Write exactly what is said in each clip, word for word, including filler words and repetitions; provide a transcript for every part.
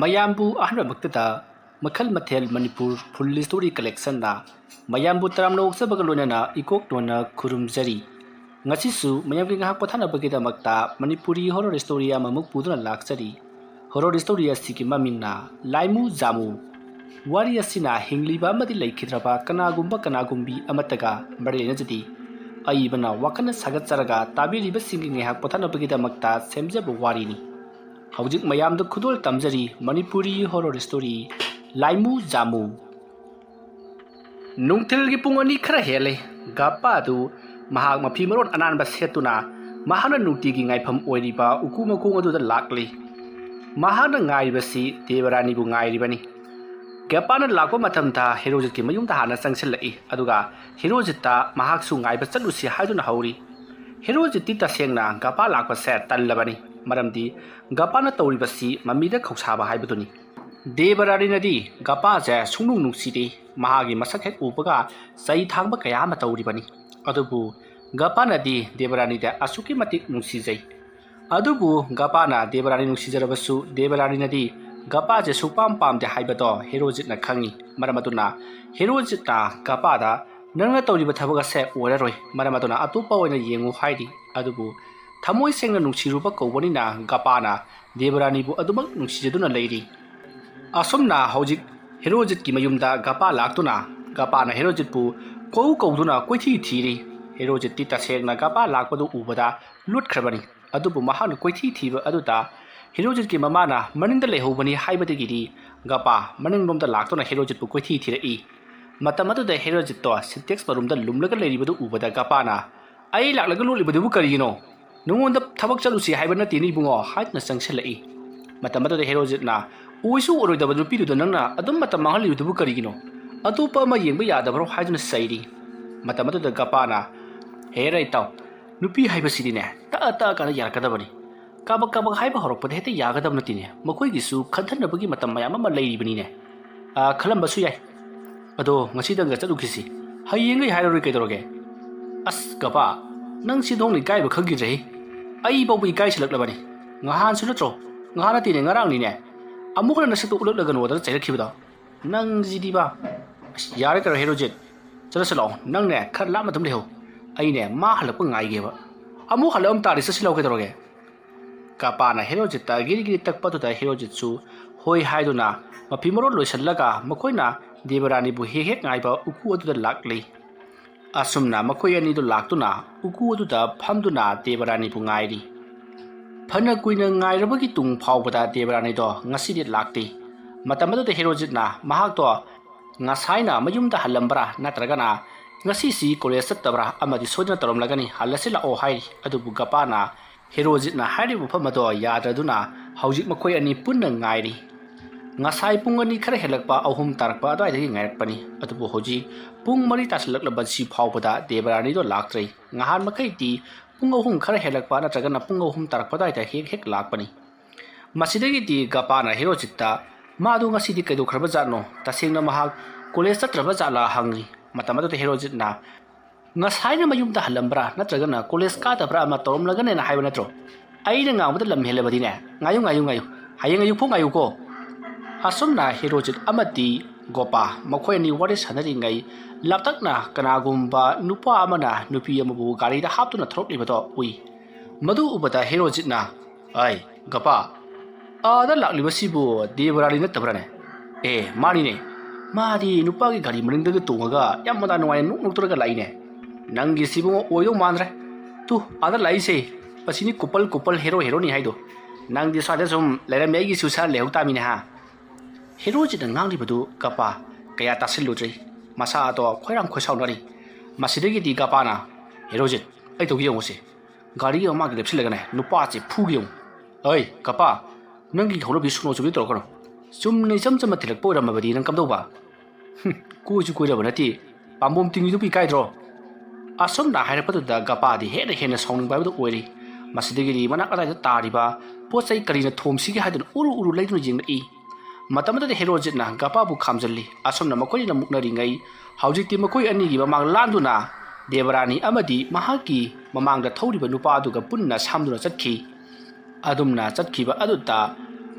ꯃꯌꯥꯝꯕꯨ ꯑꯍꯥꯟꯕꯃꯛꯇꯗ ꯃꯈꯜ ꯃꯊꯦꯜ ꯃꯅꯤꯄꯨꯔ ꯐꯨꯜ ꯁ꯭ꯇꯣꯔꯤ ꯀꯂꯦꯛꯁꯟꯅ ꯃꯌꯥꯝꯕꯨ ꯇꯔꯥꯝꯅ ꯑꯣꯛꯆꯕꯒ ꯂꯣꯏꯅꯅ ꯏꯀꯣꯛ ꯅꯣꯟꯅ ꯈꯨꯔꯨꯝꯖꯔꯤ꯫ ꯉꯁꯤꯁꯨ ꯃꯌꯥꯝꯒꯤ ꯉꯥꯏꯍꯥꯛ ꯄꯣꯊꯥꯅꯕꯒꯤꯗꯃꯛꯇ ꯃꯅꯤꯄꯨꯔꯤ ꯍꯣꯔꯣꯔ ꯁ꯭ꯇꯣꯔꯤ ꯑꯃꯃꯨꯛ ꯄꯨꯗꯨꯅ ꯂꯥꯛꯆꯔꯤ꯫ ꯍꯣꯔꯣꯔ ꯁ꯭ꯇꯣꯔꯤ ꯑꯁꯤꯒꯤ ꯃꯃꯤꯡꯅ ꯂꯥꯏꯃꯨ ꯖꯥꯃꯨ꯫ ꯋꯥꯔꯤ ꯑꯁꯤꯅ ꯍꯤꯡꯂꯤꯕ ꯑꯃꯗꯤ ꯂꯩꯈꯤꯗ꯭ꯔꯕ ꯀꯅꯥꯒꯨꯝꯕ ꯀꯅꯥꯒꯨꯝꯕꯤ ꯑꯃꯠꯇꯒ ꯃꯔꯤ ꯂꯩꯅꯖꯗꯦ꯫ ꯑꯏꯕꯅ ꯋꯥꯈꯜꯅ ꯁꯥꯒꯠꯆꯔꯒ ꯇꯥꯕꯤꯔꯤꯕꯁꯤꯡꯒꯤ ꯉꯥꯏꯍꯥꯛ ꯄꯣꯊꯥꯅꯕꯒꯤꯗꯃꯛꯇ ꯁꯦꯝꯖꯕ ꯋꯥꯔꯤꯅꯤ꯫ ꯍꯧꯖꯤꯛ ꯃꯌꯥꯝꯗ ꯈꯨꯗꯣꯜ ꯇꯝꯖꯔꯤ ꯃꯅꯤꯄꯨꯔꯤ ꯍꯣꯔꯣꯔ ꯁ꯭ꯇꯣꯔꯤ ꯂꯥꯏꯃꯨ ꯖꯥꯃꯨ꯫ ꯅꯨꯡꯊꯤꯜꯒꯤ ꯄꯨꯡ ꯑꯅꯤ ꯈꯔ ꯍꯦꯜꯂꯦ꯫ ꯒꯄꯥꯗꯨ ꯃꯍꯥꯛ ꯃꯐꯤ ꯃꯔꯣꯟ ꯑꯅꯥꯟꯕ ꯁꯦꯠꯇꯨꯅ ꯃꯍꯥꯛꯅ ꯅꯨꯡꯇꯤꯒꯤ ꯉꯥꯏꯐꯝ ꯑꯣꯏꯔꯤꯕ ꯎꯀꯨ ꯃꯈꯣꯡ ꯑꯗꯨꯗ ꯂꯥꯛꯂꯤ꯫ ꯃꯍꯥꯛꯅ ꯉꯥꯏꯔꯤꯕꯁꯤ ꯗꯦꯕꯔꯥꯅꯤꯕꯨ ꯉꯥꯏꯔꯤꯕꯅꯤ꯫ ꯒꯄꯥꯅ ꯂꯥꯛꯄ ꯃꯇꯝꯗ ꯍꯦꯔꯣꯖꯤꯠꯀꯤ ꯃꯌꯨꯝꯗ ꯍꯥꯟꯅ ꯆꯪꯁꯤꯜꯂꯛꯏ, ꯑꯗꯨꯒ ꯍꯦꯔꯣꯖꯤꯠꯇ ꯃꯍꯥꯛꯁꯨ ꯉꯥꯏꯕ ꯆꯠꯂꯨꯁꯤ ꯍꯥꯏꯗꯨꯅ ꯍꯧꯔꯤ꯫ ꯍꯦꯔꯣꯖꯤꯠꯇꯤ ꯇꯁꯦꯡꯅ ꯒꯄꯥ ꯂꯥꯛꯄꯁꯦ ꯇꯜꯂꯕꯅꯤ, ꯃꯔꯝꯗꯤ ꯒꯄꯥꯅ ꯇꯧꯔꯤꯕꯁꯤ ꯃꯃꯤꯗ ꯈꯧꯁꯥꯕ ꯍꯥꯏꯕꯗꯨꯅꯤ꯫ ꯗꯦꯕꯔꯥꯅꯤꯅꯗꯤ ꯒꯄꯥꯁꯦ ꯁꯨꯡꯅꯨꯡ ꯅꯨꯡꯁꯤꯗꯦ꯫ ꯃꯍꯥꯛꯀꯤ ꯃꯁꯛ ꯍꯦꯛ ꯎꯕꯒ ꯆꯩ ꯊꯥꯡꯕ ꯀꯌꯥ ꯑꯃ ꯇꯧꯔꯤꯕꯅꯤ꯫ ꯑꯗꯨꯕꯨ ꯒꯄꯥꯅꯗꯤ ꯗꯦꯕꯔꯥꯅꯤꯗ ꯑꯁꯨꯛꯀꯤ ꯃꯇꯤꯛ ꯅꯨꯡꯁꯤꯖꯩ꯫ ꯑꯗꯨꯕꯨ ꯒꯄꯥꯅ ꯗꯦꯕꯔꯥꯅꯤ ꯅꯨꯡꯁꯤꯖꯔꯕꯁꯨ ꯗꯦꯕꯔꯥꯅꯤꯅꯗꯤ ꯒꯄꯥꯁꯦ ꯁꯨꯛꯄꯥꯝ ꯄꯥꯝꯗꯦ ꯍꯥꯏꯕꯗꯣ ꯍꯦꯔꯣꯖꯤꯠꯅ ꯈꯪꯏ꯫ ꯃꯔꯝ ꯑꯗꯨꯅ ꯍꯦꯔꯣꯖꯤꯠꯅ ꯒꯄꯥꯗ "ꯅꯪꯅ ꯇꯧꯔꯤꯕ ꯊꯕꯛ ꯑꯁꯦ ꯑꯣꯏꯔꯔꯣꯏ, ꯃꯔꯝ ꯑꯗꯨꯅ ꯑꯇꯣꯞꯄ ꯑꯣꯏꯅ ꯌꯦꯡꯉꯨ" ꯍꯥꯏꯔꯤ꯫ ꯑꯗꯨꯕꯨ ꯊꯃꯣꯏ ꯁꯦꯡꯅ ꯅꯨꯡꯁꯤꯔꯨꯕ ꯀꯧꯕꯅꯤꯅ ꯒꯄꯥꯅ ꯗꯦꯕꯔꯥꯅꯤꯕꯨ ꯑꯗꯨꯃꯛ ꯅꯨꯡꯁꯤꯖꯗꯨꯅ ꯂꯩꯔꯤ꯫ ꯑꯁꯨꯝꯅ ꯍꯧꯖꯤꯛ ꯍꯦꯔꯣꯖꯤꯠꯀꯤ ꯃꯌꯨꯝꯗ ꯒꯄꯥ ꯂꯥꯛꯇꯨꯅ ꯒꯄꯥꯅ ꯍꯦꯔꯣꯖꯤꯠꯄꯨ ꯀꯧ ꯀꯧꯗꯨꯅ ꯀꯣꯏꯊꯤ ꯊꯤꯔꯤ꯫ ꯍꯦꯔꯣꯖꯤꯠꯇꯤ ꯇꯁꯦꯡꯅ ꯒꯄꯥ ꯂꯥꯛꯄꯗꯨ ꯎꯕꯗ ꯂꯨꯠꯈ꯭ꯔꯕꯅꯤ꯫ ꯑꯗꯨꯕꯨ ꯃꯍꯥꯛꯅ ꯀꯣꯏꯊꯤ ꯊꯤꯕ ꯑꯗꯨꯗ ꯍꯦꯔꯣꯖꯤꯠꯀꯤ ꯃꯃꯥꯅ ꯃꯅꯤꯡꯗ ꯂꯩꯍꯧꯕꯅꯤ ꯍꯥꯏꯕꯗꯒꯤꯗꯤ ꯒꯄꯥ ꯃꯅꯤꯡꯂꯣꯝꯗ ꯂꯥꯛꯇꯨꯅ ꯍꯦꯔꯣꯖꯤꯠꯄꯨ ꯀꯣꯏꯊꯤ ꯊꯤꯔꯛꯏ꯫ ꯃꯇꯝ ꯑꯗꯨꯗ ꯍꯦꯔꯣꯖꯤꯠꯇꯣ ꯁꯤꯟꯇꯦꯛꯁ ꯃꯔꯨꯝꯗ ꯂꯨꯝꯂꯒ ꯂꯩꯔꯤꯕꯗꯨ ꯎꯕꯗ ꯒꯄꯥꯅ, "ꯑꯩ ꯂꯥꯛꯂꯒ ꯂꯣꯠꯂꯤꯕꯗꯨꯕꯨ ꯀꯔꯤꯒꯤꯅꯣ? ꯅꯉꯣꯟꯗ ꯊꯕꯛ ꯆꯠꯂꯨꯁꯤ ꯍꯥꯏꯕ ꯅꯠꯇꯦꯅꯦ ꯏꯕꯨꯡꯉꯣ" ꯍꯥꯏꯗꯨꯅ ꯆꯪꯁꯤꯜꯂꯛꯏ꯫ ꯃꯇꯝ ꯑꯗꯨꯗ ꯍꯦꯔꯣꯖꯤꯠꯅ, "ꯑꯣꯏꯁꯨ ꯑꯣꯏꯔꯣꯏꯗꯕ ꯅꯨꯄꯤꯗꯨꯗ ꯅꯪꯅ ꯑꯗꯨꯝ ꯃꯇꯝ ꯃꯥꯡꯍꯜꯂꯤꯕꯗꯨꯕꯨ ꯀꯔꯤꯒꯤꯅꯣ? ꯑꯇꯣꯞꯄ ꯑꯃ ꯌꯦꯡꯕ ꯌꯥꯗꯕ꯭ꯔꯣ?" ꯍꯥꯏꯗꯨꯅ ꯆꯩꯔꯤ꯫ ꯃꯇꯝ ꯑꯗꯨꯗ ꯒꯄꯥꯅ, "ꯍꯦꯔꯥ ꯏꯇꯥꯎ, ꯅꯨꯄꯤ ꯍꯥꯏꯕꯁꯤꯗꯤꯅꯦ ꯇꯛꯑ ꯇꯛꯑꯀꯥꯟꯗ ꯌꯥꯔꯛꯀꯗꯕꯅꯤ꯫ ꯀꯥꯕꯛ ꯀꯥꯕꯛ ꯍꯥꯏꯕ ꯍꯧꯔꯛꯄꯗ ꯍꯦꯛꯇ ꯌꯥꯒꯗꯕ ꯅꯠꯇꯦꯅꯦ꯫ ꯃꯈꯣꯏꯒꯤꯁꯨ ꯈꯟꯊꯅꯕꯒꯤ ꯃꯇꯝ ꯃꯌꯥꯝ ꯑꯃ ꯂꯩꯔꯤꯕꯅꯤꯅꯦ꯫" "ꯑꯥ, ꯈꯜꯂꯝꯕꯁꯨ ꯌꯥꯏ꯫ ꯑꯗꯣ ꯉꯁꯤꯗꯪꯒ ꯆꯠꯂꯨꯈꯤꯁꯤ꯫ ꯍꯌꯦꯡꯒꯩ ꯍꯥꯏꯔꯔꯣꯏ ꯀꯩꯗꯧꯔꯒꯦ?" "ꯑꯁ ꯒꯄꯥ, ꯅꯪ ꯁꯤꯟꯊꯣꯡꯅ ꯏꯀꯥꯏꯕ ꯈꯪꯈꯤꯗ꯭ꯔꯦꯍꯦ꯫ ꯑꯩ ꯐꯥꯎꯕ ꯏꯀꯥꯏꯁꯤꯜꯂꯛꯂꯕꯅꯤ꯫ ꯉꯍꯥꯟꯁꯨ ꯅꯠꯇ꯭ꯔꯣ? ꯉꯍꯥꯟ ꯅꯠꯇꯦꯅꯦ, ꯉꯔꯥꯡꯅꯤꯅꯦ꯫ ꯑꯃꯨꯛ ꯍꯟꯅ ꯅꯁꯛꯇꯣ ꯎꯠꯂꯛꯂꯒꯅꯨꯗꯅ ꯆꯩꯔꯛꯈꯤꯕꯗꯣ꯫ "ꯅꯪꯁꯤꯗꯤꯕ꯫ ꯑꯁ, ꯌꯥꯔꯦ ꯀꯩꯅꯣ ꯍꯦꯔꯣꯖꯤꯠ, ꯆꯠꯂꯁꯤ ꯂꯥꯛꯑꯣ꯫ ꯅꯪꯅꯦ ꯈꯔ ꯂꯥꯞꯅ ꯑꯗꯨꯝ ꯂꯩꯍꯧ, ꯑꯩꯅꯦ ꯃꯥ ꯍꯜꯂꯛꯄ ꯉꯥꯏꯒꯦꯕ꯫ ꯑꯃꯨꯛ ꯍꯜꯂꯛꯑꯝ ꯇꯥꯔꯗꯤ ꯆꯠꯁꯤ ꯂꯥꯛꯑꯣ ꯀꯩꯗꯧꯔꯒꯦ?" ꯀꯄꯥꯅ ꯍꯦꯔꯣꯖꯤꯠꯇ ꯒꯤꯔꯤ ꯒꯤꯔꯤ ꯇꯛꯄꯗꯨꯗ ꯍꯦꯔꯣꯖꯤꯠꯁꯨ ꯍꯣꯏ ꯍꯥꯏꯗꯨꯅ ꯃꯐꯤ ꯃꯔꯣꯜ ꯂꯣꯏꯁꯤꯜꯂꯒ ꯃꯈꯣꯏꯅ ꯗꯦꯕꯔꯥꯅꯤꯕꯨ ꯍꯦꯛ ꯍꯦꯛ ꯉꯥꯏꯕ ꯎꯀꯨ ꯑꯗꯨꯗ ꯂꯥꯛꯂꯤ꯫ ꯑꯁꯨꯝꯅ ꯃꯈꯣꯏ ꯑꯅꯤꯗꯨ ꯂꯥꯛꯇꯨꯅ ꯎꯀꯨ ꯑꯗꯨꯗ ꯐꯝꯗꯨꯅ ꯗꯦꯕꯔꯥꯅꯤꯕꯨ ꯉꯥꯏꯔꯤ꯫ ꯐꯅ ꯀꯨꯏꯅ ꯉꯥꯏꯔꯕꯒꯤ ꯇꯨꯡ ꯐꯥꯎꯕꯗ ꯗꯦꯕꯔꯥꯅꯤꯗꯣ ꯉꯁꯤꯗꯤ ꯂꯥꯛꯇꯦ꯫ ꯃꯇꯝ ꯑꯗꯨꯗ ꯍꯦꯔꯣꯖꯤꯠꯅ ꯃꯍꯥꯛꯇꯣ ꯉꯁꯥꯏꯅ ꯃꯌꯨꯝꯗ ꯍꯜꯂꯝꯕ꯭ꯔꯥ ꯅꯠꯇ꯭ꯔꯒꯅ ꯉꯁꯤꯁꯤ ꯀꯣꯂꯦꯖ ꯆꯠꯇꯕ꯭ꯔꯥ ꯑꯃꯗꯤ ꯁꯣꯏꯗꯅ ꯇꯧꯔꯝꯂꯒꯅꯤ, ꯍꯜꯂꯁꯤ ꯂꯥꯛꯑꯣ ꯍꯥꯏꯔꯤ꯫ ꯑꯗꯨꯕꯨ ꯒꯄꯥꯅ ꯍꯦꯔꯣꯖꯤꯠꯅ ꯍꯥꯏꯔꯤꯕ ꯃꯐꯝ ꯑꯗꯣ ꯌꯥꯗ꯭ꯔꯗꯨꯅ ꯍꯧꯖꯤꯛ ꯃꯈꯣꯏ ꯑꯅꯤ ꯄꯨꯟꯅ ꯉꯥꯏꯔꯤ꯫ ꯉꯁꯥꯏ ꯄꯨꯡ ꯑꯅꯤ ꯈꯔ ꯍꯦꯜꯂꯛꯄ ꯑꯍꯨꯝ ꯇꯥꯔꯛꯄ ꯑꯗꯨꯋꯥꯏꯗꯒꯤ ꯉꯥꯏꯔꯛꯄꯅꯤ꯫ ꯑꯗꯨꯕꯨ ꯍꯧꯖꯤꯛ ꯄꯨꯡ ꯃꯔꯤ ꯇꯥꯁꯤꯜꯂꯛꯂꯕꯁꯤ ꯐꯥꯎꯕꯗ ꯗꯦꯕꯔꯥꯅꯤꯗꯣ ꯂꯥꯛꯇ꯭ꯔꯦ꯫ ꯉꯍꯥꯟ ꯃꯈꯩꯗꯤ ꯄꯨꯡ ꯑꯍꯨꯝ ꯈꯔ ꯍꯦꯜꯂꯛꯄ ꯅꯠꯇ꯭ꯔꯒꯅ ꯄꯨꯡ ꯑꯍꯨꯝ ꯇꯥꯔꯛꯄ ꯑꯗꯨꯋꯥꯏꯗ ꯍꯦꯛ ꯍꯦꯛ ꯂꯥꯛꯄꯅꯤ꯫ ꯃꯁꯤꯗꯒꯤꯗꯤ ꯒꯄꯥꯅ ꯍꯦꯔꯣꯖꯤꯠꯇ ꯃꯥꯗꯨ ꯉꯁꯤꯗꯤ ꯀꯩꯗꯧꯈ꯭ꯔꯕ ꯖꯥꯠꯅꯣ, ꯇꯁꯦꯡꯅ ꯃꯍꯥꯛ ꯀꯣꯂꯦꯖ ꯆꯠꯇ꯭ꯔꯕ ꯖꯥꯠꯂꯥ ꯍꯪꯉꯤ꯫ ꯃꯇꯝ ꯑꯗꯨꯗ ꯍꯦꯔꯣꯖꯤꯠꯅ ꯉꯁꯥꯏꯅ ꯃꯌꯨꯝꯗ ꯍꯜꯂꯝꯕ꯭ꯔꯥ ꯅꯠꯇ꯭ꯔꯒꯅ ꯀꯣꯂꯦꯖ ꯀꯥꯗꯕ꯭ꯔꯥ ꯑꯃ ꯇꯧꯔꯝꯂꯒꯅꯦꯅ ꯍꯥꯏꯕ ꯅꯠꯇ꯭ꯔꯣ? ꯑꯩꯅ ꯉꯥꯡꯕꯗ ꯂꯝ ꯍꯦꯜꯂꯕꯗꯤꯅꯦ, ꯉꯥꯏꯌꯨ, ꯉꯥꯏꯌꯨ, ꯉꯥꯏꯌꯨ, ꯍꯌꯦꯡ ꯑꯌꯨꯛ ꯐꯥꯎ ꯉꯥꯏꯌꯨꯀꯣ꯫ ꯑꯁꯨꯝꯅ ꯍꯦꯔꯣꯖꯤꯠ ꯑꯃꯗꯤ ꯒꯣꯄꯥ ꯃꯈꯣꯏ ꯑꯅꯤ ꯋꯥꯔꯤ ꯁꯥꯟꯅꯔꯤꯉꯩ ꯂꯥꯞꯇꯛꯅ ꯀꯅꯥꯒꯨꯝꯕ ꯅꯨꯄꯥ ꯑꯃꯅ ꯅꯨꯄꯤ ꯑꯃꯕꯨ ꯒꯥꯔꯤꯗ ꯍꯥꯞꯇꯨꯅ ꯊꯧꯔꯛꯂꯤꯕꯗꯣ ꯎꯏ꯫ ꯃꯗꯨ ꯎꯕꯗ ꯍꯦꯔꯣꯖꯤꯠꯅ, "ꯑꯩ, ꯒꯄꯥ, ꯑꯥꯗ ꯂꯥꯛꯂꯤꯕꯁꯤꯕꯨ ꯗꯦꯕꯔꯥꯅꯤ ꯅꯠꯇꯕ꯭ꯔꯥꯅꯦ?" "ꯑꯦ, ꯃꯥꯅꯤꯅꯦ꯫ ꯃꯥꯗꯤ ꯅꯨꯄꯥꯒꯤ ꯒꯥꯔꯤ ꯃꯅꯤꯡꯗꯒ ꯇꯣꯡꯉꯒ ꯌꯥꯝ ꯃꯗꯥ ꯅꯨꯡꯉꯥꯏꯅ ꯅꯣꯛ ꯅꯣꯛꯇꯨꯅꯒ ꯂꯥꯛꯏꯅꯦ꯫ ꯅꯪꯒꯤꯁꯤꯕꯨ ꯑꯣꯏꯗꯧ ꯃꯥꯟꯗ꯭ꯔꯦ꯫ ꯇꯨ, ꯑꯥꯗ ꯂꯥꯛꯏꯁꯦ꯫ ꯑꯁꯤꯅꯤ ꯀꯨꯄꯜ ꯀꯨꯄꯜ ꯍꯦꯔꯣ ꯍꯦꯔꯣꯅꯤ ꯍꯥꯏꯗꯣ꯫ ꯅꯪꯗꯤ ꯁ꯭ꯋꯥꯏꯗ ꯁꯨꯝ ꯂꯩꯔꯝꯃꯦ, ꯑꯩꯒꯤꯁꯨ ꯁꯥꯔ ꯂꯩꯍꯧ ꯇꯥꯃꯤꯅꯦ ꯍꯥ?" ꯍꯦꯔꯣꯖꯤꯠꯅ ꯉꯥꯡꯂꯤꯕꯗꯨ ꯒꯄꯥ ꯀꯌꯥ ꯇꯥꯁꯤꯜꯂꯨꯗ꯭ꯔꯦ꯫ ꯃꯁꯥ ꯑꯗꯣ ꯈꯣꯏꯔꯥꯡ ꯈꯣꯏꯁꯥꯎꯅꯔꯤ꯫ ꯃꯁꯤꯗꯒꯤꯗꯤ ꯒꯄꯥꯅ, "ꯍꯦꯔꯣꯖꯤꯠ, ꯑꯩ ꯇꯧꯒꯦ ꯌꯦꯡꯉꯨꯁꯦ꯫ ꯒꯥꯔꯤ ꯑꯃꯒꯤ ꯂꯦꯞꯁꯤꯜꯂꯒꯅꯦ ꯅꯨꯄꯥꯁꯦ ꯐꯨꯒꯦ ꯌꯦꯡꯉꯨ꯫ ꯑꯩ, ꯒꯄꯥ, ꯅꯪꯒꯤ ꯍꯧꯅꯕꯤ ꯁꯣꯅꯣ ꯆꯨꯕꯤ ꯇꯧꯔꯛꯀꯅꯨ꯫ ꯆꯨꯝꯅ ꯏꯆꯝ ꯆꯝꯅ ꯊꯤꯜꯂꯛꯄ ꯑꯣꯏꯔꯝꯃꯕꯗꯤ ꯅꯪ ꯀꯝꯗꯧꯕ? ꯍꯨꯝ, ꯀꯣꯏꯁꯨ ꯀꯣꯏꯔꯕ ꯅꯠꯇꯦ, ꯄꯥꯝꯕꯣꯝ ꯇꯤꯡꯉꯤꯗꯨꯕꯨ ꯏꯀꯥꯏꯗ꯭ꯔꯣ?" ꯑꯁꯨꯝꯅ ꯍꯥꯏꯔꯛꯄꯗꯨꯗ ꯒꯄꯥꯗꯤ ꯍꯦꯟꯅ ꯍꯦꯟꯅ ꯁꯥꯎꯅꯤꯡꯕ ꯍꯥꯏꯕꯗꯨ ꯑꯣꯏꯔꯦ꯫ ꯃꯁꯤꯗꯒꯤꯗꯤ ꯃꯅꯥꯛ ꯑꯗꯥꯏꯗ ꯇꯥꯔꯤꯕ ꯄꯣꯠ ꯆꯩ ꯀꯔꯤꯅ ꯊꯣꯝꯁꯤꯒꯦ ꯍꯥꯏꯗꯨꯅ ꯎꯔꯨ ꯎꯔꯨ ꯂꯩꯗꯨꯅ ꯌꯦꯡꯂꯛꯏ꯫ ꯃꯇꯝ ꯑꯗꯨꯗ ꯍꯦꯔꯣꯖꯤꯠꯅ ꯒꯄꯥꯕꯨ ꯈꯥꯝꯖꯜꯂꯤ꯫ ꯑꯁꯨꯝꯅ ꯃꯈꯣꯏꯅꯤꯅ ꯃꯨꯛꯅꯔꯤꯉꯩ ꯍꯧꯖꯤꯛꯇꯤ ꯃꯈꯣꯏ ꯑꯅꯤꯒꯤ ꯃꯃꯥꯡ ꯂꯥꯟꯗꯨꯅ ꯗꯦꯕꯔꯥꯅꯤ ꯑꯃꯗꯤ ꯃꯍꯥꯛꯀꯤ ꯃꯃꯥꯡꯗ ꯊꯧꯔꯤꯕ ꯅꯨꯄꯥ ꯑꯗꯨꯒ ꯄꯨꯟꯅ ꯁꯝꯗꯨꯅ ꯆꯠꯈꯤ꯫ ꯑꯗꯨꯝꯅ ꯆꯠꯈꯤꯕ ꯑꯗꯨꯗ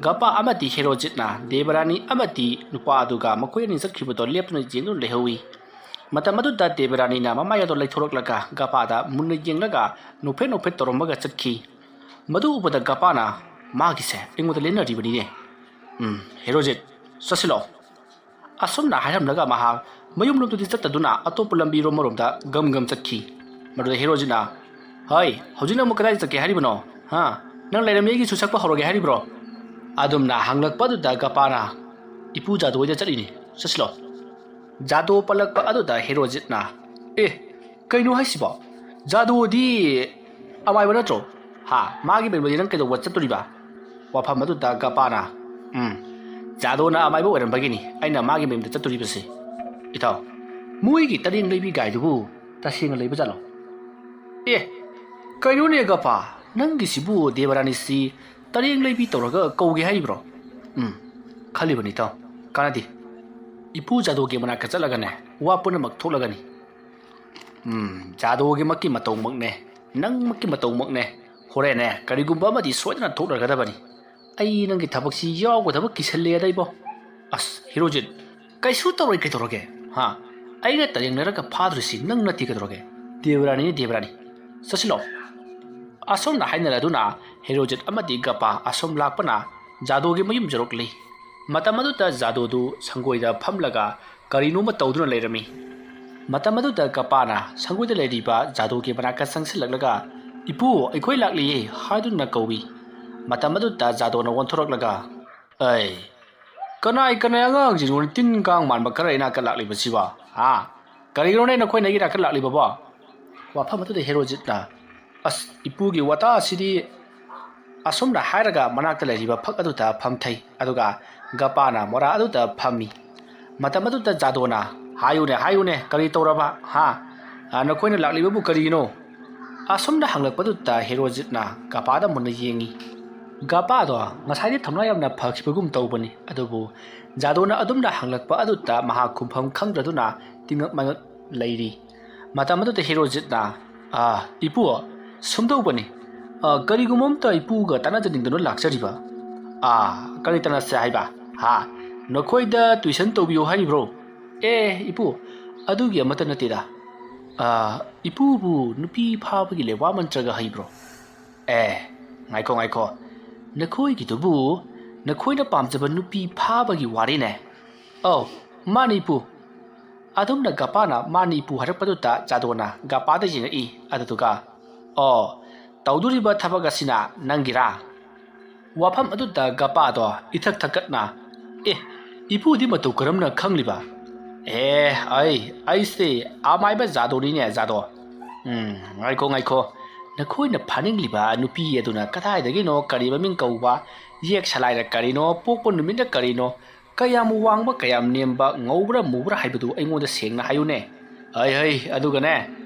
ꯒꯄꯥ ꯑꯃꯗꯤ ꯍꯦꯔꯣꯖꯤꯠꯅ ꯗꯦꯕꯔꯥꯅꯤ ꯑꯃꯗꯤ ꯅꯨꯄꯥ ꯑꯗꯨꯒ ꯃꯈꯣꯏ ꯑꯅꯤ ꯆꯠꯈꯤꯕꯗꯣ ꯂꯦꯞꯇꯨꯅ ꯌꯦꯡꯗꯨꯅ ꯂꯩꯍꯧꯏ꯫ ꯃꯇꯝ ꯑꯗꯨꯗ ꯗꯦꯕꯔꯥꯅꯤꯅ ꯃꯃꯥꯏ ꯑꯗꯨ ꯂꯩꯊꯣꯔꯛꯂꯒ ꯒꯄꯥꯗ ꯃꯨꯟꯅ ꯌꯦꯡꯂꯒ ꯅꯣꯛꯐꯦꯠ ꯅꯣꯛꯐꯦꯠ ꯇꯧꯔꯝꯃꯒ ꯆꯠꯈꯤ꯫ ꯃꯗꯨ ꯎꯕꯗ ꯒꯄꯥꯅ, "ꯃꯥꯒꯤꯁꯦ ꯑꯩꯉꯣꯟꯗ ꯂꯦꯟꯅꯔꯤꯕꯅꯤꯅꯦ꯫ ꯎꯝ, ꯍꯦꯔꯣꯖꯤꯠ, ꯆꯠꯁꯤꯜꯂꯣ꯫" ꯑꯁꯨꯝꯅ ꯍꯥꯏꯔꯝꯂꯒ ꯃꯍꯥꯛ ꯃꯌꯨꯝꯂꯣꯝꯗꯗꯤ ꯆꯠꯇꯗꯨꯅ ꯑꯇꯣꯞꯄ ꯂꯝꯕꯤꯔꯣꯝ ꯑꯃꯔꯣꯝꯗ ꯒꯝ ꯒꯝ ꯆꯠꯈꯤ꯫ ꯃꯗꯨꯗ ꯍꯦꯔꯣꯖꯤꯠꯅ, "ꯍꯩ, ꯍꯧꯖꯤꯛꯅ ꯑꯃꯨꯛ ꯀꯗꯥꯏꯗ ꯆꯠꯀꯦ ꯍꯥꯏꯔꯤꯕꯅꯣ? ꯍꯥ? ꯅꯪ ꯂꯩꯔꯝꯃꯤ ꯑꯩꯒꯤ ꯁꯨ ꯁꯛꯄ ꯍꯧꯔꯒꯦ ꯍꯥꯏꯔꯤꯕ꯭ꯔꯣ?" ꯑꯗꯨꯝꯅ ꯍꯪꯂꯛꯄ ꯑꯗꯨꯗ ꯒꯄꯥꯅ, "ꯏꯄꯨ ꯖꯥꯗꯣ ꯍꯣꯏꯗ ꯆꯠꯂꯤꯅꯤ, ꯆꯠꯁꯤꯜꯂꯣ꯫" ꯖꯥꯗꯣ ꯄꯜꯂꯛꯄ ꯑꯗꯨꯗ ꯍꯦꯔꯣꯖꯤꯠꯅ, "ꯑꯦ, ꯀꯩꯅꯣ ꯍꯥꯏꯁꯤꯕꯣ? ꯖꯥꯗꯣꯗꯤ ꯑꯃꯥꯏꯕ ꯅꯠꯇ꯭ꯔꯣ? ꯍꯥ, ꯃꯥꯒꯤ ꯃꯌꯨꯝꯗꯗꯤ ꯅꯪ ꯀꯩꯗꯧꯕ ꯆꯠꯇꯣꯔꯤꯕ?" ꯋꯥꯐꯝ ꯑꯗꯨꯗ ꯒꯄꯥꯅ, "ꯎꯝ, ꯖꯥꯗꯣꯅ ꯑꯃꯥꯏꯕ ꯑꯣꯏꯔꯝꯕꯒꯤꯅꯤ ꯑꯩꯅ ꯃꯥꯒꯤ ꯃꯌꯨꯝꯗ ꯆꯠꯇꯣꯔꯤꯕꯁꯤ꯫ ꯏꯇꯥꯎ, ꯃꯣꯏꯒꯤ ꯇꯔꯦꯡ ꯂꯩꯕꯤ ꯒꯥꯏꯗꯨꯕꯨ ꯇꯁꯦꯡꯅ ꯂꯩꯕꯖꯥꯠꯂꯣ?" "ꯑꯦ, ꯀꯩꯅꯣꯅꯦ ꯒꯄꯥ, ꯅꯪꯒꯤꯁꯤꯕꯨ ꯗꯦꯕꯔꯥꯅꯤꯁꯤ ꯇꯔꯦꯡ ꯂꯩꯕꯤ ꯇꯧꯔꯒ ꯀꯧꯒꯦ ꯍꯥꯏꯔꯤꯕ꯭ꯔꯣ?" "ꯎꯝ, ꯈꯜꯂꯤꯕꯅꯤ ꯏꯇꯥꯎ, ꯀꯥꯟꯅꯗꯦ꯫ ꯏꯄꯨ ꯖꯥꯗꯣꯒꯤ ꯃꯅꯥꯛꯇ ꯆꯠꯂꯒꯅꯦ ꯋꯥ ꯄꯨꯝꯅꯃꯛ ꯊꯣꯛꯂꯒꯅꯤ꯫ ꯎꯝ, ꯖꯥꯗꯣꯒꯤꯃꯛꯀꯤ ꯃꯇꯧꯃꯛꯅꯦ, ꯅꯪꯃꯛꯀꯤ ꯃꯇꯧꯃꯛꯅꯦ꯫ ꯍꯣꯔꯦꯟꯅꯦ ꯀꯔꯤꯒꯨꯝꯕ ꯑꯃꯗꯤ ꯁꯣꯏꯗꯅ ꯊꯣꯛꯂꯒꯗꯕꯅꯤ꯫ ꯑꯩ ꯅꯪꯒꯤ ꯊꯕꯛꯁꯤ ꯌꯥꯎꯒꯗꯕ ꯀꯤꯁꯜꯂꯦꯗ ꯏꯕꯣ꯫ ꯑꯁ, ꯍꯤꯔꯣꯖꯤꯠ, ꯀꯩꯁꯨ ꯇꯧꯔꯣꯏ ꯀꯩꯗꯧꯔꯒꯦ? ꯍꯥ? ꯑꯩꯒ ꯇꯔꯦꯡꯅꯔꯒ ꯐꯥꯗꯣꯔꯤꯁꯤ ꯅꯪ ꯅꯠꯇꯦ ꯀꯩꯗꯧꯔꯒꯦ? ꯗꯦꯕꯔꯥꯅꯤꯅꯤ, ꯗꯦꯕꯔꯥꯅꯤ꯫ ꯆꯠꯁꯤꯜꯂꯣ꯫" ꯑꯁꯨꯝꯅ ꯍꯥꯏꯅꯔꯗꯨꯅ ꯍꯤꯔꯣꯖꯤꯠ ꯑꯃꯗꯤ ꯒꯄꯥ ꯑꯁꯨꯝ ꯂꯥꯛꯄꯅ ꯖꯥꯗꯣꯒꯤ ꯃꯌꯨꯝ ꯌꯧꯔꯛꯂꯤ꯫ ꯃꯇꯝ ꯑꯗꯨꯗ ꯖꯥꯗꯣꯗꯨ ꯁꯪꯒꯣꯏꯗ ꯐꯝꯂꯒ ꯀꯔꯤꯅꯣꯃ ꯇꯧꯗꯨꯅ ꯂꯩꯔꯝꯃꯤ꯫ ꯃꯇꯝ ꯑꯗꯨꯗ ꯒꯄꯥꯅ ꯁꯪꯒꯣꯏꯗ ꯂꯩꯔꯤꯕ ꯖꯥꯗꯣꯒꯤ ꯃꯅꯥꯛꯇ ꯆꯪꯁꯤꯜꯂꯛꯂꯒ, "ꯏꯄꯨ, ꯑꯩꯈꯣꯏ ꯂꯥꯛꯂꯤꯌꯦ" ꯍꯥꯏꯗꯨꯅ ꯀꯧꯏ꯫ ꯃꯇꯝ ꯑꯗꯨꯗ ꯖꯥꯗꯣꯅ ꯑꯣꯟꯊꯣꯔꯛꯂꯒ, "ꯑꯩ, ꯀꯅꯥꯏ ꯀꯅꯥꯏ ꯑꯉꯥꯡꯁꯤꯡꯅꯣ ꯇꯤꯟ ꯀꯥꯡ ꯃꯥꯟꯕ ꯈꯔ ꯏꯅꯥꯛꯇ ꯂꯥꯛꯂꯤꯕꯁꯤꯕꯣ? ꯍꯥ? ꯀꯔꯤꯒꯤꯅꯣꯅꯦ ꯅꯈꯣꯏꯅ ꯑꯩꯒꯤ ꯏꯅꯥꯛꯇ ꯂꯥꯛꯂꯤꯕꯕꯣ?" ꯋꯥꯐꯝ ꯑꯗꯨꯗ ꯍꯦꯔꯣꯖꯤꯠꯅ, "ꯑꯁ, ꯏꯄꯨꯒꯤ ꯋꯥꯇꯥꯁꯤꯗꯤ꯫" ꯑꯁꯨꯝꯅ ꯍꯥꯏꯔꯒ ꯃꯅꯥꯛꯇ ꯂꯩꯔꯤꯕ ꯐꯛ ꯑꯗꯨꯗ ꯐꯝꯊꯩ꯫ ꯑꯗꯨꯒ ꯒꯄꯥꯅ ꯃꯣꯔꯥ ꯑꯗꯨꯗ ꯐꯝꯃꯤ꯫ ꯃꯇꯝ ꯑꯗꯨꯗ ꯖꯥꯗꯣꯅ, "ꯍꯥꯏꯌꯨꯅꯦ, ꯍꯥꯏꯌꯨꯅꯦ, ꯀꯔꯤ ꯇꯧꯔꯕ? ꯍꯥ? ꯑ, ꯅꯈꯣꯏꯅ ꯂꯥꯛꯂꯤꯕꯕꯨ ꯀꯔꯤꯒꯤꯅꯣ?" ꯑꯁꯨꯝꯅ ꯍꯪꯂꯛꯄꯗꯨꯗ ꯍꯦꯔꯣꯖꯤꯠꯅ ꯒꯄꯥꯗ ꯃꯨꯟꯅ ꯌꯦꯡꯉꯤ꯫ ꯒꯄꯥꯗꯣ ꯉꯁꯥꯏꯗꯤ ꯊꯧꯅꯥ ꯌꯥꯝꯅ ꯐꯈꯤꯕꯒꯨꯝ ꯇꯧꯕꯅꯤ, ꯑꯗꯨꯕꯨ ꯖꯥꯗꯣꯅ ꯑꯗꯨꯝꯅ ꯍꯪꯂꯛꯄ ꯑꯗꯨꯗ ꯃꯍꯥꯛ ꯈꯨꯝꯐꯝ ꯈꯪꯗ꯭ꯔꯗꯨꯅ ꯇꯤꯡꯉꯛ ꯃꯉꯛ ꯂꯩꯔꯤ꯫ ꯃꯇꯝ ꯑꯗꯨꯗ ꯍꯦꯔꯣꯖꯤꯠꯅ, "ꯑꯥ, ꯏꯄꯨ, ꯁꯨꯝꯗꯧꯕꯅꯤ꯫ ꯑꯥ, ꯀꯔꯤꯒꯨꯝꯕ ꯑꯝꯇ ꯏꯄꯨꯒ ꯇꯥꯟꯅꯖꯅꯤꯡꯗꯨꯅ ꯂꯥꯛꯆꯔꯤꯕ꯫ ꯑꯥ, ꯀꯔꯤ ꯇꯥꯟꯅꯁꯦ ꯍꯥꯏꯕ? ꯍꯥ? ꯅꯈꯣꯏꯗ tuition ꯇꯧꯕꯤꯌꯨ ꯍꯥꯏꯔꯤꯕ꯭ꯔꯣ? ꯑꯦ, ꯏꯄꯨ, ꯑꯗꯨꯒꯤ ꯑꯃꯠꯇ ꯅꯠꯇꯦꯗ꯫ ꯑꯥ, ꯏꯄꯨꯕꯨ ꯅꯨꯄꯤ ꯐꯥꯕꯒꯤ ꯂꯩꯋꯥ ꯃꯟꯇ꯭ꯔꯒ ꯍꯩꯕ꯭ꯔꯣ? ꯑꯦ, ꯉꯥꯏꯈꯣ, ꯉꯥꯏꯈꯣ꯫ ꯅꯈꯣꯏꯒꯤꯗꯨꯕꯨ ꯅꯈꯣꯏꯅ ꯄꯥꯝꯖꯕ ꯅꯨꯄꯤ ꯐꯥꯕꯒꯤ ꯋꯥꯔꯤꯅꯦ꯫ ꯑꯧ, ꯃꯥꯅꯤ, ꯏꯄꯨ꯫ ꯑꯗꯨꯝꯅ ꯒꯄꯥꯅ ꯃꯥꯅꯤ, ꯏꯄꯨ ꯍꯥꯏꯔꯛꯄꯗꯨꯗ ꯖꯥꯗꯣꯅ ꯒꯄꯥꯗ ꯌꯦꯡꯉꯛꯏ꯫ ꯑꯗꯨꯗꯨꯒ, "ꯑꯣ, ꯇꯧꯗꯣꯔꯤꯕ ꯊꯕꯛ ꯑꯁꯤꯅ ꯅꯪꯒꯤꯔꯥ?" ꯋꯥꯐꯝ ꯑꯗꯨꯗ ꯒꯄꯥꯗꯣ ꯏꯊꯛ ꯊꯛꯀꯠꯅ, "ꯑꯦ, ꯏꯄꯨꯗꯤ ꯃꯇꯧ ꯀꯔꯝꯅ ꯈꯪꯂꯤꯕ?" "ꯑꯦ, ꯑꯩ, ꯑꯩꯁꯦ ꯑꯃꯥꯏꯕ ꯖꯥꯗꯣꯅꯤꯅꯦ, ꯖꯥꯗꯣ꯫ ꯎꯝ, ꯉꯥꯏꯈꯣ, ꯉꯥꯏꯈꯣ꯫ ꯅꯈꯣꯏꯅ ꯐꯥꯅꯤꯡꯂꯤꯕ ꯅꯨꯄꯤ ꯑꯗꯨꯅ ꯀꯗꯥꯏꯗꯒꯤꯅꯣ, ꯀꯔꯤ ꯃꯃꯤꯡ ꯀꯧꯕ, ꯌꯦꯛ ꯁꯂꯥꯏꯅ ꯀꯔꯤꯅꯣ, ꯄꯣꯛꯄ ꯅꯨꯃꯤꯠꯅ ꯀꯔꯤꯅꯣ, ꯀꯌꯥꯝ ꯋꯥꯡꯕ, ꯀꯌꯥꯝ ꯅꯦꯝꯕ, ꯉꯧꯕ꯭ꯔꯥ ꯃꯨꯕ꯭ꯔꯥ ꯍꯥꯏꯕꯗꯨ ꯑꯩꯉꯣꯟꯗ ꯁꯦꯡꯅ ꯍꯥꯏꯌꯨꯅꯦ꯫ ꯍꯩ, ꯍꯩ, ꯑꯗꯨꯒꯅꯦ,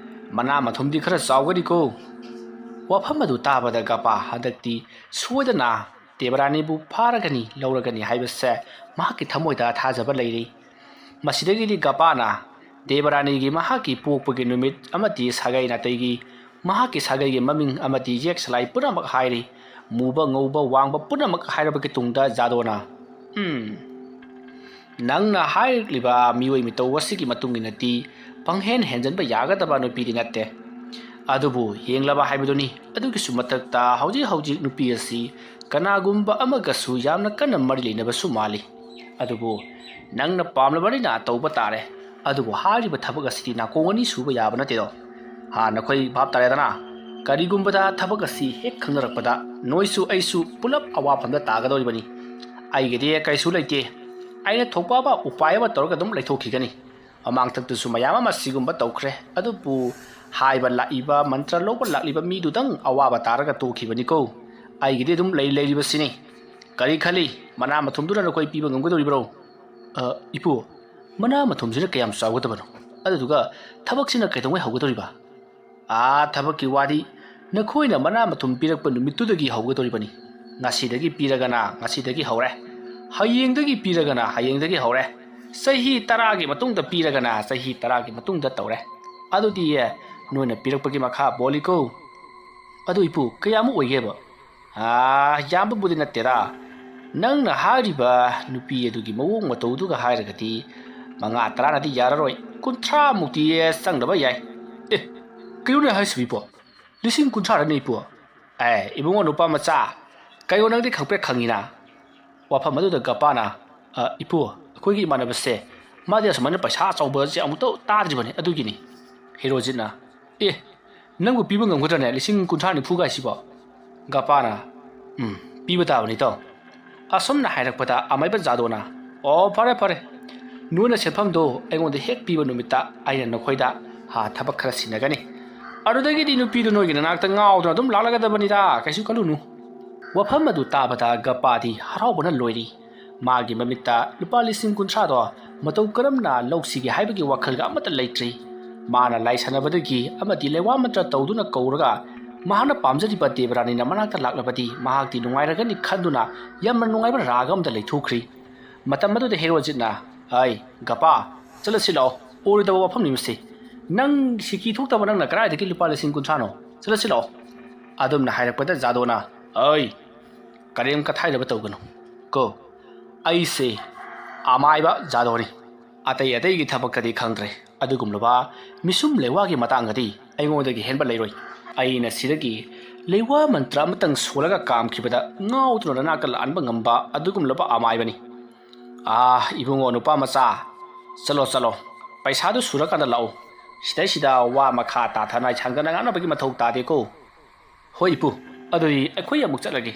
ꯃꯅꯥ ꯃꯊꯨꯝꯗꯤ ꯈꯔ ꯆꯥꯎꯒꯅꯤꯀꯣ꯫" ꯋꯥꯐꯝ ꯑꯗꯨ ꯇꯥꯕꯗ ꯒꯄꯥ ꯍꯟꯗꯛꯇꯤ ꯁꯣꯏꯗꯅ ꯗꯦꯕꯔꯥꯅꯤꯕꯨ ꯐꯥꯔꯒꯅꯤ, ꯂꯧꯔꯒꯅꯤ ꯍꯥꯏꯕꯁꯦ ꯃꯍꯥꯛꯀꯤ ꯊꯃꯣꯏꯗ ꯊꯥꯖꯕ ꯂꯩꯔꯤ꯫ ꯃꯁꯤꯗꯒꯤꯗꯤ ꯒꯄꯥꯅ ꯗꯦꯕꯔꯥꯅꯤꯒꯤ ꯃꯍꯥꯛꯀꯤ ꯄꯣꯛꯄꯒꯤ ꯅꯨꯃꯤꯠ ꯑꯃꯗꯤ ꯁꯥꯒꯩ ꯅꯥꯇꯩꯒꯤ, ꯃꯍꯥꯛꯀꯤ ꯁꯥꯒꯩꯒꯤ ꯃꯃꯤꯡ ꯑꯃꯗꯤ ꯌꯦꯛ ꯁꯂꯥꯏ ꯄꯨꯝꯅꯃꯛ ꯍꯥꯏꯔꯤ꯫ ꯃꯨꯕ, ꯉꯧꯕ, ꯋꯥꯡꯕ ꯄꯨꯝꯅꯃꯛ ꯍꯥꯏꯔꯕꯒꯤ ꯇꯨꯡꯗ ꯖꯥꯗꯣꯅ, "ꯎꯝ, ꯅꯪꯅ ꯍꯥꯏꯔꯛꯂꯤꯕ ꯃꯤꯑꯣꯏ ꯃꯤꯇꯧ ꯑꯁꯤꯒꯤ ꯃꯇꯨꯡ ꯏꯟꯅꯗꯤ ꯄꯪꯍꯦꯟ ꯍꯦꯟꯖꯟꯕ ꯌꯥꯒꯗꯕ ꯅꯨꯄꯤꯗꯤ ꯅꯠꯇꯦ꯫ ꯑꯗꯨꯕꯨ ꯌꯦꯡꯂꯕ ꯍꯥꯏꯕꯗꯨꯅꯤ꯫ ꯑꯗꯨꯒꯤꯁꯨ ꯃꯊꯛꯇ ꯍꯧꯖꯤꯛ ꯍꯧꯖꯤꯛ ꯅꯨꯄꯤ ꯑꯁꯤ ꯀꯅꯥꯒꯨꯝꯕ ꯑꯃꯒꯁꯨ ꯌꯥꯝꯅ ꯀꯟꯅ ꯃꯔꯤ ꯂꯩꯅꯕꯁꯨ ꯃꯥꯜꯂꯤ꯫ ꯑꯗꯨꯕꯨ ꯅꯪꯅ ꯄꯥꯝꯂꯕꯅꯤꯅ ꯇꯧꯕ ꯇꯥꯔꯦ꯫ ꯑꯗꯨꯕꯨ ꯍꯥꯏꯔꯤꯕ ꯊꯕꯛ ꯑꯁꯤꯗꯤ ꯅꯥꯀꯣꯡ ꯑꯅꯤ ꯁꯨꯕ ꯌꯥꯕ ꯅꯠꯇꯦꯗꯣ꯫ ꯍꯥ, ꯅꯈꯣꯏ ꯚꯥꯞ ꯇꯥꯔꯦꯗꯅ? ꯀꯔꯤꯒꯨꯝꯕꯗ ꯊꯕꯛ ꯑꯁꯤ ꯍꯦꯛ ꯈꯪꯅꯔꯛꯄꯗ ꯅꯣꯏꯁꯨ ꯑꯩꯁꯨ ꯄꯨꯂꯞ ꯑꯋꯥꯐꯝꯗ ꯇꯥꯒꯗꯧꯔꯤꯕꯅꯤ꯫ ꯑꯩꯒꯤꯗꯤ ꯀꯩꯁꯨ ꯂꯩꯇꯦ꯫ ꯑꯩꯅ ꯊꯣꯛꯄ ꯑꯃ ꯎꯄꯥꯏ ꯑꯃ ꯇꯧꯔꯒ ꯑꯗꯨꯝ ꯂꯩꯊꯣꯛꯈꯤꯒꯅꯤ꯫ ꯃꯃꯥꯡꯊꯛꯇꯁꯨ ꯃꯌꯥꯝ ꯑꯃ ꯁꯤꯒꯨꯝꯕ ꯇꯧꯈ꯭ꯔꯦ꯫ ꯑꯗꯨꯕꯨ ꯍꯥꯏꯕ ꯂꯥꯛꯏꯕ, ꯃꯟꯇ꯭ꯔ ꯂꯧꯕ ꯂꯥꯛꯂꯤꯕ ꯃꯤꯗꯨꯗꯪ ꯑꯋꯥꯕ ꯇꯥꯔꯒ ꯇꯣꯛꯈꯤꯕꯅꯤꯀꯣ꯫ ꯑꯩꯒꯤꯗꯤ ꯑꯗꯨꯝ ꯂꯩ ꯂꯩꯔꯤꯕꯁꯤꯅꯤ꯫ ꯀꯔꯤ ꯈꯜꯂꯤ? ꯃꯅꯥ ꯃꯊꯨꯝꯗꯨꯅ ꯅꯈꯣꯏ ꯄꯤꯕ ꯉꯝꯒꯗꯧꯔꯤꯕ꯭ꯔꯣ?" "ꯑ, ꯏꯄꯨ, ꯃꯅꯥ ꯃꯊꯨꯝꯁꯤꯅ ꯀꯌꯥꯝ ꯆꯥꯎꯒꯗꯕꯅꯣ? ꯑꯗꯨꯗꯨꯒ ꯊꯕꯛꯁꯤꯅ ꯀꯩꯗꯧꯉꯩ ꯍꯧꯒꯗꯧꯔꯤꯕ?" "ꯑꯥ, ꯊꯕꯛꯀꯤ ꯋꯥꯗꯤ ꯅꯈꯣꯏꯅ ꯃꯅꯥ ꯃꯊꯨꯝ ꯄꯤꯔꯛꯄ ꯅꯨꯃꯤꯠꯇꯨꯗꯒꯤ ꯍꯧꯒꯗꯧꯔꯤꯕꯅꯤ꯫ ꯉꯁꯤꯗꯒꯤ ꯄꯤꯔꯒꯅ ꯉꯁꯤꯗꯒꯤ ꯍꯧꯔꯦ, ꯍꯌꯦꯡꯗꯒꯤ ꯄꯤꯔꯒꯅ ꯍꯌꯦꯡꯗꯒꯤ ꯍꯧꯔꯦ, ꯆꯍꯤ ꯇꯔꯥꯒꯤ ꯃꯇꯨꯡꯗ ꯄꯤꯔꯒꯅ ꯆꯍꯤ ꯇꯔꯥꯒꯤ ꯃꯇꯨꯡꯗ ꯇꯧꯔꯦ꯫ ꯑꯗꯨꯗꯤ, ꯑꯦ, ꯅꯣꯏꯅ ꯄꯤꯔꯛꯄꯒꯤ ꯃꯈꯥ ꯄꯣꯜꯂꯤꯀꯣ꯫" "ꯑꯗꯨ ꯏꯄꯨ, ꯀꯌꯥꯃꯨꯛ ꯑꯣꯏꯒꯦꯕ?" "ꯑꯥ, ꯌꯥꯝꯕꯕꯨꯗꯤ ꯅꯠꯇꯦꯗ꯫ ꯅꯪꯅ ꯍꯥꯏꯔꯤꯕ ꯅꯨꯄꯤ ꯑꯗꯨꯒꯤ ꯃꯑꯣꯡ ꯃꯇꯧꯗꯨꯒ ꯍꯥꯏꯔꯒꯗꯤ ꯃꯉꯥ ꯇꯔꯥꯅꯗꯤ ꯌꯥꯔꯔꯣꯏ, ꯀꯨꯟꯊ꯭ꯔꯥ ꯃꯨꯛꯇꯤ ꯆꯪꯗꯕ ꯌꯥꯏ꯫ ꯑꯦ, ꯀꯩꯅꯣꯅꯦ ꯍꯥꯏꯁꯤꯕꯤꯕꯣ? ꯂꯤꯁꯤꯡ ꯀꯨꯟꯊ꯭ꯔꯥ ꯔꯅꯦ ꯏꯄꯨ꯫ ꯑꯦ, ꯏꯕꯨꯡꯉꯣ ꯅꯨꯄꯥ ꯃꯆꯥ, ꯀꯩꯅꯣ ꯅꯪꯗꯤ ꯈꯪꯄ꯭ꯔꯦꯛ ꯈꯪꯉꯤꯅ? ꯋꯥꯐꯝ ꯑꯗꯨꯗ ꯒꯄꯥꯅ, "ꯑ, ꯏꯄꯨ, ꯑꯩꯈꯣꯏꯒꯤ ꯏꯃꯥꯟꯅꯕꯁꯦ, ꯃꯥꯗꯤ ꯑꯁꯨꯃꯥꯏꯅ ꯄꯩꯁꯥ ꯑꯆꯧꯕꯁꯦ ꯑꯃꯨꯛꯇ ꯇꯥꯗ꯭ꯔꯤꯕꯅꯤ, ꯑꯗꯨꯒꯤꯅꯤ꯫" ꯍꯦꯔꯣꯖꯤꯠꯅ, "ꯑꯦ, ꯅꯪꯕꯨ ꯄꯤꯕ ꯉꯝꯒꯗ꯭ꯔꯅꯦ ꯂꯤꯁꯤꯡ ꯀꯨꯟꯊ꯭ꯔꯥ ꯅꯤꯐꯨ ꯀꯥꯏꯁꯤꯕꯣ?" ꯒꯄꯥꯅ, "ꯎꯝ, ꯄꯤꯕ ꯇꯥꯕꯅꯤ ꯇꯥꯎ꯫ ꯑꯁꯨꯝꯅ ꯍꯥꯏꯔꯛꯄꯗ ꯑꯃꯥꯏꯕ ꯖꯥꯗꯣꯅ, "ꯑꯣ, ꯐꯔꯦ, ꯐꯔꯦ꯫ ꯅꯣꯏꯅ ꯁꯦꯟꯐꯝꯗꯣ ꯑꯩꯉꯣꯟꯗ ꯍꯦꯛ ꯄꯤꯕ ꯅꯨꯃꯤꯠꯇ ꯑꯩꯅ ꯅꯈꯣꯏꯗ, ꯍꯥ, ꯊꯕꯛ ꯈꯔ ꯁꯤꯟꯅꯒꯅꯤ꯫ ꯑꯗꯨꯗꯒꯤꯗꯤ ꯅꯨꯄꯤꯗꯨ ꯅꯣꯏꯒꯤ ꯅꯅꯥꯛꯇ ꯉꯥꯎꯗꯨꯅ ꯑꯗꯨꯝ ꯂꯥꯛꯂꯒꯗꯕꯅꯤꯗ, ꯀꯩꯁꯨ ꯈꯜꯂꯨꯅꯨ꯫" ꯋꯥꯐꯝ ꯑꯗꯨ ꯇꯥꯕꯗ ꯒꯄꯥꯗꯤ ꯍꯔꯥꯎꯕꯅ ꯂꯣꯏꯔꯤ꯫ ꯃꯥꯒꯤ ꯃꯃꯤꯠꯇ ꯂꯨꯄꯥ ꯂꯤꯁꯤꯡ ꯀꯨꯟꯊ꯭ꯔꯥꯗꯣ ꯃꯇꯧ ꯀꯔꯝꯅ ꯂꯧꯁꯤꯒꯦ ꯍꯥꯏꯕꯒꯤ ꯋꯥꯈꯜꯒ ꯑꯃꯠꯇ ꯂꯩꯇ꯭ꯔꯤ꯫ ꯃꯥꯅ ꯂꯥꯏ ꯁꯥꯟꯅꯕꯗꯒꯤ ꯑꯃꯗꯤ ꯂꯩꯋꯥ ꯃꯟꯇ꯭ꯔ ꯇꯧꯗꯨꯅ ꯀꯧꯔꯒ ꯃꯍꯥꯛꯅ ꯄꯥꯝꯖꯔꯤꯕ ꯗꯦꯕꯔꯥꯅꯤꯅ ꯃꯅꯥꯛꯇ ꯂꯥꯛꯂꯕꯗꯤ ꯃꯍꯥꯛꯇꯤ ꯅꯨꯡꯉꯥꯏꯔꯒꯅꯤ ꯈꯟꯗꯨꯅ ꯌꯥꯝꯅ ꯅꯨꯡꯉꯥꯏꯕ ꯔꯥꯒ ꯑꯃꯗ ꯂꯩꯊꯣꯛꯈ꯭ꯔꯤ꯫ ꯃꯇꯝ ꯑꯗꯨꯗ ꯍꯦꯔꯣꯖꯤꯠꯅ, "ꯑꯩ, ꯒꯄꯥ, ꯆꯠꯂꯁꯤ ꯂꯥꯛꯑꯣ, ꯑꯣꯏꯔꯣꯏꯗꯕ ꯋꯥꯐꯝꯅꯤ ꯃꯁꯤ꯫ ꯅꯪ ꯁꯤꯀꯤ ꯊꯣꯛꯇꯕ ꯅꯪꯅ ꯀꯗꯥꯏꯗꯒꯤ ꯂꯨꯄꯥ ꯂꯤꯁꯤꯡ ꯀꯨꯟꯊ꯭ꯔꯥꯅꯣ? ꯆꯠꯂꯁꯤ ꯂꯥꯛꯑꯣ꯫" ꯑꯗꯨꯝꯅ ꯍꯥꯏꯔꯛꯄꯗ ꯖꯥꯗꯣꯅ, "ꯑꯩ, ꯀꯔꯦꯝ ꯀꯊꯥꯏꯗꯕ ꯇꯧꯒꯅꯨ ꯀꯣ꯫ ꯑꯩꯁꯦ ꯑꯃꯥꯏꯕ ꯖꯥꯗꯣꯅꯤ꯫ ꯑꯇꯩ ꯑꯇꯩꯒꯤ ꯊꯕꯛꯀꯗꯤ ꯈꯪꯗ꯭ꯔꯦ꯫ ꯑꯗꯨꯒꯨꯝꯂꯕ ꯃꯤꯁꯨꯝ ꯂꯩꯋꯥꯒꯤ ꯃꯇꯥꯡꯗꯗꯤ ꯑꯩꯉꯣꯟꯗꯒꯤ ꯍꯦꯟꯕ ꯂꯩꯔꯣꯏ꯫ ꯑꯩꯅ ꯁꯤꯗꯒꯤ ꯂꯩꯋꯥ ꯃꯟꯇ꯭ꯔ ꯑꯃꯇꯪ ꯁꯣꯜꯂꯒ ꯀꯥꯝꯈꯤꯕꯗ ꯉꯥꯎꯗꯨꯅ ꯅꯅꯥꯛꯇ ꯂꯥꯛꯍꯟꯕ ꯉꯝꯕ ꯑꯗꯨꯒꯨꯝꯂꯕ ꯑꯃꯥꯏꯕꯅꯤ꯫ ꯑꯥ, ꯏꯕꯨꯡꯉꯣ ꯅꯨꯄꯥ ꯃꯆꯥ, ꯆꯠꯂꯣ, ꯆꯠꯂꯣ꯫ ꯄꯩꯁꯥꯗꯨ ꯁꯨꯔꯀꯥꯟꯗ ꯂꯥꯛꯎ꯫ ꯁꯤꯗꯩꯁꯤꯗ ꯋꯥ ꯃꯈꯥ ꯇꯥꯊꯅ ꯁꯥꯡꯗꯅ ꯉꯥꯡꯅꯕꯒꯤ ꯃꯊꯧ ꯇꯥꯗꯦꯀꯣ꯫" "ꯍꯣꯏ ꯏꯄꯨ, ꯑꯗꯨꯗꯤ ꯑꯩꯈꯣꯏ ꯑꯃꯨꯛ ꯆꯠꯂꯒꯦ꯫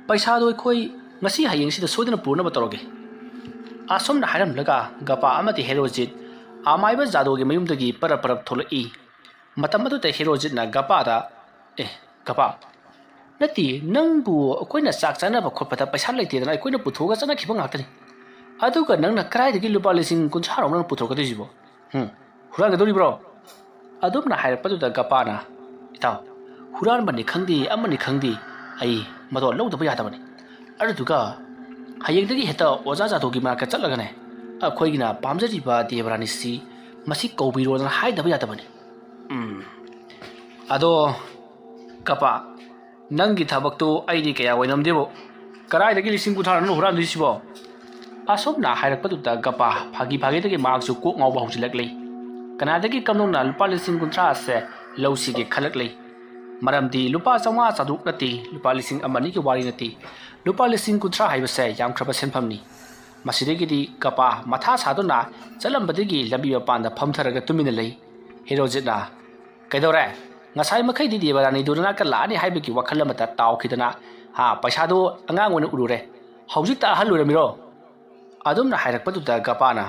ꯄꯩꯁꯥꯗꯣ ꯑꯩꯈꯣꯏ ꯉꯁꯤ ꯍꯌꯦꯡꯁꯤꯗ ꯁꯣꯏꯗꯅ ꯄꯨꯅꯕ ꯇꯧꯔꯒꯦ꯫" ꯑꯁꯨꯝꯅ ꯍꯥꯏꯔꯝꯂꯒ ꯒꯄꯥ ꯑꯃꯗꯤ ꯍꯦꯔꯣꯖꯤꯠ ꯑꯃꯥꯏꯕ ꯖꯥꯗꯣꯒꯤ ꯃꯌꯨꯝꯗꯒꯤ ꯄꯔꯞ ꯄꯔꯞ ꯊꯣꯛꯂꯛꯏ꯫ ꯃꯇꯝ ꯑꯗꯨꯗ ꯍꯦꯔꯣꯖꯤꯠꯅ ꯒꯄꯥꯗ, "ꯑꯦ, ꯒꯄꯥ, ꯅꯠꯇꯦ, ꯅꯪꯕꯨ ꯑꯩꯈꯣꯏꯅ ꯆꯥꯛ ꯆꯥꯅꯕ ꯈꯣꯠꯄꯗ ꯄꯩꯁꯥ ꯂꯩꯇꯦꯗꯅ ꯑꯩꯈꯣꯏꯅ ꯄꯨꯊꯣꯛꯑꯒ ꯆꯠꯅꯈꯤꯕ ꯉꯥꯛꯇꯅꯤ꯫ ꯑꯗꯨꯒ ꯅꯪꯅ ꯀꯗꯥꯏꯗꯒꯤ ꯂꯨꯄꯥ ꯂꯤꯁꯤꯡ ꯀꯨꯟꯊ꯭ꯔꯥ ꯔꯣꯝ ꯅꯪ ꯄꯨꯊꯣꯛꯀꯗꯣꯏꯁꯤꯕꯣ? ꯍꯨꯝ, ꯍꯨꯔꯥꯟꯒꯗꯧꯔꯤꯕ꯭ꯔꯣ?" ꯑꯗꯨꯝꯅ ꯍꯥꯏꯔꯛꯄꯗꯨꯗ ꯒꯄꯥꯅ, "ꯏꯇꯥꯎ, ꯍꯨꯔꯥꯟꯕꯅꯤ ꯈꯪꯗꯦ, ꯑꯃꯅꯤ ꯈꯪꯗꯦ, ꯑꯩ ꯃꯗꯣ ꯂꯧꯗꯕ ꯌꯥꯗꯕꯅꯤ꯫ ꯑꯗꯨꯗꯨꯒ ꯍꯌꯦꯡꯗꯒꯤ ꯍꯦꯛꯇ ꯑꯣꯖꯥ ꯖꯥꯗꯣꯒꯤ ꯃꯅꯥꯛꯇ ꯆꯠꯂꯒꯅꯦ, ꯑꯩꯈꯣꯏꯒꯤꯅ ꯄꯥꯝꯖꯔꯤꯕ ꯗꯦꯕꯔꯥꯅꯤꯁꯤ ꯃꯁꯤ ꯀꯧꯕꯤꯔꯣꯗꯅ ꯍꯥꯏꯗꯕ ꯌꯥꯗꯕꯅꯤ꯫" ꯎꯝ꯫ ꯑꯗꯣ, ꯒꯄꯥ, ꯅꯪꯒꯤ ꯊꯕꯛꯇꯨ ꯑꯩꯗꯤ ꯀꯌꯥ ꯑꯣꯏꯅꯝꯗꯦꯕꯨ꯫ "ꯀꯗꯥꯏꯗꯒꯤ ꯂꯤꯁꯤꯡ ꯀꯨꯟꯊ꯭ꯔꯥꯅꯣ ꯍꯨꯔꯥꯟꯗꯣꯏꯁꯤꯕꯣ?" ꯑꯁꯣꯝꯅ ꯍꯥꯏꯔꯛꯄꯗꯨꯗ ꯒꯄꯥ ꯐꯥꯒꯤ ꯐꯥꯒꯤꯗꯒꯤ ꯃꯍꯥꯛꯁꯨ ꯀꯣꯛ ꯉꯥꯎꯕ ꯍꯧꯖꯤꯜꯂꯛꯂꯤ꯫ "ꯀꯅꯥꯗꯒꯤ ꯀꯝꯗꯧꯅ ꯂꯨꯄꯥ ꯂꯤꯁꯤꯡ ꯀꯨꯟꯊ꯭ꯔꯥ ꯑꯁꯦ ꯂꯧꯁꯤꯒꯦ ꯈꯜꯂꯛꯂꯤ? ꯃꯔꯝꯗꯤ ꯂꯨꯄꯥ ꯆꯥꯝꯃꯉꯥ ꯆꯥꯇ꯭ꯔꯨꯛ ꯅꯠꯇꯦ, ꯂꯨꯄꯥ ꯂꯤꯁꯤꯡ ꯑꯃ ꯑꯅꯤꯒꯤ ꯋꯥꯔꯤ ꯅꯠꯇꯦ, ꯂꯨꯄꯥ ꯂꯤꯁꯤꯡ ꯀꯨꯟꯊ꯭ꯔꯥ ꯍꯥꯏꯕꯁꯦ ꯌꯥꯝꯈ꯭ꯔꯕ ꯁꯦꯟꯐꯝꯅꯤ꯫" ꯃꯁꯤꯗꯒꯤꯗꯤ ꯒꯄꯥ ꯃꯊꯥ ꯁꯥꯗꯨꯅ ꯆꯠꯂꯝꯕꯗꯒꯤ ꯂꯝꯕꯤ ꯃꯄꯥꯟꯗ ꯐꯝꯊꯔꯒ ꯇꯨꯃꯤꯟꯅ ꯂꯩ꯫ ꯍꯦꯔꯣꯖꯤꯠꯅ, "ꯀꯩꯗꯧꯔꯦ? ꯉꯁꯥꯏ ꯃꯈꯩꯗꯤ ꯗꯦꯕꯔꯥꯅꯤꯗꯨ ꯅꯅꯥꯛꯇ ꯂꯥꯛꯑꯅꯤ ꯍꯥꯏꯕꯒꯤ ꯋꯥꯈꯜ ꯑꯃꯠꯇ ꯇꯥꯎꯈꯤꯗꯅ, ꯍꯥ, ꯄꯩꯁꯥꯗꯨ ꯑꯉꯥꯡ ꯑꯣꯏꯅ ꯎꯔꯨꯔꯦ꯫ ꯍꯧꯖꯤꯛꯇ ꯑꯍꯜ ꯑꯣꯏꯔꯝꯃꯤꯔꯣ?" ꯑꯗꯨꯝꯅ ꯍꯥꯏꯔꯛꯄꯗꯨꯗ ꯒꯄꯥꯅ,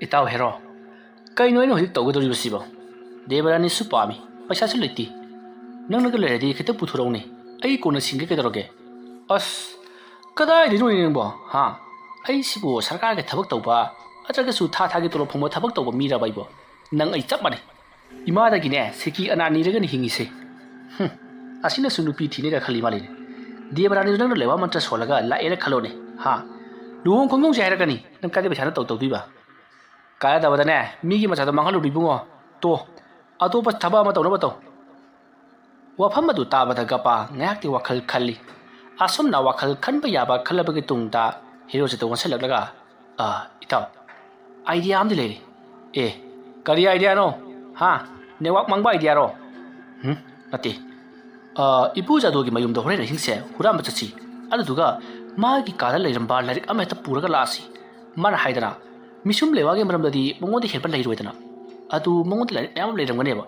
"ꯏꯇꯥꯎ ꯍꯦꯔꯣ, ꯀꯩꯅꯣ ꯑꯩꯅ ꯍꯧꯖꯤꯛ ꯇꯧꯒꯗꯧꯔꯤꯕꯁꯤꯕꯣ? ꯗꯦꯕꯔꯥꯅꯤꯁꯨ ꯄꯥꯝꯃꯤ, ꯄꯩꯁꯥꯁꯨ ꯂꯩꯇꯦ꯫ ꯅꯪꯅꯒ ꯂꯩꯔꯗꯤ ꯈꯤꯇ ꯄꯨꯊꯣꯔꯛꯎꯅꯦ, ꯑꯩ ꯀꯣꯟꯅ ꯁꯤꯡꯒꯦ ꯀꯩꯗꯧꯔꯒꯦ?" "ꯑꯁ, ꯀꯗꯥꯏꯗꯩꯅꯣꯅꯦ ꯅꯪꯕꯣ, ꯍꯥ? ꯑꯩꯁꯤꯕꯨ ꯁꯔꯀꯥꯔꯒꯤ ꯊꯕꯛ ꯇꯧꯕ ꯅꯠꯇ꯭ꯔꯒꯁꯨ ꯊꯥ ꯊꯥꯒꯤ ꯇꯣꯂꯣꯞ ꯐꯪꯕ ꯊꯕꯛ ꯇꯧꯕ ꯃꯤꯔꯕ ꯑꯩꯕꯣ? ꯅꯪ ꯑꯩ ꯆꯞ ꯃꯥꯟꯅꯩ꯫ ꯏꯃꯥꯗꯒꯤꯅꯦ ꯁꯤꯀꯤ ꯑꯅꯥ ꯅꯤꯔꯒꯅꯤ ꯍꯤꯡꯉꯤꯁꯦ꯫ ꯍꯨꯝ, ꯑꯁꯤꯅꯁꯨ ꯅꯨꯄꯤ ꯊꯤꯅꯦꯒ ꯈꯜꯂꯤ ꯃꯥꯜꯂꯤꯅꯦ꯫ ꯗꯦꯕꯔꯥꯅꯤꯗꯨ ꯅꯪꯅ ꯂꯩꯋꯥ ꯃꯟꯇ꯭ꯔ ꯁꯣꯜꯂꯒ ꯂꯥꯛꯑꯦꯅ ꯈꯜꯂꯣꯅꯦ, ꯍꯥ? ꯂꯨꯍꯣꯡ ꯈꯣꯡꯗꯣꯡꯁꯦ ꯍꯥꯏꯔꯛꯀꯅꯤ, ꯅꯪ ꯀꯥꯏꯗ ꯄꯩꯁꯥꯅ ꯇꯧ ꯇꯧꯗꯣꯏꯕ? ꯀꯥꯟꯅꯗꯕꯗꯅꯦ, ꯃꯤꯒꯤ ꯃꯆꯥꯗꯣ ꯃꯥꯡꯍꯜꯂꯨꯅꯨ ꯏꯕꯨꯡꯉꯣ꯫ ꯇꯣ, ꯑꯇꯣꯞꯄ ꯊꯕꯛ ꯑꯃ ꯇꯧꯅꯕ ꯇꯧ꯫" ꯋꯥꯐꯝ ꯑꯗꯨ ꯇꯥꯕꯗ ꯒꯄꯥ ꯉꯥꯏꯍꯥꯛꯇꯤ ꯋꯥꯈꯜ ꯈꯜꯂꯤ꯫ ꯑꯁꯨꯝꯅ ꯋꯥꯈꯜ ꯈꯟꯕ ꯌꯥꯕ ꯈꯜꯂꯕꯒꯤ ꯇꯨꯡꯗ ꯍꯦꯔꯣꯖꯤꯠꯇ ꯑꯣꯟꯁꯤꯜꯂꯛꯂꯒ, "ꯑ, ꯏꯇꯥꯎ, ꯑꯥꯏꯗꯤꯌꯥ ꯑꯃꯗꯤ ꯂꯩꯔꯦ꯫" "ꯑꯦ, ꯀꯔꯤ ꯑꯥꯏꯗꯤꯌꯥꯅꯣ? ꯍꯥ? ꯅꯦꯠꯋꯥꯛ ꯃꯥꯡꯕ ꯑꯥꯏꯗꯤꯌꯥꯔꯣ?" "ꯍꯨꯝ, ꯅꯠꯇꯦ꯫ ꯑ, ꯏꯄꯨ ꯖꯥꯗꯣꯒꯤ ꯃꯌꯨꯝꯗ ꯍꯣꯔꯦꯟ ꯑꯍꯤꯡꯁꯦ ꯍꯨꯔꯥꯟꯕ ꯆꯠꯁꯤ꯫ ꯑꯗꯨꯗꯨꯒ ꯃꯥꯒꯤ ꯀꯥꯗ ꯂꯩꯔꯝꯕ ꯂꯥꯏꯔꯤꯛ ꯑꯃ ꯍꯦꯛꯇ ꯄꯨꯔꯒ ꯂꯥꯛꯑꯁꯤ꯫ ꯃꯥꯅ ꯍꯥꯏꯗꯅ, ꯃꯤꯁꯨꯝ ꯂꯩꯋꯥꯒꯤ ꯃꯔꯝꯗꯗꯤ ꯃꯉꯣꯟꯗ ꯍꯦꯟꯕ ꯂꯩꯔꯣꯏꯗꯅ꯫ ꯑꯗꯨ ꯃꯉꯣꯟꯗ ꯂꯥꯏꯔꯤꯛ ꯃꯌꯥꯝ ꯑꯃ ꯂꯩꯔꯝꯒꯅꯦꯕ꯫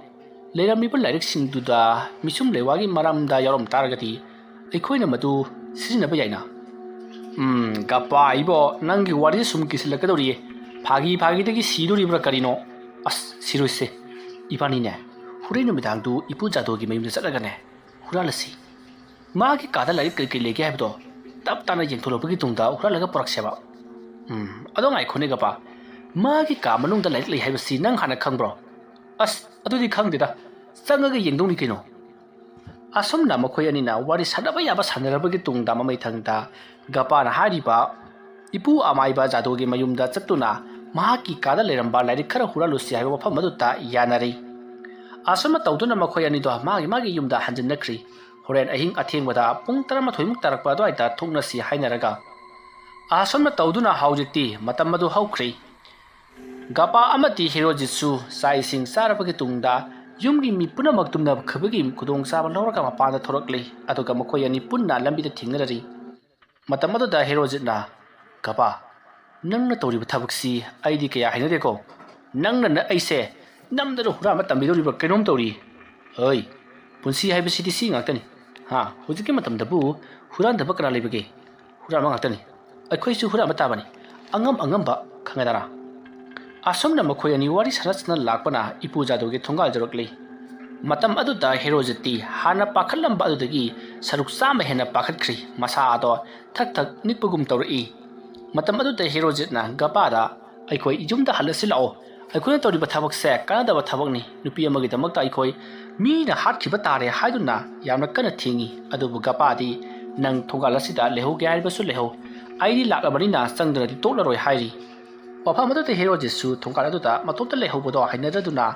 ꯂꯩꯔꯝꯃꯤꯕ ꯂꯥꯏꯔꯤꯛꯁꯤꯡꯗꯨꯗ ꯃꯤꯁꯨꯝ ꯂꯩꯋꯥꯒꯤ ꯃꯔꯝꯗ ꯌꯥꯎꯔꯝ ꯇꯥꯔꯒꯗꯤ ꯑꯩꯈꯣꯏꯅ ꯃꯗꯨ ꯁꯤꯖꯤꯟꯅꯕ ꯌꯥꯏꯅ꯫" "ꯎꯝ, ꯒꯄꯥ ꯏꯕꯣ, ꯅꯪꯒꯤ ꯋꯥꯔꯤꯁꯦ ꯁꯨꯝ ꯀꯤꯁꯤꯜꯂꯛꯀꯗꯧꯔꯤꯌꯦ꯫ ꯐꯥꯒꯤ ꯐꯥꯒꯤꯗꯒꯤ ꯁꯤꯗꯣꯔꯤꯕ꯭ꯔꯥ ꯀꯔꯤꯅꯣ? ꯑꯁ, ꯁꯤꯔꯣꯏꯁꯦ꯫ ꯏꯕꯥꯅꯤꯅꯦ, ꯍꯣꯔꯦꯟ ꯅꯨꯃꯤꯗꯥꯡꯗꯨ ꯏꯄꯨ ꯖꯥꯗꯣꯒꯤ ꯃꯌꯨꯝꯗ ꯆꯠꯂꯒꯅꯦ, ꯍꯨꯔꯥꯜꯂꯁꯤ꯫ ꯃꯥꯒꯤ ꯀꯥꯗ ꯂꯥꯏꯔꯤꯛ ꯀꯔꯤ ꯀꯔꯤ ꯂꯩꯒꯦ ꯍꯥꯏꯕꯗꯣ ꯇꯞ ꯇꯥꯅ ꯌꯦꯡꯊꯣꯛꯂꯛꯄꯒꯤ ꯇꯨꯡꯗ ꯍꯨꯔꯥꯜꯂꯒ ꯄꯨꯔꯛꯁꯦꯕ꯫" "ꯎꯝ, ꯑꯗꯣ ꯉꯥꯏꯈꯣꯅꯦ ꯒꯄꯥ, ꯃꯥꯒꯤ ꯀꯥ ꯃꯅꯨꯡꯗ ꯂꯥꯏꯔꯤꯛ ꯂꯩ ꯍꯥꯏꯕꯁꯤ ꯅꯪ ꯍꯥꯟꯅ ꯈꯪꯕ꯭ꯔꯣ?" "ꯑꯁ, ꯑꯗꯨꯗꯤ ꯈꯪꯗꯦꯗ꯫ ꯆꯪꯉꯒ ꯌꯦꯡꯗꯧꯅꯤ ꯀꯩꯅꯣ꯫" ꯑꯁꯨꯝꯅ ꯃꯈꯣꯏ ꯑꯅꯤꯅ ꯋꯥꯔꯤ ꯁꯥꯟꯅꯕ ꯌꯥꯕ ꯁꯥꯟꯅꯔꯕꯒꯤ ꯇꯨꯡꯗ ꯃꯃꯩꯊꯪꯗ ꯒꯄꯥꯅ ꯍꯥꯏꯔꯤꯕ ꯏꯄꯨ ꯑꯃꯥꯏꯕ ꯖꯥꯗꯣꯒꯤ ꯃꯌꯨꯝꯗ ꯆꯠꯇꯨꯅ ꯃꯍꯥꯛꯀꯤ ꯀꯥꯗ ꯂꯩꯔꯝꯕ ꯂꯥꯏꯔꯤꯛ ꯈꯔ ꯍꯨꯔꯥꯜꯂꯨꯁꯤ ꯍꯥꯏꯕ ꯋꯥꯐꯝ ꯑꯗꯨꯗ ꯌꯥꯅꯔꯤ꯫ ꯑꯁꯨꯝꯅ ꯇꯧꯗꯨꯅ ꯃꯈꯣꯏ ꯑꯅꯤꯗꯣ ꯃꯥꯒꯤ ꯃꯥꯒꯤ ꯌꯨꯝꯗ ꯍꯟꯖꯤꯟꯅꯈ꯭ꯔꯤ꯫ ꯍꯣꯔꯦꯟ ꯑꯍꯤꯡ ꯑꯊꯦꯡꯕꯗ ꯄꯨꯡ ꯇꯔꯥꯃꯥꯊꯣꯏꯃꯨꯛ ꯇꯥꯔꯛꯄ ꯑꯗꯨꯋꯥꯏꯗ ꯊꯣꯛꯅꯁꯤ ꯍꯥꯏꯅꯔꯒ ꯑꯁꯨꯝꯅ ꯇꯧꯗꯨꯅ ꯍꯧꯖꯤꯛꯇꯤ ꯃꯇꯝ ꯑꯗꯨ ꯍꯧꯈ꯭ꯔꯦ꯫ ꯒꯄꯥ ꯑꯃꯗꯤ ꯍꯦꯔꯣꯖꯤꯠꯁꯨ ꯆꯥꯛ ꯏꯁꯤꯡ ꯆꯥꯔꯕꯒꯤ ꯇꯨꯡꯗ ꯌꯨꯝꯒꯤ ꯃꯤ ꯄꯨꯝꯅꯃꯛ ꯇꯨꯝꯅꯈꯤꯕꯒꯤ ꯈꯨꯗꯣꯡꯆꯥꯕ ꯂꯧꯔꯒ ꯃꯄꯥꯟꯗ ꯊꯣꯔꯛꯂꯤ꯫ ꯑꯗꯨꯒ ꯃꯈꯣꯏ ꯑꯅꯤ ꯄꯨꯟꯅ ꯂꯝꯕꯤꯗ ꯊꯦꯡꯅꯔꯔꯤ꯫ ꯃꯇꯝ ꯑꯗꯨꯗ ꯍꯦꯔꯣꯖꯤꯠꯅ, "ꯒꯄꯥ, ꯅꯪꯅ ꯇꯧꯔꯤꯕ ꯊꯕꯛꯁꯤ ꯑꯩꯗꯤ ꯀꯌꯥ ꯍꯩꯅꯗꯦꯀꯣ꯫ ꯅꯪꯅ ꯅ-, ꯑꯩꯁꯦ ꯅꯝꯗꯅ ꯍꯨꯔꯥꯟꯕ ꯇꯝꯕꯤꯗꯧꯔꯤꯕ꯭ꯔꯥ ꯀꯩꯅꯣꯝ ꯇꯧꯔꯤ꯫ ꯍꯣꯏ, ꯄꯨꯟꯁꯤ ꯍꯥꯏꯕꯁꯤꯗꯤ ꯁꯤ ꯉꯥꯛꯇꯅꯤ꯫ ꯍꯥ, ꯍꯧꯖꯤꯛꯀꯤ ꯃꯇꯝꯗꯕꯨ ꯍꯨꯔꯥꯟꯗꯕ ꯀꯅꯥ ꯂꯩꯕꯒꯦ? ꯍꯨꯔꯥꯟꯕ ꯉꯥꯛꯇꯅꯤ꯫ ꯑꯩꯈꯣꯏꯁꯨ ꯍꯨꯔꯥꯟꯕ ꯇꯥꯕꯅꯤ꯫ ꯑꯉꯝ ꯑꯉꯝꯕ ꯈꯪꯒꯗꯔꯥ?" ꯑꯁꯨꯝꯅ ꯃꯈꯣꯏ ꯑꯅꯤ ꯋꯥꯔꯤ ꯁꯥꯟꯅ ꯁꯥꯟꯅ ꯂꯥꯛꯄꯅ ꯏꯄꯨ ꯖꯥꯗꯨꯒꯤ ꯊꯣꯡꯒꯥꯜ ꯌꯧꯔꯛꯂꯤ꯫ ꯃꯇꯝ ꯑꯗꯨꯗ ꯍꯦꯔꯣꯖꯤꯠꯇꯤ ꯍꯥꯟꯅ ꯄꯥꯈꯠꯂꯝꯕ ꯑꯗꯨꯗꯒꯤ ꯁꯔꯨꯛ ꯆꯥꯝꯃ ꯍꯦꯟꯅ ꯄꯥꯈꯠꯈ꯭ꯔꯤ꯫ ꯃꯁꯥ ꯑꯗꯣ ꯊꯛ ꯊꯛ ꯅꯤꯛꯄꯒꯨꯝ ꯇꯧꯔꯛꯏ꯫ ꯃꯇꯝ ꯑꯗꯨꯗ ꯍꯦꯔꯣꯖꯤꯠꯅ ꯒꯄꯥꯗ, "ꯑꯩꯈꯣꯏ ꯌꯨꯝꯗ ꯍꯜꯂꯁꯤ ꯂꯥꯛꯑꯣ꯫ ꯑꯩꯈꯣꯏꯅ ꯇꯧꯔꯤꯕ ꯊꯕꯛꯁꯦ ꯀꯥꯟꯅꯗꯕ ꯊꯕꯛꯅꯤ꯫ ꯅꯨꯄꯤ ꯑꯃꯒꯤꯗꯃꯛꯇ ꯑꯩꯈꯣꯏ ꯃꯤꯅ ꯍꯥꯠꯈꯤꯕ ꯇꯥꯔꯦ" ꯍꯥꯏꯗꯨꯅ ꯌꯥꯝꯅ ꯀꯟꯅ ꯊꯦꯡꯏ꯫ ꯑꯗꯨꯕꯨ ꯒꯄꯥꯗꯤ, "ꯅꯪ ꯊꯣꯡꯒꯥꯜ ꯑꯁꯤꯗ ꯂꯩꯍꯧꯒꯦ ꯍꯥꯏꯔꯕꯁꯨ ꯂꯩꯍꯧ, ꯑꯩꯗꯤ ꯂꯥꯛꯂꯕꯅꯤꯅ ꯆꯪꯗꯅꯗꯤ ꯇꯣꯛꯂꯔꯣꯏ" ꯍꯥꯏꯔꯤ꯫ ꯋꯥꯐꯝ ꯑꯗꯨꯗ ꯍꯦꯔꯣꯖꯤꯠꯁꯨ ꯊꯣꯡꯒꯥꯜ ꯑꯗꯨꯗ ꯃꯇꯣꯝꯇ ꯂꯩꯍꯧꯕꯗꯣ ꯍꯩꯅꯗꯗꯨꯅ,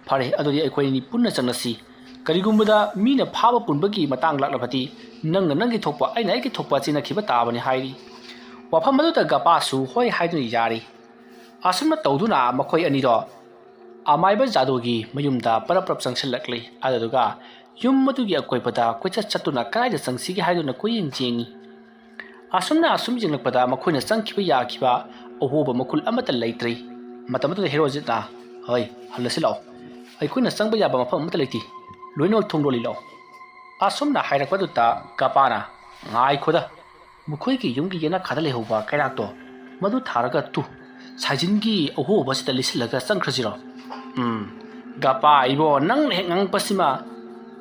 "ꯐꯔꯦ, ꯑꯗꯨꯗꯤ ꯑꯩꯈꯣꯏ ꯑꯅꯤ ꯄꯨꯟꯅ ꯆꯪꯂꯁꯤ꯫ ꯀꯔꯤꯒꯨꯝꯕꯗ ꯃꯤꯅ ꯐꯥꯕ ꯄꯨꯟꯕꯒꯤ ꯃꯇꯥꯡ ꯂꯥꯛꯂꯕꯗꯤ ꯅꯪꯅ ꯅꯪꯒꯤ ꯊꯣꯛꯄ, ꯑꯩꯅ ꯑꯩꯒꯤ ꯊꯣꯛꯄ ꯆꯦꯟꯅꯈꯤꯕ ꯇꯥꯕꯅꯤ" ꯍꯥꯏꯔꯤ꯫ ꯋꯥꯐꯝ ꯑꯗꯨꯗ ꯒꯄꯥꯁꯨ ꯍꯣꯏ ꯍꯥꯏꯗꯨꯅ ꯌꯥꯔꯤ꯫ ꯑꯁꯨꯝꯅ ꯇꯧꯗꯨꯅ ꯃꯈꯣꯏ ꯑꯅꯤꯗꯣ ꯑꯃꯥꯏꯕ ꯖꯥꯗꯨꯒꯤ ꯃꯌꯨꯝꯗ ꯄꯔꯞ ꯄꯔꯞ ꯆꯪꯁꯤꯜꯂꯛꯂꯤ꯫ ꯑꯗꯨꯗꯨꯒ ꯌꯨꯝ ꯑꯗꯨꯒꯤ ꯑꯀꯣꯏꯕꯗ ꯀꯣꯏꯆꯠ ꯆꯠꯇꯨꯅ ꯀꯗꯥꯏꯗ ꯆꯪꯁꯤꯒꯦ ꯍꯥꯏꯗꯨꯅ ꯀꯣꯏꯌꯦꯡ ꯌꯦꯡꯉꯤ꯫ ꯑꯁꯨꯝꯅ ꯑꯁꯨꯝ ꯌꯦꯡꯂꯛꯄꯗ ꯃꯈꯣꯏꯅ ꯆꯪꯈꯤꯕ ꯌꯥꯈꯤꯕ ꯑꯍꯣꯕ ꯃꯈꯨꯜ ꯑꯃꯠꯇ ꯂꯩꯇ꯭ꯔꯤ꯫ ꯃꯇꯝ ꯑꯗꯨꯗ ꯍꯦꯔꯣꯖꯤꯠꯅ, "ꯍꯣꯏ, ꯍꯜꯂꯁꯤ ꯂꯥꯛꯑꯣ꯫ ꯑꯩꯈꯣꯏꯅ ꯆꯪꯕ ꯌꯥꯕ ꯃꯐꯝ ꯑꯃꯠꯇ ꯂꯩꯇꯦ꯫ ꯂꯣꯏꯅꯃꯛ ꯊꯣꯡ ꯂꯣꯜꯂꯤ ꯂꯥꯛꯑꯣ"꯫ ꯑꯁꯨꯝꯅ ꯍꯥꯏꯔꯛꯄꯗꯨꯗ ꯒꯄꯥꯅ, "ꯉꯥꯏꯈꯣꯗ, ꯃꯈꯣꯏꯒꯤ ꯌꯨꯝꯒꯤ ꯌꯦꯅꯈꯥꯗ ꯂꯩꯍꯧꯕ ꯀꯩꯔꯥꯛꯇꯣ, ꯃꯗꯨ ꯊꯥꯔꯒ ꯇꯨ, ꯁꯥꯏꯖꯤꯟꯒꯤ ꯑꯍꯣꯕꯁꯤꯗ ꯂꯤꯠꯁꯤꯜꯂꯒ ꯆꯪꯈ꯭ꯔꯁꯤꯔꯣ?" "ꯎꯝ, ꯒꯄꯥ ꯏꯕꯣ, ꯅꯪꯅ ꯍꯦꯛ ꯉꯥꯡꯉꯛꯄꯁꯤꯃ,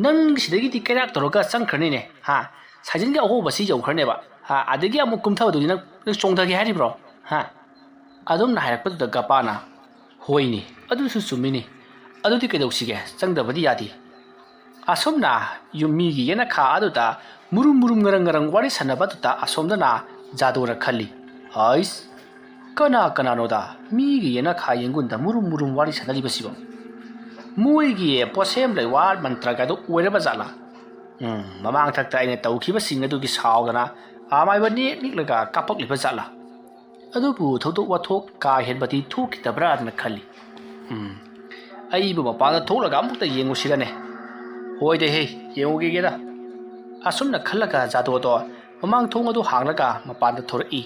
ꯅꯪ ꯁꯤꯗꯒꯤꯗꯤ ꯀꯩꯔꯥꯛ ꯇꯧꯔꯒ ꯆꯪꯈ꯭ꯔꯅꯤꯅꯦ, ꯍꯥ? ꯁꯥꯏꯖꯤꯟꯒꯤ ꯑꯍꯣꯕꯁꯤ ꯌꯧꯈ꯭ꯔꯅꯦꯕ, ꯍꯥ? ꯑꯗꯒꯤ ꯑꯃꯨꯛ ꯀꯨꯝꯊꯕꯗꯨꯗꯤ ꯅꯪ, ꯅꯪ ꯆꯣꯡꯊꯒꯦ ꯍꯥꯏꯔꯤꯕ꯭ꯔꯣ, ꯍꯥ?" ꯑꯗꯨꯝꯅ ꯍꯥꯏꯔꯛꯄꯗꯨꯗ ꯒꯄꯥꯅ, "ꯍꯣꯏꯅꯦ, ꯑꯗꯨꯁꯨ ꯆꯨꯝꯃꯤꯅꯦ꯫ ꯑꯗꯨꯗꯤ ꯀꯩꯗꯧꯁꯤꯒꯦ? ꯆꯪꯗꯕꯗꯤ ꯌꯥꯗꯦ"꯫ ꯑꯁꯨꯝꯅ ꯌꯨꯝ ꯃꯤꯒꯤ ꯌꯦꯅꯈꯥ ꯑꯗꯨꯗ ꯃꯨꯔꯨꯝ ꯃꯨꯔꯨꯝ ꯉꯔꯪ ꯉꯔꯪ ꯋꯥꯔꯤ ꯁꯥꯟꯅꯕꯗꯨꯗ ꯑꯁꯣꯝꯗꯅ ꯖꯥꯗꯣꯅ ꯈꯜꯂꯤ, "ꯍꯩꯁ, ꯀꯅꯥ ꯀꯅꯥꯅꯣꯗ ꯃꯤꯒꯤ ꯌꯦꯅꯈꯥ ꯌꯦꯡꯒꯨꯟꯗ ꯃꯨꯔꯨꯝ ꯃꯨꯔꯨꯝ ꯋꯥꯔꯤ ꯁꯥꯟꯅꯔꯤꯕꯁꯤꯕꯣ? ꯃꯣꯏꯒꯤ ꯄꯣꯠꯁꯦꯝ ꯂꯩꯋꯥ ꯃꯟꯇ꯭ꯔꯒꯗꯣ ꯑꯣꯏꯔꯕ ꯖꯥꯠꯂꯥ?" ꯎꯝ, ꯃꯃꯥꯡ ꯊꯛꯇ ꯑꯩꯅ ꯇꯧꯈꯤꯕꯁꯤꯡ ꯑꯗꯨꯒꯤ ꯁꯥꯎꯗꯅ ꯑꯃꯥꯏꯕ ꯅꯦꯛ ꯅꯤꯛꯂꯒ ꯀꯥꯞꯄꯛꯂꯤꯕ ꯖꯥꯠꯂꯥ? ꯑꯗꯨꯕꯨ ꯊꯧꯗꯣꯛ ꯋꯥꯊꯣꯛ ꯀꯥ ꯍꯦꯟꯕꯗꯤ ꯊꯣꯛꯈꯤꯗꯕ꯭ꯔꯥꯅ ꯈꯜꯂꯤ꯫ ꯎꯝ, ꯑꯩꯕꯨ ꯃꯄꯥꯟꯗ ꯊꯣꯛꯂꯒ ꯑꯃꯨꯛꯇ ꯌꯦꯡꯉꯨꯁꯤꯔꯅꯦ? ꯍꯣꯏꯗꯦꯍꯦ, ꯌꯦꯡꯉꯨꯈꯤꯒꯦꯗ꯫ ꯑꯁꯨꯝꯅ ꯈꯜꯂꯒ ꯖꯥꯗꯣꯗꯣ ꯃꯃꯥꯡ ꯊꯣꯡ ꯑꯗꯨ ꯍꯥꯡꯂꯒ ꯃꯄꯥꯟꯗ ꯊꯣꯔꯛꯏ꯫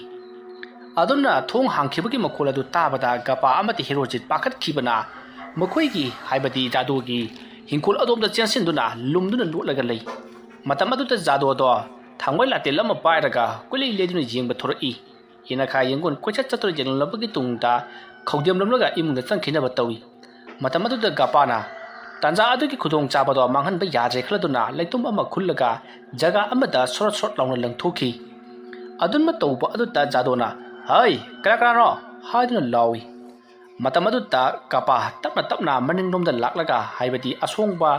ꯑꯗꯨꯝꯅ ꯊꯣꯡ ꯍꯥꯡꯈꯤꯕꯒꯤ ꯃꯈꯣꯜ ꯑꯗꯨ ꯇꯥꯕꯗ ꯒꯄꯥ ꯑꯃꯗꯤ ꯍꯦꯔꯣꯖꯤꯠ ꯄꯥꯈꯠꯈꯤꯕꯅ ꯃꯈꯣꯏꯒꯤ, ꯍꯥꯏꯕꯗꯤ ꯖꯥꯗꯣꯒꯤ ꯍꯤꯡꯈꯣꯜ ꯑꯗꯣꯝꯗ ꯆꯦꯟꯁꯤꯟꯗꯨꯅ ꯂꯨꯝꯗꯨꯅ ꯂꯣꯠꯂꯒ ꯂꯩ꯫ ꯃꯇꯝ ꯑꯗꯨꯗ ꯖꯥꯗꯣꯗꯣ ꯊꯥꯡꯃꯩ ꯂꯥꯇꯦꯜ ꯑꯃ ꯄꯥꯏꯔꯒ ꯀꯣꯏꯂꯩ ꯂꯩꯗꯨꯅ ꯌꯦꯡꯕ ꯊꯣꯔꯛꯏ꯫ ꯌꯦꯅꯈꯥ ꯌꯦꯡꯒꯣꯟ ꯀꯣꯏꯆꯠ ꯆꯠꯇꯨꯅ ꯌꯦꯡꯂꯝꯂꯕꯒꯤ ꯇꯨꯡꯗ ꯈꯧꯗꯦꯝꯂꯝꯂꯒ ꯏꯃꯨꯡꯗ ꯆꯪꯈꯤꯅꯕ ꯇꯧꯏ꯫ ꯃꯇꯝ ꯑꯗꯨꯗ ꯒꯄꯥꯅ ꯇꯥꯟꯖꯥ ꯑꯗꯨꯒꯤ ꯈꯨꯗꯣꯡꯆꯥꯕꯗꯣ ꯃꯥꯡꯍꯟꯕ ꯌꯥꯗ꯭ꯔꯦ ꯈꯜꯂꯗꯨꯅ ꯂꯩꯇꯨꯝ ꯑꯃ ꯈꯨꯜꯂꯒ ꯖꯒꯥ ꯑꯃꯗ ꯁꯣꯔꯣꯠ ꯁꯣꯔꯣꯠ ꯂꯥꯎꯅ ꯂꯪꯊꯣꯛꯈꯤ꯫ ꯑꯗꯨꯝꯅ ꯇꯧꯕ ꯑꯗꯨꯗ ꯖꯥꯗꯣꯅ, "ꯍꯩ, ꯀꯅꯥ ꯀꯅꯥꯅꯣ?" ꯍꯥꯏꯗꯨꯅ ꯂꯥꯎꯏ꯫ ꯃꯇꯝ ꯑꯗꯨꯗ ꯒꯄꯥ ꯇꯞꯅ ꯇꯞꯅ ꯃꯅꯤꯡꯂꯣꯝꯗ ꯂꯥꯛꯂꯒ, ꯍꯥꯏꯕꯗꯤ ꯑꯁꯣꯡꯕ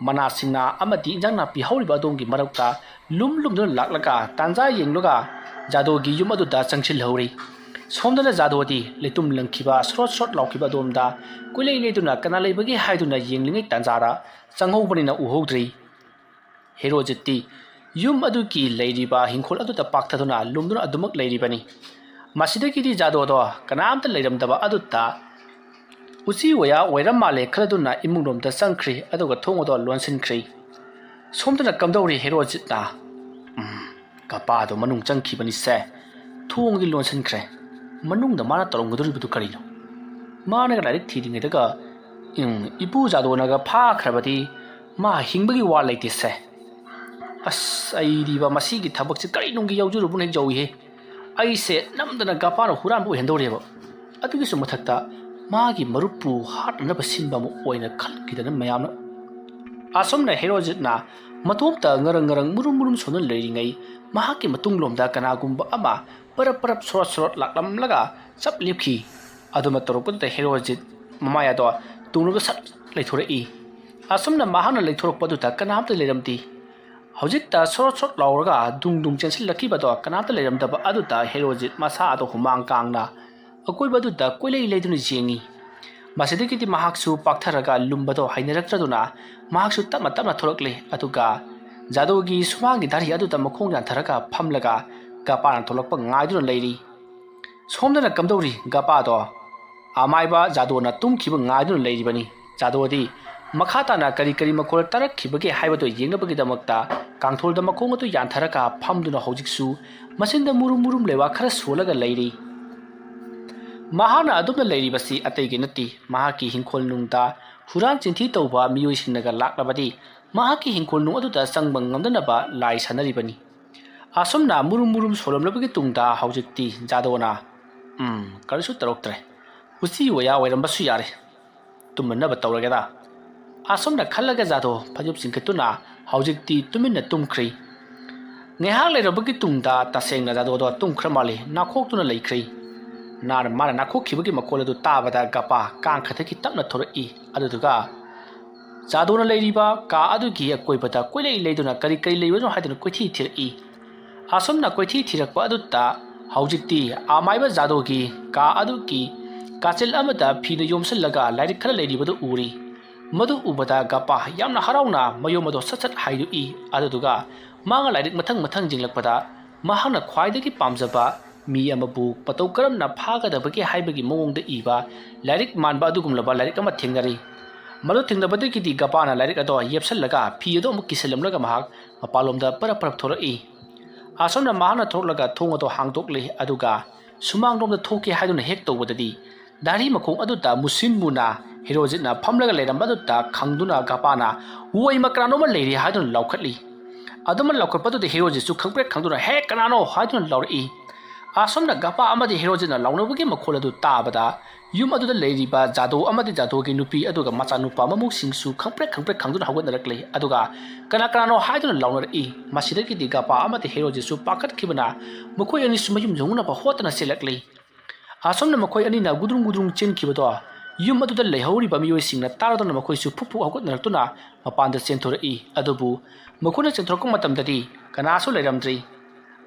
ꯃꯅꯥꯁꯤꯡꯅ ꯑꯃꯗꯤ ꯏꯟꯖꯥꯡ ꯅꯥꯄꯤ ꯍꯧꯔꯤꯕ ꯑꯗꯣꯝꯒꯤ ꯃꯔꯛꯇ ꯂꯨꯝ ꯂꯨꯝꯗꯨꯅ ꯂꯥꯛꯂꯒ ꯇꯥꯟꯖꯥ ꯌꯦꯡꯂꯒ ꯖꯥꯗꯣꯒꯤ ꯌꯨꯝ ꯑꯗꯨꯗ ꯆꯪꯁꯤꯜꯍꯧꯔꯤ꯫ ꯁꯣꯝꯗꯅ ꯖꯥꯗꯣꯗꯤ ꯂꯩꯇꯨꯝ ꯂꯪꯈꯤꯕ ꯁ꯭ꯔꯣꯠ ꯁ꯭ꯔꯣꯠ ꯂꯥꯎꯈꯤꯕ ꯑꯗꯣꯝꯗ ꯀꯣꯏꯂꯩ ꯂꯩꯗꯨꯅ ꯀꯅꯥ ꯂꯩꯕꯒꯦ ꯍꯥꯏꯗꯨꯅ ꯌꯦꯡꯂꯤꯉꯩ ꯇꯥꯟꯖꯥꯗ ꯆꯪꯍꯧꯕꯅꯤꯅ ꯎꯍꯧꯗ꯭ꯔꯤ꯫ ꯍꯦꯔꯣꯖꯤꯠꯇꯤ ꯌꯨꯝ ꯑꯗꯨꯒꯤ ꯂꯩꯔꯤꯕ ꯍꯤꯡꯈꯣꯜ ꯑꯗꯨꯗ ꯄꯥꯛꯊꯗꯨꯅ ꯂꯨꯝꯗꯨꯅ ꯑꯗꯨꯃꯛ ꯂꯩꯔꯤꯕꯅꯤ꯫ ꯃꯁꯤꯗꯒꯤꯗꯤ ꯖꯥꯗꯣꯗꯣ ꯀꯅꯥꯝꯇ ꯂꯩꯔꯝꯗꯕ ꯑꯗꯨꯗ ꯎꯆꯤ ꯋꯥꯌꯥ ꯑꯣꯏꯔ ꯃꯥꯜꯂꯦ ꯈꯜꯂꯗꯨꯅ ꯏꯃꯨꯡꯂꯣꯝꯗ ꯆꯪꯈ꯭ꯔꯤ, ꯑꯗꯨꯒ ꯊꯣꯡ ꯑꯗꯣ ꯂꯣꯟꯁꯤꯟꯈ꯭ꯔꯤ꯫ ꯁꯣꯝꯗꯅ ꯀꯝꯗꯧꯔꯤ ꯍꯦꯔꯣꯖꯤꯠꯅ? ꯎꯝ, ꯀꯄꯥꯗꯣ ꯃꯅꯨꯡ ꯆꯪꯈꯤꯕꯅꯤꯁꯦ꯫ ꯊꯣꯡꯗꯤ ꯂꯣꯟꯁꯤꯟꯈ꯭ꯔꯦ꯫ ꯃꯅꯨꯡꯗ ꯃꯥꯅ ꯇꯧꯔꯝꯒꯗꯧꯔꯤꯕꯗꯨ ꯀꯔꯤꯅꯣ? ꯃꯥꯅꯒ ꯂꯥꯏꯔꯤꯛ ꯊꯤꯔꯤꯉꯩꯗꯒ, ꯎꯝ, ꯏꯄꯨ ꯖꯥꯗꯣꯅꯒ ꯐꯥꯈ꯭ꯔꯕꯗꯤ ꯃꯥ ꯍꯤꯡꯕꯒꯤ ꯋꯥ ꯂꯩꯇꯦꯁꯦ꯫ ꯑꯁ, ꯑꯩꯗꯤꯕ ꯃꯁꯤꯒꯤ ꯊꯕꯛꯁꯦ ꯀꯔꯤꯅꯨꯡꯒꯤ ꯌꯥꯎꯖꯔꯨꯕꯅ ꯍꯦꯛ ꯌꯧꯏꯍꯦ꯫ ꯑꯩꯁꯦ ꯅꯝꯗꯅ ꯒꯄꯥꯅ ꯍꯨꯔꯥꯟꯕ ꯑꯣꯏꯍꯟꯗꯧꯔꯦꯕ꯫ ꯑꯗꯨꯒꯤꯁꯨ ꯃꯊꯛꯇ ꯃꯥꯒꯤ ꯃꯔꯨꯞꯄꯨ ꯍꯥꯠꯅꯅꯕ ꯁꯤꯟꯕ ꯑꯃ ꯑꯣꯏꯅ ꯈꯟꯈꯤꯗꯅ ꯃꯌꯥꯝꯅ꯫ ꯑꯁꯨꯝꯅ ꯍꯦꯔꯣꯖꯤꯠꯅ ꯃꯇꯣꯝꯇ ꯉꯔꯪ ꯉꯔꯪ ꯃꯨꯔꯨꯝ ꯃꯨꯔꯨꯝ ꯁꯣꯟꯗꯨꯅ ꯂꯩꯔꯤꯉꯩ, ꯃꯍꯥꯛꯀꯤ ꯃꯇꯨꯡꯂꯣꯝꯗ ꯀꯅꯥꯒꯨꯝꯕ ꯑꯃ ꯄꯔꯞ ꯄꯔꯞ ꯁꯣꯔꯣꯠ ꯁꯣꯔꯣꯠ ꯂꯥꯛꯂꯝꯂꯒ ꯆꯞ ꯂꯦꯞꯈꯤ꯫ ꯑꯗꯨꯃ ꯇꯧꯔꯛꯄꯗꯨꯗ ꯍꯦꯔꯣꯖꯤꯠ ꯃꯃꯥꯏ ꯑꯗꯣ ꯇꯨꯡꯂꯣꯝꯗ ꯁꯠ ꯂꯩꯊꯣꯔꯛꯏ꯫ ꯑꯁꯨꯝꯅ ꯃꯍꯥꯛꯅ ꯂꯩꯊꯣꯔꯛꯄꯗꯨꯗ ꯀꯅꯥꯝꯇ ꯂꯩꯔꯝꯗꯦ꯫ ꯍꯧꯖꯤꯛꯇ ꯁꯣꯔꯣꯠ ꯁꯣꯔꯣꯠ ꯂꯥꯎꯔꯒ ꯗꯨꯡ ꯗꯨꯡ ꯆꯦꯟꯁꯤꯜꯂꯛꯈꯤꯕꯗꯣ ꯀꯅꯥꯝꯇ ꯂꯩꯔꯝꯗꯕ ꯑꯗꯨꯗ ꯍꯦꯔꯣꯖꯤꯠ ꯃꯁꯥ ꯑꯗꯣ ꯍꯨꯃꯥꯡ ꯀꯥꯡꯅ ꯑꯀꯣꯏꯕꯗꯨꯗ ꯀꯣꯏꯂꯩ ꯂꯩꯗꯨꯅ ꯌꯦꯡꯉꯤ꯫ ꯃꯁꯤꯗꯒꯤꯗꯤ ꯃꯍꯥꯛꯁꯨ ꯄꯥꯛꯊꯔꯒ ꯂꯨꯝꯕꯗꯣ ꯍꯩꯅꯔꯛꯇ꯭ꯔꯗꯨꯅ ꯃꯍꯥꯛꯁꯨ ꯇꯞꯅ ꯇꯞꯅ ꯊꯣꯔꯛꯂꯦ꯫ ꯑꯗꯨꯒ ꯖꯥꯗꯣꯒꯤ ꯁꯨꯃꯥꯡꯒꯤ ꯗꯥꯔꯤ ꯑꯗꯨꯗ ꯃꯈꯣꯡ ꯌꯥꯟꯊꯔꯒ ꯐꯝꯂꯒ ꯒꯄꯥꯅ ꯊꯣꯛꯂꯛꯄ ꯉꯥꯏꯗꯨꯅ ꯂꯩꯔꯤ꯫ ꯁꯣꯝꯗꯅ ꯀꯝꯗꯧꯔꯤ? ꯒꯄꯥꯗꯣ ꯑꯃꯥꯏꯕ ꯖꯥꯗꯣꯅ ꯇꯨꯝꯈꯤꯕ ꯉꯥꯏꯗꯨꯅ ꯂꯩꯔꯤꯕꯅꯤ꯫ ꯖꯥꯗꯣꯗꯤ ꯃꯈꯥ ꯇꯥꯅ ꯀꯔꯤ ꯀꯔꯤ ꯃꯈꯣꯜ ꯇꯥꯔꯛꯈꯤꯕꯒꯦ ꯍꯥꯏꯕꯗꯨ ꯌꯦꯡꯅꯕꯒꯤꯗꯃꯛꯇ ꯀꯥꯡꯊꯣꯜꯗ ꯃꯈꯣꯡ ꯑꯗꯨ ꯌꯥꯟꯊꯔꯒ ꯐꯝꯗꯨꯅ ꯍꯧꯖꯤꯛꯁꯨ ꯃꯆꯤꯟꯗ ꯃꯨꯔꯨꯝ ꯃꯨꯔꯨꯝ ꯂꯩꯋꯥ ꯈꯔ ꯁꯣꯜꯂꯒ ꯂꯩꯔꯤ꯫ ꯃꯍꯥꯛꯅ ꯑꯗꯨꯝꯅ ꯂꯩꯔꯤꯕꯁꯤ ꯑꯇꯩꯒꯤ ꯅꯠꯇꯦ, ꯃꯍꯥꯛꯀꯤ ꯍꯤꯡꯈꯣꯜ ꯅꯨꯡꯗ ꯍꯨꯔꯥꯟ ꯆꯤꯟꯊꯤ ꯇꯧꯕ ꯃꯤꯑꯣꯏꯁꯤꯡꯅꯒ ꯂꯥꯛꯂꯕꯗꯤ ꯃꯍꯥꯛꯀꯤ ꯍꯤꯡꯈꯣꯜ ꯅꯨꯡ ꯑꯗꯨꯗ ꯆꯪꯕ ꯉꯝꯗꯅꯕ ꯂꯥꯏ ꯁꯥꯟꯅꯔꯤꯕꯅꯤ꯫ ꯑꯁꯨꯝꯅ ꯃꯨꯔꯨꯝ ꯃꯨꯔꯨꯝ ꯁꯣꯜꯂꯝꯂꯕꯒꯤ ꯇꯨꯡꯗ ꯍꯧꯖꯤꯛꯇꯤ ꯖꯥꯗꯣꯅ, "ꯎꯝ, ꯀꯔꯤꯁꯨ ꯇꯧꯔꯛꯇ꯭ꯔꯦ꯫ ꯎꯆꯤ ꯋꯥꯌꯥ ꯑꯣꯏꯔꯝꯕꯁꯨ ꯌꯥꯔꯦ꯫ ꯇꯨꯝꯃꯅꯕ ꯇꯧꯔꯒꯦꯗ"꯫ ꯑꯁꯨꯝꯅ ꯈꯜꯂꯒ ꯖꯥꯗꯣ ꯐꯩꯖꯨꯞ ꯆꯤꯡꯈꯠꯇꯨꯅ ꯍꯧꯖꯤꯛꯇꯤ ꯇꯨꯃꯤꯟꯅ ꯇꯨꯝꯈ꯭ꯔꯦ꯫ ꯉꯥꯏꯍꯥꯛ ꯂꯩꯔꯕꯒꯤ ꯇꯨꯡꯗ ꯇꯁꯦꯡꯅ ꯖꯥꯗꯣꯗꯣ ꯇꯨꯝꯈ꯭ꯔ ꯃꯥꯜꯂꯤ, ꯅꯥꯈꯣꯛꯇꯨꯅ ꯂꯩꯈ꯭ꯔꯦ꯫ ꯅꯥ-, ꯃꯥꯅ ꯅꯥꯈꯣꯛꯈꯤꯕꯒꯤ ꯃꯈꯣꯜ ꯑꯗꯨ ꯇꯥꯕꯗ ꯒꯄꯥ ꯀꯥꯡ ꯈꯛꯇꯒꯤ ꯇꯞꯅ ꯊꯣꯔꯛꯏ꯫ ꯑꯗꯨꯗꯨꯒ ꯖꯥꯗꯣꯅ ꯂꯩꯔꯤꯕ ꯀꯥ ꯑꯗꯨꯒꯤ ꯑꯀꯣꯏꯕꯗ ꯀꯣꯏꯂꯩ ꯂꯩꯗꯨꯅ ꯀꯔꯤ ꯀꯔꯤ ꯂꯩꯕꯅꯣ ꯍꯥꯏꯗꯨꯅ ꯀꯣꯏꯊꯤ ꯊꯤꯔꯛꯏ꯫ ꯑꯁꯨꯝꯅ ꯀꯣꯏꯊꯤ ꯊꯤꯔꯛꯄ ꯑꯗꯨꯗ ꯍꯧꯖꯤꯛꯇꯤ ꯑꯃꯥꯏꯕ ꯖꯥꯗꯣꯒꯤ ꯀꯥ ꯑꯗꯨꯒꯤ ꯀꯥꯆꯤꯜ ꯑꯃꯗ ꯐꯤꯅ ꯌꯣꯝꯁꯤꯜꯂꯒ ꯂꯥꯏꯔꯤꯛ ꯈꯔ ꯂꯩꯔꯤꯕꯗꯨ ꯎꯔꯤ꯫ ꯃꯗꯨ ꯎꯕꯗ ꯒꯄꯥ ꯌꯥꯝꯅ ꯍꯔꯥꯎꯅ ꯃꯌꯣꯝ ꯑꯗꯣ ꯁꯠ ꯁꯠ ꯍꯥꯏꯗꯣꯛꯏ꯫ ꯑꯗꯨꯗꯨꯒ ꯃꯥꯅ ꯂꯥꯏꯔꯤꯛ ꯃꯊꯪ ꯃꯊꯪ ꯌꯦꯡꯂꯛꯄꯗ ꯃꯍꯥꯛꯅ ꯈ꯭ꯋꯥꯏꯗꯒꯤ ꯄꯥꯝꯖꯕ ꯃꯤ ꯑꯃꯕꯨ ꯃꯇꯧ ꯀꯔꯝꯅ ꯐꯥꯒꯗꯕꯒꯦ ꯍꯥꯏꯕꯒꯤ ꯃꯑꯣꯡꯗ ꯏꯕ ꯂꯥꯏꯔꯤꯛ ꯃꯥꯟꯕ ꯑꯗꯨꯒꯨꯝꯂꯕ ꯂꯥꯏꯔꯤꯛ ꯑꯃ ꯊꯦꯡꯅꯔꯤ꯫ ꯃꯗꯨ ꯊꯦꯡꯅꯕꯗꯒꯤꯗꯤ ꯒꯄꯥꯅ ꯂꯥꯏꯔꯤꯛ ꯑꯗꯣ ꯌꯦꯞꯁꯜꯂꯒ ꯐꯤ ꯑꯗꯨ ꯑꯃꯨꯛ ꯀꯤꯁꯤꯜꯂꯝꯂꯒ ꯃꯍꯥꯛ ꯃꯄꯥꯟꯂꯣꯝꯗ ꯄꯔꯞ ꯄꯔꯞ ꯊꯣꯔꯛꯏ꯫ ꯑꯁꯨꯝꯅ ꯃꯍꯥꯛꯅ ꯊꯣꯛꯂꯒ ꯊꯣꯡ ꯑꯗꯨ ꯍꯥꯡꯗꯣꯛꯂꯦ, ꯑꯗꯨꯒ ꯁꯨꯃꯥꯡꯂꯣꯝꯗ ꯊꯣꯛꯀꯦ ꯍꯥꯏꯗꯨꯅ ꯍꯦꯛ ꯇꯧꯕꯗꯗꯤ ꯗꯥꯔꯤ ꯃꯈꯣꯡ ꯑꯗꯨꯗ ꯃꯨꯁꯤꯟ ꯃꯨꯅ ꯍꯦꯔꯣꯖꯤꯠꯅ ꯐꯝꯂꯒ ꯂꯩꯔꯝꯕ ꯑꯗꯨꯗ ꯈꯪꯗꯨꯅ ꯒꯄꯥꯅ, "ꯋꯣꯏꯃ, ꯀꯅꯥꯅꯣꯃ ꯂꯩꯔꯤ" ꯍꯥꯏꯗꯨꯅ ꯂꯥꯎꯈꯠꯂꯤ꯫ ꯑꯗꯨꯃ ꯂꯥꯎꯈꯠꯄꯗꯨꯗ ꯍꯦꯔꯣꯖꯤꯠꯁꯨ ꯈꯪꯄ꯭ꯔꯦꯛ ꯈꯪꯗꯨꯅ, "ꯍꯦ, ꯀꯅꯥꯅꯣ?" ꯍꯥꯏꯗꯨꯅ ꯂꯥꯎꯔꯛꯏ꯫ ꯑꯁꯨꯝꯅ ꯒꯄꯥ ꯑꯃꯗꯤ ꯍꯦꯔꯣꯖꯤꯠꯅ ꯂꯥꯎꯅꯕꯒꯤ ꯃꯈꯣꯜ ꯑꯗꯨ ꯇꯥꯕꯗ ꯌꯨꯝ ꯑꯗꯨꯗ ꯂꯩꯔꯤꯕ ꯖꯥꯗꯣ ꯑꯃꯗꯤ ꯖꯥꯗꯣꯒꯤ ꯅꯨꯄꯤ ꯑꯗꯨꯒ ꯃꯆꯥꯅꯨꯄꯥ ꯃꯃꯧꯁꯤꯡꯁꯨ ꯈꯪꯄ꯭ꯔꯦꯛ ꯈꯪꯄ꯭ꯔꯦꯛ ꯈꯪꯗꯨꯅ ꯍꯧꯒꯠꯅꯔꯛꯂꯦ꯫ ꯑꯗꯨꯒ "ꯀꯅꯥ ꯀꯅꯥꯅꯣ?" ꯍꯥꯏꯗꯨꯅ ꯂꯥꯎꯅꯔꯛꯏ꯫ ꯃꯁꯤꯗꯒꯤꯗꯤ ꯒꯄꯥ ꯑꯃꯗꯤ ꯍꯦꯔꯣꯖꯤꯠꯁꯨ ꯄꯥꯈꯠꯈꯤꯕꯅ ꯃꯈꯣꯏ ꯑꯅꯤꯁꯨ ꯃꯌꯨꯝ ꯌꯧꯅꯅꯕ ꯍꯣꯠꯇꯅ ꯆꯦꯜꯂꯛꯂꯤ꯫ ꯑꯁꯨꯝꯅ ꯃꯈꯣꯏ ꯑꯅꯤꯅ ꯒꯨꯗ꯭ꯔꯨꯡ ꯒꯨꯗ꯭ꯔꯨꯡ ꯆꯦꯟꯈꯤꯕꯗꯣ ꯌꯨꯝ ꯑꯗꯨꯗ ꯂꯩꯍꯧꯔꯤꯕ ꯃꯤꯑꯣꯏꯁꯤꯡꯅ ꯇꯥꯔꯗꯨꯅ ꯃꯈꯣꯏꯁꯨ ꯐꯨꯛ ꯐꯨꯛ ꯍꯧꯒꯠꯅꯔꯛꯇꯨꯅ ꯃꯄꯥꯟꯗ ꯆꯦꯟꯊꯣꯔꯛꯏ꯫ ꯑꯗꯨꯕꯨ ꯃꯈꯣꯏꯅ ꯆꯦꯟꯊꯣꯔꯛꯄ ꯃꯇꯝꯗꯗꯤ ꯀꯅꯥꯁꯨ ꯂꯩꯔꯝꯗ꯭ꯔꯤ꯫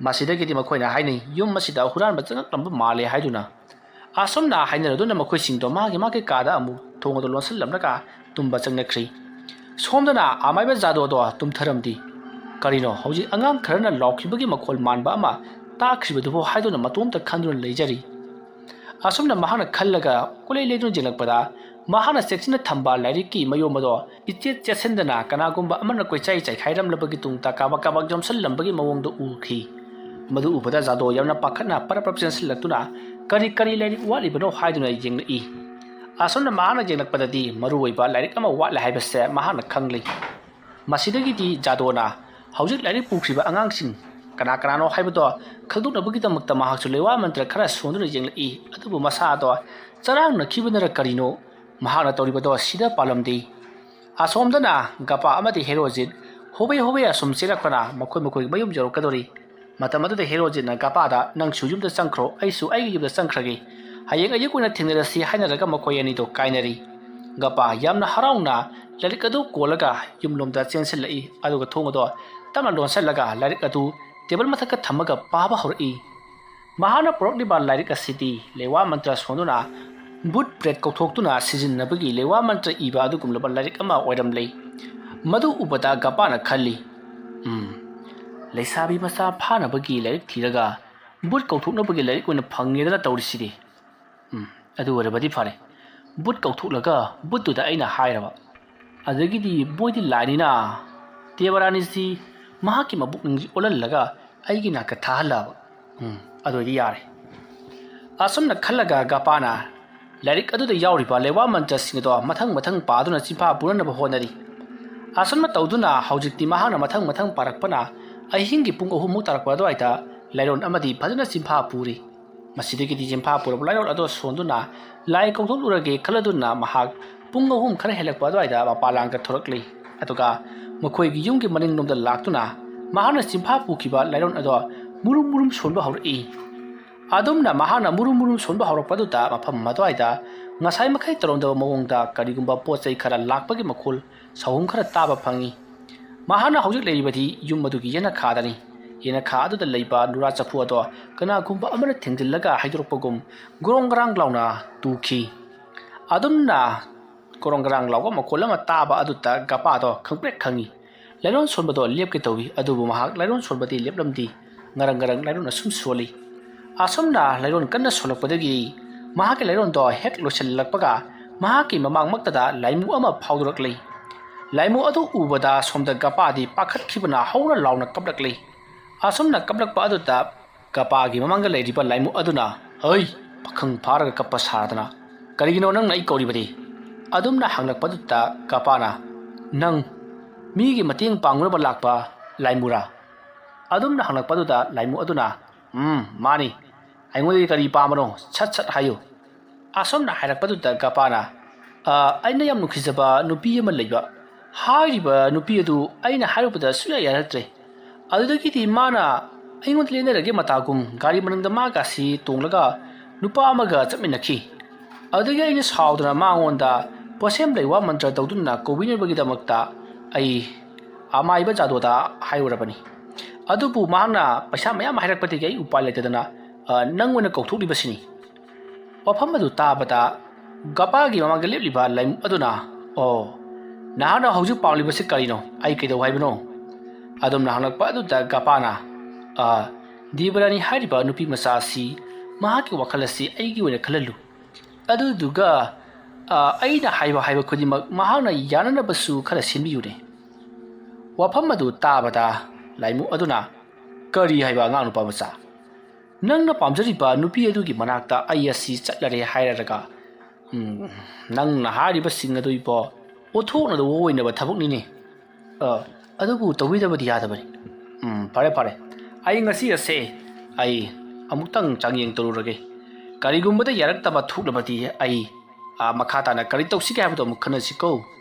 ꯃꯁꯤꯗꯒꯤꯗꯤ ꯃꯈꯣꯏꯅ ꯍꯥꯏꯅꯩ, "ꯌꯨꯝ ꯑꯁꯤꯗ ꯍꯨꯔꯥꯟꯕ ꯆꯪꯂꯛꯂꯝꯕ ꯃꯥꯜꯂꯦ" ꯍꯥꯏꯗꯨꯅ꯫ ꯑꯁꯨꯝꯅ ꯍꯥꯏꯅꯔꯗꯨꯅ ꯃꯈꯣꯏꯁꯤꯡꯗꯣ ꯃꯥꯒꯤ ꯃꯥꯒꯤ ꯀꯥꯗ ꯑꯃꯨꯛ ꯊꯣꯡ ꯑꯗꯨ ꯂꯣꯟꯁꯤꯜꯂꯝꯂꯒ ꯇꯨꯝꯕ ꯆꯪꯅꯈ꯭ꯔꯤ꯫ ꯁꯣꯝꯗꯅ ꯑꯃꯥꯏꯕ ꯖꯥꯗꯣꯗꯣ ꯇꯨꯝꯊꯔꯝꯗꯦ꯫ "ꯀꯔꯤꯅꯣ ꯍꯧꯖꯤꯛ ꯑꯉꯥꯡ ꯈꯔꯅ ꯂꯥꯎꯈꯤꯕꯒꯤ ꯃꯈꯣꯜ ꯃꯥꯟꯕ ꯑꯃ ꯇꯥꯈ꯭ꯔꯤꯕꯗꯨꯕꯨ?" ꯍꯥꯏꯗꯨꯅ ꯃꯇꯣꯝꯇ ꯈꯟꯗꯨꯅ ꯂꯩꯖꯔꯤ꯫ ꯑꯁꯨꯝꯅ ꯃꯍꯥꯛꯅ ꯈꯜꯂꯒ ꯀꯣꯏꯂꯩ ꯂꯩꯗꯨꯅ ꯌꯦꯡꯂꯛꯄꯗ, ꯃꯍꯥꯛꯅ ꯆꯦꯛꯁꯤꯟꯅ ꯊꯝꯕ ꯂꯥꯏꯔꯤꯛꯀꯤ ꯃꯌꯣꯝ ꯑꯗꯣ ꯏꯆꯦꯠ ꯆꯦꯠꯁꯤꯟꯗꯅ ꯀꯅꯥꯒꯨꯝꯕ ꯑꯃꯅ ꯀꯣꯏꯆꯥꯏ ꯆꯥꯏꯈꯥꯏꯔꯝꯂꯕꯒꯤ ꯇꯨꯡꯗ ꯀꯥꯕꯛ ꯀꯥꯕꯛ ꯌꯣꯝꯁꯤꯜꯂꯝꯕꯒꯤ ꯃꯑꯣꯡꯗ ꯎꯈꯤ꯫ ꯃꯗꯨ ꯎꯕꯗ ꯖꯥꯗꯣ ꯌꯥꯝꯅ ꯄꯥꯈꯠꯅ ꯄꯔꯞ ꯄꯔꯞ ꯆꯦꯟꯁꯤꯜꯂꯛꯇꯨꯅ ꯀꯔꯤ ꯀꯔꯤ ꯂꯥꯏꯔꯤꯛ ꯋꯥꯠꯂꯤꯕꯅꯣ ꯍꯥꯏꯗꯨꯅ ꯌꯦꯡꯂꯛꯏ꯫ ꯑꯁꯨꯝꯅ ꯃꯍꯥꯛꯅ ꯌꯦꯡꯂꯛꯄꯗꯗꯤ ꯃꯔꯨꯑꯣꯏꯕ ꯂꯥꯏꯔꯤꯛ ꯑꯃ ꯋꯥꯠꯂꯦ ꯍꯥꯏꯕꯁꯦ ꯃꯍꯥꯛꯅ ꯈꯪꯂꯤ꯫ ꯃꯁꯤꯗꯒꯤꯗꯤ ꯖꯥꯗꯣꯅ ꯍꯧꯖꯤꯛ ꯂꯥꯏꯔꯤꯛ ꯄꯨꯈ꯭ꯔꯤꯕ ꯑꯉꯥꯡꯁꯤꯡ ꯀꯅꯥ ꯀꯅꯥꯅꯣ ꯍꯥꯏꯕꯗꯣ ꯈꯪꯗꯣꯛꯅꯕꯒꯤꯗꯃꯛꯇ ꯃꯍꯥꯛꯁꯨ ꯂꯩꯋꯥ ꯃꯟꯇ꯭ꯔ ꯈꯔ ꯁꯣꯟꯗꯨꯅ ꯌꯦꯡꯂꯛꯏ꯫ ꯑꯗꯨꯕꯨ ꯃꯁꯥꯗꯣ ꯆꯔꯥꯡꯅꯈꯤꯕꯅꯔ ꯀꯔꯤꯅꯣ, ꯃꯍꯥꯛꯅ ꯇꯧꯔꯤꯕꯗꯣ ꯁꯤꯗ ꯄꯥꯜꯂꯝꯗꯦ꯫ ꯑꯁꯣꯝꯗꯅ ꯒꯄꯥ ꯑꯃꯗꯤ ꯍꯦꯔꯣꯖꯤꯠ ꯍꯣꯕꯦ ꯍꯣꯕꯦ ꯑꯁꯨꯝ ꯆꯦꯜꯂꯛꯄꯅ ꯃꯈꯣꯏ ꯃꯈꯣꯏꯒꯤ ꯃꯌꯨꯝ ꯌꯧꯔꯛꯀꯗꯧꯔꯤ꯫ ꯃꯇꯝ ꯑꯗꯨꯗ ꯍꯦꯔꯣꯖꯤꯠꯅ ꯒꯄꯥꯗ, "ꯅꯪꯁꯨ ꯌꯨꯝꯗ ꯆꯪꯈ꯭ꯔꯣ, ꯑꯩꯁꯨ ꯑꯩꯒꯤ ꯌꯨꯝꯗ ꯆꯪꯈ꯭ꯔꯒꯦ꯫ ꯍꯌꯦꯡ ꯑꯌꯨꯛ ꯑꯣꯏꯅ ꯊꯦꯡꯅꯔꯁꯤ" ꯍꯥꯏꯅꯔꯒ ꯃꯈꯣꯏ ꯑꯅꯤꯗꯣ ꯀꯥꯏꯅꯔꯤ꯫ ꯒꯄꯥ ꯌꯥꯝꯅ ꯍꯔꯥꯎꯅ ꯂꯥꯏꯔꯤꯛ ꯑꯗꯨ ꯀꯣꯜꯂꯒ ꯌꯨꯝꯂꯣꯝꯗ ꯆꯦꯟꯁꯤꯜꯂꯛꯏ, ꯑꯗꯨꯒ ꯊꯣꯡ ꯑꯗꯣ ꯇꯞꯅ ꯂꯣꯟꯁꯤꯜꯂꯒ ꯂꯥꯏꯔꯤꯛ ꯑꯗꯨ ꯇꯦꯕꯜ ꯃꯊꯛꯇ ꯊꯝꯃꯒ ꯄꯥꯕ ꯍꯧꯔꯛꯏ꯫ ꯃꯍꯥꯛꯅ ꯄꯨꯔꯛꯂꯤꯕ ꯂꯥꯏꯔꯤꯛ ꯑꯁꯤꯗꯤ ꯂꯩꯋꯥ ꯃꯟꯇ꯭ꯔ ꯁꯣꯟꯗꯨꯅ ꯚꯨꯠ ꯄ꯭ꯔꯦꯠ ꯀꯧꯊꯣꯛꯇꯨꯅ ꯁꯤꯖꯤꯟꯅꯕꯒꯤ ꯂꯩꯋꯥ ꯃꯟꯇ꯭ꯔ ꯏꯕ ꯑꯗꯨꯒꯨꯝꯂꯕ ꯂꯥꯏꯔꯤꯛ ꯑꯃ ꯑꯣꯏꯔꯝꯂꯦ꯫ ꯃꯗꯨ ꯎꯕꯗ ꯒꯄꯥꯅ ꯈꯜꯂꯤ, "ꯎꯝ, ꯂꯩꯁꯥꯕꯤ ꯃꯆꯥ ꯐꯥꯅꯕꯒꯤ ꯂꯥꯏꯔꯤꯛ ꯊꯤꯔꯒ ꯚꯨꯠ ꯀꯧꯊꯣꯛꯅꯕꯒꯤ ꯂꯥꯏꯔꯤꯛ ꯑꯣꯏꯅ ꯐꯪꯉꯦꯗꯅ ꯇꯧꯔꯤꯁꯤꯗꯤ꯫ ꯎꯝ, ꯑꯗꯨ ꯑꯣꯏꯔꯕꯗꯤ ꯐꯔꯦ꯫ ꯚꯨꯠ ꯀꯧꯊꯣꯛꯂꯒ ꯚꯨꯠꯇꯨꯗ ꯑꯩꯅ ꯍꯥꯏꯔꯕ꯫ ꯑꯗꯒꯤꯗꯤ ꯃꯣꯏꯗꯤ ꯂꯥꯏꯅꯤꯅ ꯗꯦꯕꯔꯥꯅꯤꯁꯤ ꯃꯍꯥꯛꯀꯤ ꯃꯕꯨꯛꯅꯤꯡꯁꯤ ꯑꯣꯜꯍꯜꯂꯒ ꯑꯩꯒꯤ ꯅꯥꯛꯇ ꯊꯥꯍꯜꯂꯕ꯫ ꯎꯝ, ꯑꯗꯨ ꯑꯣꯏꯗꯤ ꯌꯥꯔꯦ"꯫ ꯑꯁꯨꯝꯅ ꯈꯜꯂꯒ ꯒꯄꯥꯅ ꯂꯥꯏꯔꯤꯛ ꯑꯗꯨꯗ ꯌꯥꯎꯔꯤꯕ ꯂꯩꯋꯥ ꯃꯟꯇ꯭ꯔꯁꯤꯡ ꯑꯗꯣ ꯃꯊꯪ ꯃꯊꯪ ꯄꯥꯗꯨꯅ ꯆꯤꯟꯐꯥ ꯄꯨꯅꯅꯕ ꯍꯣꯠꯅꯔꯤ꯫ ꯑꯁꯨꯝꯅ ꯇꯧꯗꯨꯅ ꯍꯧꯖꯤꯛꯇꯤ ꯃꯍꯥꯛꯅ ꯃꯊꯪ ꯃꯊꯪ ꯄꯥꯔꯛꯄꯅ ꯑꯍꯤꯡꯒꯤ ꯄꯨꯡ ꯑꯍꯨꯝꯃꯨꯛ ꯇꯥꯔꯛꯄ ꯑꯗꯨꯋꯥꯏꯗ ꯂꯥꯏꯔꯣꯟ ꯑꯃꯗꯤ ꯐꯖꯅ ꯆꯤꯟꯐꯥ ꯄꯨꯔꯤ꯫ ꯃꯁꯤꯗꯒꯤꯗꯤ ꯆꯤꯟꯐꯥ ꯄꯨꯔꯕ ꯂꯥꯏꯔꯣꯟ ꯑꯗꯣ ꯁꯣꯟꯗꯨꯅ ꯂꯥꯏ ꯀꯧꯊꯣꯛꯂꯨꯔꯒꯦ ꯈꯜꯂꯗꯨꯅ ꯃꯍꯥꯛ ꯄꯨꯡ ꯑꯍꯨꯝ ꯈꯔ ꯍꯦꯜꯂꯛꯄ ꯑꯗꯨꯋꯥꯏꯗ ꯃꯄꯥꯂꯥꯡꯗ ꯊꯣꯔꯛꯂꯤ꯫ ꯑꯗꯨꯒ ꯃꯈꯣꯏꯒꯤ ꯌꯨꯝꯒꯤ ꯃꯅꯤꯡꯂꯣꯝꯗ ꯂꯥꯛꯇꯨꯅ ꯃꯍꯥꯛꯅ ꯆꯤꯟꯐꯥ ꯄꯨꯈꯤꯕ ꯂꯥꯏꯔꯣꯟ ꯑꯗꯣ ꯃꯨꯔꯨꯝ ꯃꯨꯔꯨꯝ ꯁꯣꯟꯕ ꯍꯧꯔꯛꯏ꯫ ꯑꯗꯨꯝꯅ ꯃꯍꯥꯛꯅ ꯃꯨꯔꯨꯝ ꯃꯨꯔꯨꯝ ꯁꯣꯟꯕ ꯍꯧꯔꯛꯄ ꯑꯗꯨꯗ ꯃꯐꯝ ꯑꯗꯨꯋꯥꯏꯗ ꯉꯁꯥꯏ ꯃꯈꯩ ꯇꯧꯔꯝꯗꯕ ꯃꯑꯣꯡꯗ ꯀꯔꯤꯒꯨꯝꯕ ꯄꯣꯠ ꯆꯩ ꯈꯔ ꯂꯥꯛꯄꯒꯤ ꯃꯈꯣꯜ ꯁꯍꯨꯝ ꯈꯔ ꯇꯥꯕ ꯐꯪꯏ꯫ ꯃꯍꯥꯛꯅ ꯍꯧꯖꯤꯛ ꯂꯩꯔꯤꯕꯗꯤ ꯌꯨꯝ ꯑꯗꯨꯒꯤ ꯌꯦꯅꯈꯥꯗꯅꯤ꯫ ꯌꯦꯅꯈꯥ ꯑꯗꯨꯗ ꯂꯩꯕ ꯅꯨꯔꯥ ꯆꯐꯨ ꯑꯗꯣ ꯀꯅꯥꯒꯨꯝꯕ ꯑꯃꯅ ꯊꯦꯡꯖꯤꯜꯂꯒ ꯍꯩꯗꯣꯔꯛꯄꯒꯨꯝ ꯒ꯭ꯔꯣꯡ ꯒ꯭ꯔꯥꯡ ꯂꯥꯎꯅ ꯇꯨꯈꯤ꯫ ꯑꯗꯨꯝꯅ ꯒ꯭ꯔꯣꯡ ꯒ꯭ꯔꯥꯡ ꯂꯥꯎꯕ ꯃꯈꯣꯜ ꯑꯃ ꯇꯥꯕ ꯑꯗꯨꯗ ꯒꯄꯥꯗꯣ ꯈꯪꯄ꯭ꯔꯦꯛ ꯈꯪꯏ꯫ ꯂꯥꯏꯔꯣꯟ ꯁꯣꯟꯕꯗꯣ ꯂꯦꯞꯀꯦ ꯇꯧꯏ, ꯑꯗꯨꯕꯨ ꯃꯍꯥꯛ ꯂꯥꯏꯔꯣꯟ ꯁꯣꯟꯕꯗꯤ ꯂꯦꯞꯂꯝꯗꯦ꯫ ꯉꯔꯪ ꯉꯔꯪ ꯂꯥꯏꯔꯣꯟ ꯑꯁꯨꯝ ꯁꯣꯜꯂꯤ꯫ ꯑꯁꯨꯝꯅ ꯂꯥꯏꯔꯣꯟ ꯀꯟꯅ ꯁꯣꯜꯂꯛꯄꯗꯒꯤ ꯃꯍꯥꯛꯀꯤ ꯂꯥꯏꯔꯣꯟꯗꯣ ꯍꯦꯛ ꯂꯣꯏꯁꯤꯜꯂꯛꯄꯒ ꯃꯍꯥꯛꯀꯤ ꯃꯃꯥꯡꯃꯛꯇꯗ ꯂꯥꯏꯃꯨ ꯑꯃ ꯐꯥꯎꯗꯣꯔꯛꯂꯤ꯫ ꯂꯥꯏꯃꯨ ꯑꯗꯨ ꯎꯕꯗ ꯁꯣꯝꯗ ꯒꯄꯥꯗꯤ ꯄꯥꯈꯠꯈꯤꯕꯅ ꯍꯧꯅ ꯂꯥꯎꯅ ꯀꯞꯂꯛꯂꯤ꯫ ꯑꯁꯨꯝꯅ ꯀꯞꯂꯛꯄ ꯑꯗꯨꯗ ꯒꯄꯥꯒꯤ ꯃꯃꯥꯡꯗ ꯂꯩꯔꯤꯕ ꯂꯥꯏꯃꯨ ꯑꯗꯨꯅ, "ꯍꯩ, ꯄꯥꯈꯪ ꯐꯥꯔꯒ ꯀꯞꯄ ꯁꯥꯗꯅ ꯀꯔꯤꯒꯤꯅꯣ ꯅꯪꯅ ꯑꯩ ꯀꯧꯔꯤꯕꯗꯤ?" ꯑꯗꯨꯝꯅ ꯍꯪꯂꯛꯄꯗꯨꯗ ꯒꯄꯥꯅ, "ꯅꯪ ꯃꯤꯒꯤ ꯃꯇꯦꯡ ꯄꯥꯡꯅꯕ ꯂꯥꯛꯄ ꯂꯥꯏꯃꯨꯔꯥ?" ꯑꯗꯨꯝꯅ ꯍꯪꯂꯛꯄꯗꯨꯗ ꯂꯥꯏꯃꯨ ꯑꯗꯨꯅ, "ꯎꯝ, ꯃꯥꯅꯤ꯫ ꯑꯩꯉꯣꯟꯗꯒꯤ ꯀꯔꯤ ꯄꯥꯝꯕꯅꯣ? ꯁꯠ ꯁꯠ ꯍꯥꯏꯌꯨ꯫" ꯑꯁꯨꯝꯅ ꯍꯥꯏꯔꯛꯄꯗꯨꯗ ꯒꯄꯥꯅ, "ꯑ, ꯑꯩꯅ ꯌꯥꯝ ꯅꯨꯡꯁꯤꯖꯕ ꯅꯨꯄꯤ ꯑꯃ ꯂꯩꯕ꯫ ꯍꯥꯏꯔꯤꯕ ꯅꯨꯄꯤ ꯑꯗꯨ ꯑꯩꯅ ꯍꯥꯏꯔꯨꯕꯗ ꯁꯨꯡꯌꯥ ꯌꯥꯔꯛꯇ꯭ꯔꯦ꯫ ꯑꯗꯨꯗꯒꯤꯗꯤ ꯃꯥꯅ ꯑꯩꯉꯣꯟꯗ ꯂꯦꯟꯅꯔꯒꯦ ꯃꯇꯥꯒꯨꯝ ꯒꯥꯔꯤ ꯃꯅꯨꯡꯗ ꯃꯥꯒꯁꯤ ꯇꯣꯡꯂꯒ ꯅꯨꯄꯥ ꯑꯃꯒ ꯆꯠꯃꯤꯟꯅꯈꯤ꯫ ꯑꯗꯨꯗꯒꯤ ꯑꯩꯅ ꯁꯥꯎꯗꯅ ꯃꯉꯣꯟꯗ ꯄꯣꯠꯁꯦꯝ ꯂꯩꯋꯥ ꯃꯟꯇ꯭ꯔ ꯇꯧꯗꯨꯅ ꯀꯧꯕꯤꯅꯕꯒꯤꯗꯃꯛꯇ ꯑꯩ, ꯑꯃꯥꯏꯕ ꯖꯥꯗꯣꯗ ꯍꯥꯏꯔꯨꯔꯕꯅꯤ꯫ ꯑꯗꯨꯕꯨ ꯃꯍꯥꯛꯅ ꯄꯩꯁꯥ ꯃꯌꯥꯝ ꯍꯥꯏꯔꯛꯄꯗꯒꯤ ꯑꯩ ꯎꯄꯥꯏ ꯂꯩꯇꯗꯅ, ꯑ, ꯅꯪ ꯑꯣꯏꯅ ꯀꯧꯊꯣꯛꯂꯤꯕꯁꯤꯅꯤ꯫" ꯋꯥꯐꯝ ꯑꯗꯨ ꯇꯥꯕꯗ ꯒꯄꯥꯒꯤ ꯃꯃꯥꯡꯗ ꯂꯦꯞꯂꯤꯕ ꯂꯥꯏꯃꯨ ꯑꯗꯨꯅ, "ꯑꯣ, ꯅꯍꯥꯛꯅ ꯍꯧꯖꯤꯛ ꯄꯥꯝꯂꯤꯕꯁꯤ ꯀꯔꯤꯅꯣ? ꯑꯩ ꯀꯩꯗꯧ ꯍꯥꯏꯕꯅꯣ?" ꯑꯗꯨꯝꯅ ꯍꯪꯂꯛꯄ ꯑꯗꯨꯗ ꯒꯄꯥꯅ, "ꯑ, ꯗꯦꯕꯔꯥꯅꯤ ꯍꯥꯏꯔꯤꯕ ꯅꯨꯄꯤ ꯃꯆꯥ ꯑꯁꯤ, ꯃꯍꯥꯛꯀꯤ ꯋꯥꯈꯜ ꯑꯁꯤ ꯑꯩꯒꯤ ꯑꯣꯏꯅ ꯈꯜꯍꯜꯂꯨ꯫ ꯑꯗꯨꯗꯨꯒ, ꯑ, ꯑꯩꯅ ꯍꯥꯏꯕ ꯍꯥꯏꯕ ꯈꯨꯗꯤꯡꯃꯛ ꯃꯍꯥꯛꯅ ꯌꯥꯅꯅꯕꯁꯨ ꯈꯔ ꯁꯤꯟꯕꯤꯌꯨꯅꯦ꯫" ꯋꯥꯐꯝ ꯑꯗꯨ ꯇꯥꯕꯗ ꯂꯥꯏꯃꯨ ꯑꯗꯨꯅ, "ꯀꯔꯤ ꯍꯥꯏꯕ, ꯑꯉꯥꯡ ꯅꯨꯄꯥ ꯃꯆꯥ? ꯅꯪꯅ ꯄꯥꯝꯖꯔꯤꯕ ꯅꯨꯄꯤ ꯑꯗꯨꯒꯤ ꯃꯅꯥꯛꯇ ꯑꯩ ꯑꯁꯤ ꯆꯠꯂꯔꯦ ꯍꯥꯏꯔꯒ, ꯎꯝ, ꯅꯪꯅ ꯍꯥꯏꯔꯤꯕꯁꯤꯡ ꯑꯗꯨ ꯏꯕꯣ, ꯑꯣꯟꯊꯣꯛꯅꯗꯕ ꯑꯣꯏꯅꯕ ꯊꯕꯛꯅꯤꯅꯦ꯫ ꯑ, ꯑꯗꯨꯕꯨ ꯇꯧꯕꯤꯗꯕꯗꯤ ꯌꯥꯗꯕꯅꯤ꯫ ꯎꯝ, ꯐꯔꯦ, ꯐꯔꯦ꯫ ꯑꯩ ꯉꯁꯤ ꯑꯁꯦ ꯑꯩ ꯑꯃꯨꯛꯇꯪ ꯆꯥꯡꯌꯦꯡ ꯇꯧꯔꯨꯔꯒꯦ꯫ ꯀꯔꯤꯒꯨꯝꯕꯗ ꯌꯥꯔꯛꯇꯕ ꯊꯣꯛꯂꯕꯗꯤ ꯑꯩ, ꯑ, ꯃꯈꯥ ꯇꯥꯅ ꯀꯔꯤ ꯇꯧꯁꯤꯒꯦ ꯍꯥꯏꯕꯗꯣ ꯑꯃꯨꯛ ꯈꯟꯅꯁꯤꯀꯣ꯫